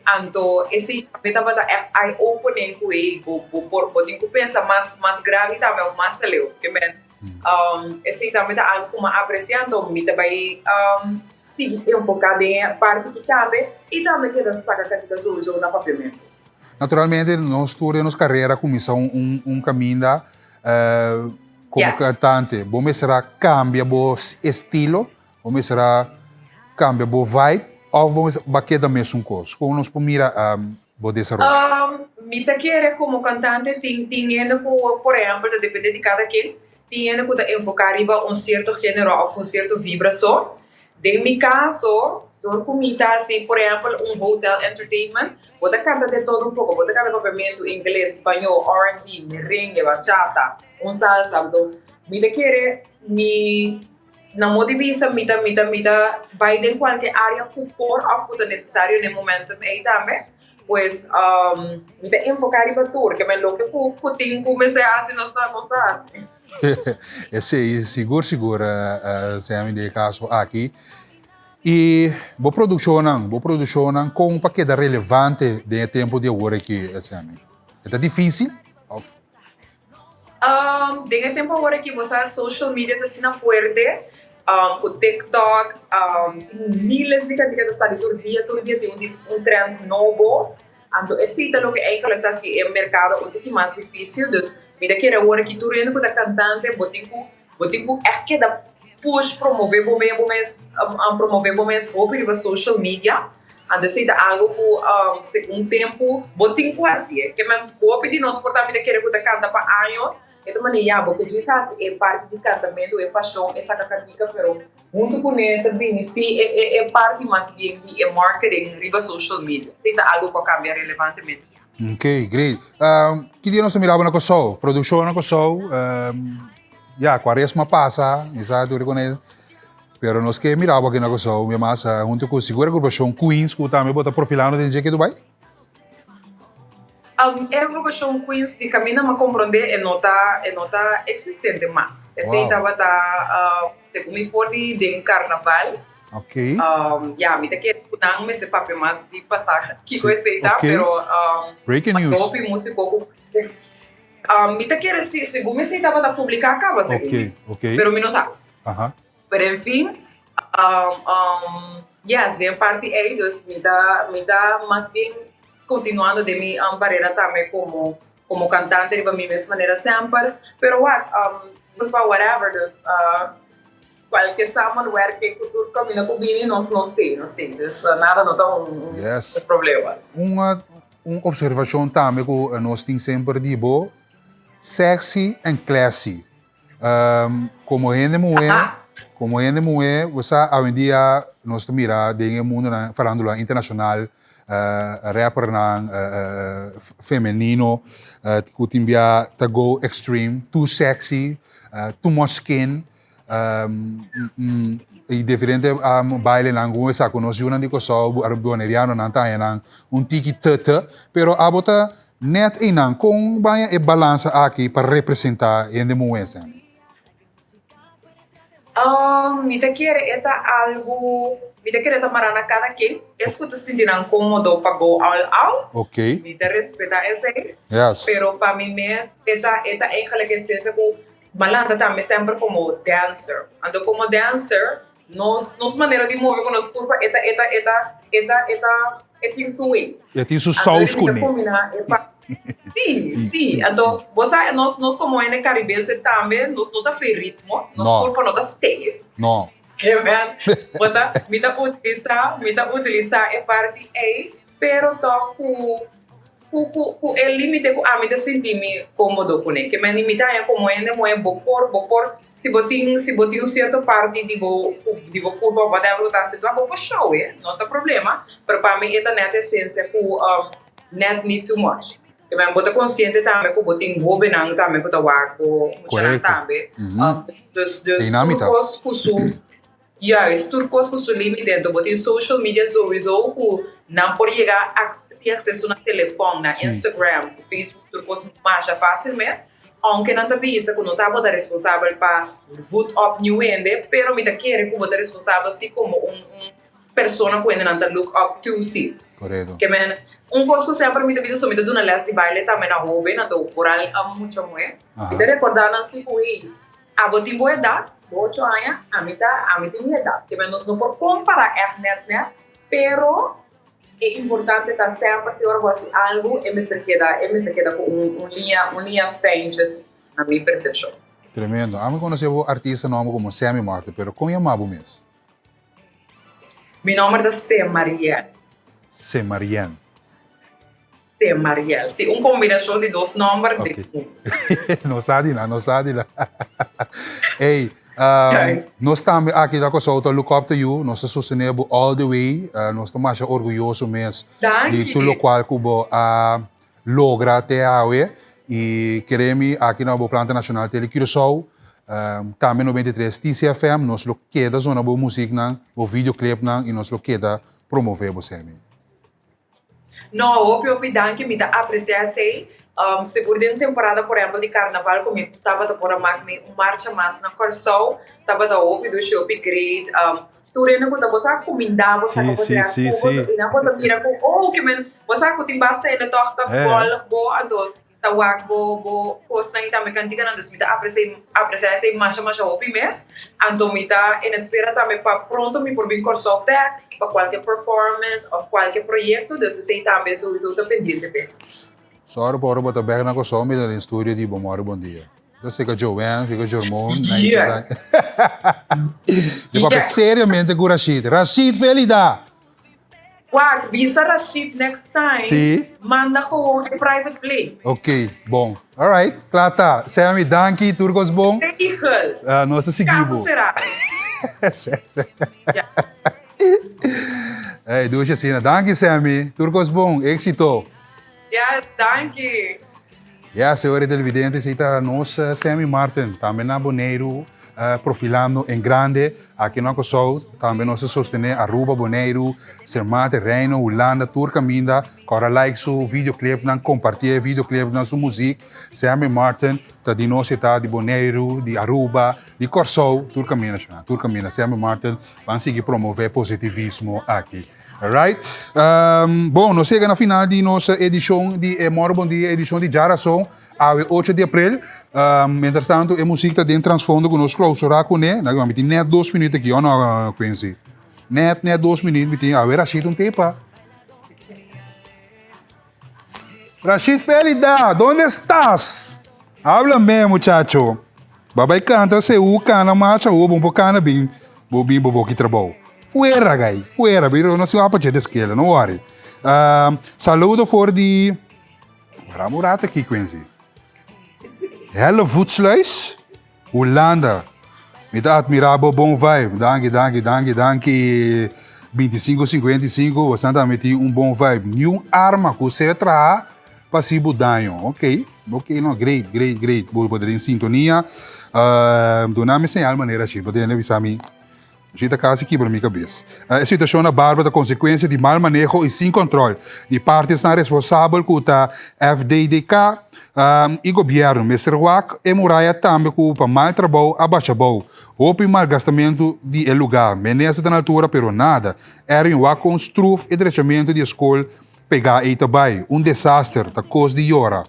Anto esey tambe tabata echt eye opening cu hey, bo bo por bo tin cu pensa mas mas grandi tambe of mas aleu. Ke men esey tambe ta algo cu mi a aprecia, anto mi ta bay sigui enfoca den e parti aki tambe y tambe keda saca cantidad sowieso na Papiamento. Naturalmente nos tur den nos carera cuminsa un un caminda como cantante. Bo mester a cambia bo estilo, bo mester a cambia bo vibe of bo mester ba keda mesun cos? Con nos por mira bo desaroyo? Mi ta kere como cantante tin tin hende cu por ehempel ta depende di cada ken, tin hende cu ta enfoca riba un cierto genero of un cierto vibra so. Den mi kaso, dor ku mi ta hasi, por ehèmpel, un hotel entertainment, bo ta kanta de todo un poko. Bo ta kanta papiamentu, ingles, spañó, R&B, merengue, bachata, un salsa. Anto, mi ta kere mi, na modo di bisa, mi ta mi ta mi ta bai den kualke área ku por òf ku ta nesesario na e momentum ei tambe. Pues, mi ta enfoká riba tur, ke men loke ku ku tin ku mester hasi nos ta nos ta hasi. Esei sigur sigur Sammy den e kaso aki. I bo produkshonnan, bo produkshonnan kon pa keda relevante den e tempu di awor aki Sammy? E ta difisil of? Den e tempu awor aki bo sa social media ta asina fuerte ku TikTok tin miles di kantidat ta sali tur dia, tur dia tin un trend nobo. Anto esei ta loke eigenlijk ta hasi e merkado un tiki mas difisil. Dus mi ta kere awor aki tur hende ku ta kantante bo tin ku bo tin ku ègt keda push promove bo mes bo mes promove bo mes hopi riba social media. Anto esei ta algu ku segun tempu bo tin ku hasié. Ke men hopi di nos por ta mi ta kere ku ta kanta pa años e ta manera ya bo ke djis hasi e parti di kantamentu e pashon e saka kantika pero Huntu kuné ta bini sí e e parti mas bien di e marketing riba social media. Esei ta algu ku a kambia relevantemente. Ok, great. Ki dia nos ta mira bo na Kòrsou? Produkshon na Kòrsou, ya, kuaresma pasa, mi sa tur kuné, pero nos ke mira bo aki na Kòrsou, mi mas huntu ku sigur e agrupashon Queens ku tambe bo ta profilando den dje ke Dubai? E agrupashon Queens di kaminda mi a komprondé e no ta e no ta eksistente mas. Esei tabata. Segun mi for di den carnaval. Ok. Ya, mi ta kere ku nan mester papia mas di pasaje kiko esei ta, pero Breaking news. Hopi musico ku mi ta kere si, segun mi esei tabata publica kaba segun mi. Ok, ok. Pero mi no sa. Aha. Pero en fin, yes, den parti ei dus mi ta mi ta mas bien continuando den mi carera tambe como Como cantante riba mi mes manera semper, pero wak, pa whatever, dus cualke samenwerking cu tur caminda cu bini nos nos tin, nos tin, dus nada no ta un Yes. problema. Un un observacion tambe cu nos tin semper di bo, sexy and classy. Como hende muhe, como hende muhe, bo sa awendia nos ta mira den e mundonan farándula internacional, rappernan femenino cu tin bia ta go extreme, too sexy, too much skin, y diferente bailenan cu bo sa cu nos yunan di Kòrsou, Bonerianonan ta haña nan un tiki te te, pero abo ta Net einan, kon baña e balansa aki pa representá hende muhé, Sandy? Mi ta kere e ta algu, mi ta kere ta mará na kada ken. Es ku ta sinti nan kómodo pa go all out, mi ta respetá esei. Pero pa mi mes e ta e ta eigenlijk esensia ku mi a lanta tambe semper komo dancer. Anto komo dancer Nos nos manera di move ku nos kurpa e ta e ta e ta e ta e ta e tin su way. E tin su saus kuné. Anto mi ta kombiná e pa Sí, sí. Anto bo sa nos nos komo hende karibense tambe nos no ta fe ritmo, nos kurpa no ta stay. No. Amen. Bo ta mi ta utilisá mi ta utilisá e parti ei pero tòg ku Ku ku ku e limite ku ami ta sinti mi komodo kuné. Ke men limita haña komo hende muhé bo por bo por si bo tin si bo tin un sierto parti di bo di bo kurpa whatever ku ta situá bo por show e no ta problema pero pa mi e ta nèt esensia ku nèt ni too much. Ke men bo ta konsiente tambe ku bo tin hóbennan tambe ku ta wak bo muchanan tambe. Dus dus tur kos ku su juist tur kos ku su límite. Enton bo tin social media souiso ku nan por yega tin akseso na telefòn, na Instagram, Facebook tur kos masha fásil mes. Ounke nan ta bisa ku no ta bo ta responsabel pa voed op niun hende, pero mi ta kere ku bo ta responsabel si komo un un persona ku hendenan ta look up to si. Korekto. Ke men, un kos ku semper mi ta bisa so mi ta duna les di baile tambe na hoben, anto foral mucha muhé. Mi ta rekordá nan si ku hey, abo tin bo edat, bo ocho aña, ami ta, ami tin mi edat. Ke men nos no por kompará ègt nèt nèt, pero e importante ta semper ki ora bo hasi algu e mester keda, e mester keda ku un un liña, un liña fijntjes na mi persepshon. Tremendo. Ami konosé bo artista nòmber komo Sammy Martin, pero kon yamá bo mes? Mi nomber ta Semariel. Semariel. Semariel. Si, un combinacion di dos nomber de un. No sa di nan, no sa di nan. Ey, nos tambe aki na Kòrsou ta look up to you, nos ta sostene bo all the way, nos ta masha orguyoso mes di tur lokual ku bo a logra te awe y kere mi aki na bo planta nacional Tele Curaçao tambe 93 TCFM nos lo keda zona bo muziknan bo videoclipnan y nos lo keda promove bo semi. No, hopi hopi danki, mi ta aprecia esey. Sigur den temporada por ehempel di carnaval cu mi tabata por a mak mi un marcha mas na Corsou, tabata hopi dushi, hopi great. Tur hende ku ta bo sa kumindá bo sa ku bo traha ku bo i nan bo ta mira ku oh ke men bo sa ku tin basta hende tòg ta vòlg bo anto ta wak bo bo kosnan i tambe kantikanan dus mi ta apresia apresia esei masha masha hopi mes anto mi ta en espera tambe pa pronto mi por bin Kòrsou bèk pa kualke performance òf kualke proyekto dus esei tambe souiso ta pendiente p'e. Sòru pa ora bo ta bèk na Kòrsou mi ta den studio di Bo Mòri Bon Dia. Ta seka Joanne, seka Jormon. Yes. Di papia seriamente ku Rashid. Rashid Felida! Wak, bisa Rashid next time. Si. Manda gewoon e private plane. Ok, bon. Alright, kla ta. Sammy, danki, tur kos bon. Regel. Nos ta sigui bo. Kaso será. Ey, dushi asina. Danki, Sammy. Tur kos bon. Éxito. Yes, danki. Ya, señores televidentes, esei ta nos Sammy Martin, tambe na Boneiru, profilando en grande. Aki na Kòrsou tambe nos ta sostené Aruba, Boneiru, Sint Maarten, Reino, Hulanda, tur kaminda. Kòrda like su videoclipnan, kompartí e videoclipnan, su muzik. Sammy Martin ta di nos, e ta di Boneiru, di Aruba, di Kòrsou, tur kaminda, tur kaminda. Sammy Martin ban sigui promové positivismo aki. Alright. Um, bon, nos llega na final di nos edicion di e Moro Bon Dia, edicion di Jarason, awe 8 di april. Um, mientras tanto, e muziek ta den transfondo ku nos clausura kuné. Na, mi tin net dos minuut aki, oh no, Quincy. Net, net dos minuut, mi tin, awe Rashid un tepa. Rashid Felida, ¿dónde estás? Háblame, muchacho. Babay canta, se u cana marcha, u bon por cana bin, bo bin bo boki trabou. Fuera, gay, fuera, biro no si apa de esquela, no worry. Uh, saludo for di Ramo rato aqui, Quincy. Helle Voetsluis. Hulanda. Mi ta admira bo bon vibe. Danki, danki, danki, danki. 25, 55, bosan tambe tin un bon vibe. Niun arma ku ser traha pa hasi bo daño. Ok, ok, no, great, great, great. Bo por den sintonia. Uh, duna mi señal manera así, bo tende bisa mi. Así ta casi kibra mi cabes. Uh, e situacion na Barber ta consecuencia di mal maneho y sin control di parti esnan responsabel cu ta FDDK um, y gobierno. Mester wak e muraya tambe cu pa mal trabou a basha bou. Hopi malgastamento di e lugar. Menester ta na altura pero nada. Erwin wak con struf e drechamento di e school pega ey ta bay. Un desaster, ta cos di yora.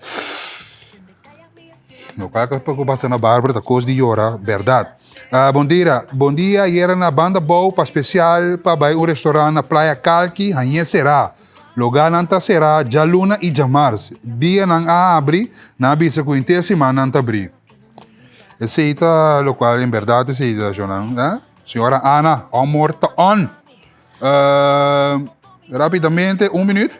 Locual cu pasa na Barber ta cos di yora, berdad. Uh, bon dia, bon dia. Ayera na Banda Bou pa special pa bay un restaurant na Playa Kalki, hañe será. Loganan ta será djaluna y djamars. Dia nan a abri, nan a bisa cu henter siman nan ta abri. Esey ta locual en berdad esey ta shonnan, eh? Señora Ana, amor ta on. Uh, rapidamente, un minuut.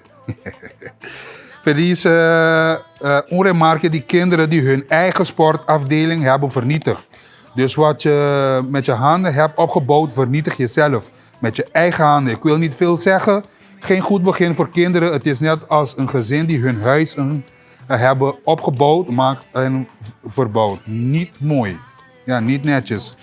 Feliz uh, uh, un remarke die kinderen die hun eigen sportafdeling hebben vernietigd. Dus wat je met je handen hebt opgebouwd, vernietig jezelf. Met je eigen handen. Ik wil niet veel zeggen. Geen goed begin voor kinderen. Het is net als een gezin die hun huis een hebben opgebouwd, maakt en verbouwd. Niet mooi. Ja, niet netjes.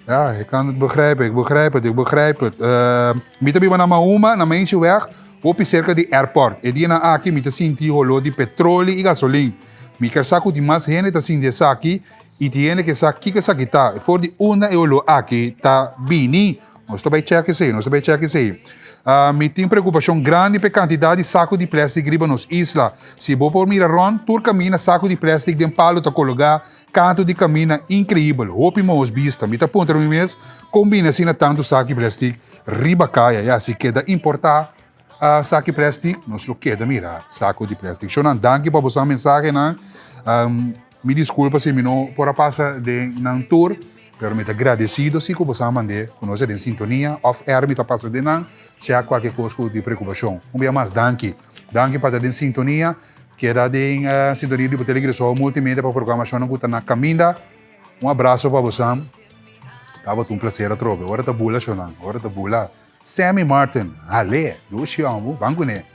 Ja, ik kan het begrijpen, ik begrijp het, ik begrijp het. Uh, mi ta biba na Mahuma, na Mensjeweg, hopi serka di airport. E dianan aki mi ta sinti holó di petroli i gasolin. Mi ker sa ku tin mas hende ta sinti esaki i tin hende ke sa kiko esaki ta. For di unda e holó aki ta bini? Nos ta bai chèk esei, nos ta bai chèk esei. Uh, mi tin preokupashon grandi pa e kantidat di saku di plèstik riba nos isla. Si bo por mira rònt, tur kaminda saku di plèstik den palu ta kologá Kantu di kamina inkreibel, hopi mohos bista. Mi ta puntra mi mes kon bini asina tantu saki plèstik riba kaya. Ya, si keda importá saki plèstik, nos lo keda mira sako di plèstik. Shownan, danki pa boso mensahenan. Mi diskulpa si mi no por a pasa den nan tur, pero mi ta gradesido si ku boso a mand'é ku nos a den sintonia òf er mi ta pasa den nan, sea kualke kos ku di preokupashon. Un bia mas, danki. Danki pa ta den sintonia. Keda den sintonia di bo Telegresou Multimedia pa programacionnan cu ta na caminda. Un abrazo pa bosan. Tabata un placer atrobe. Ora ta bula shonan, ora ta bula. Sammy Martin, hale, dushi hombo, ban cune.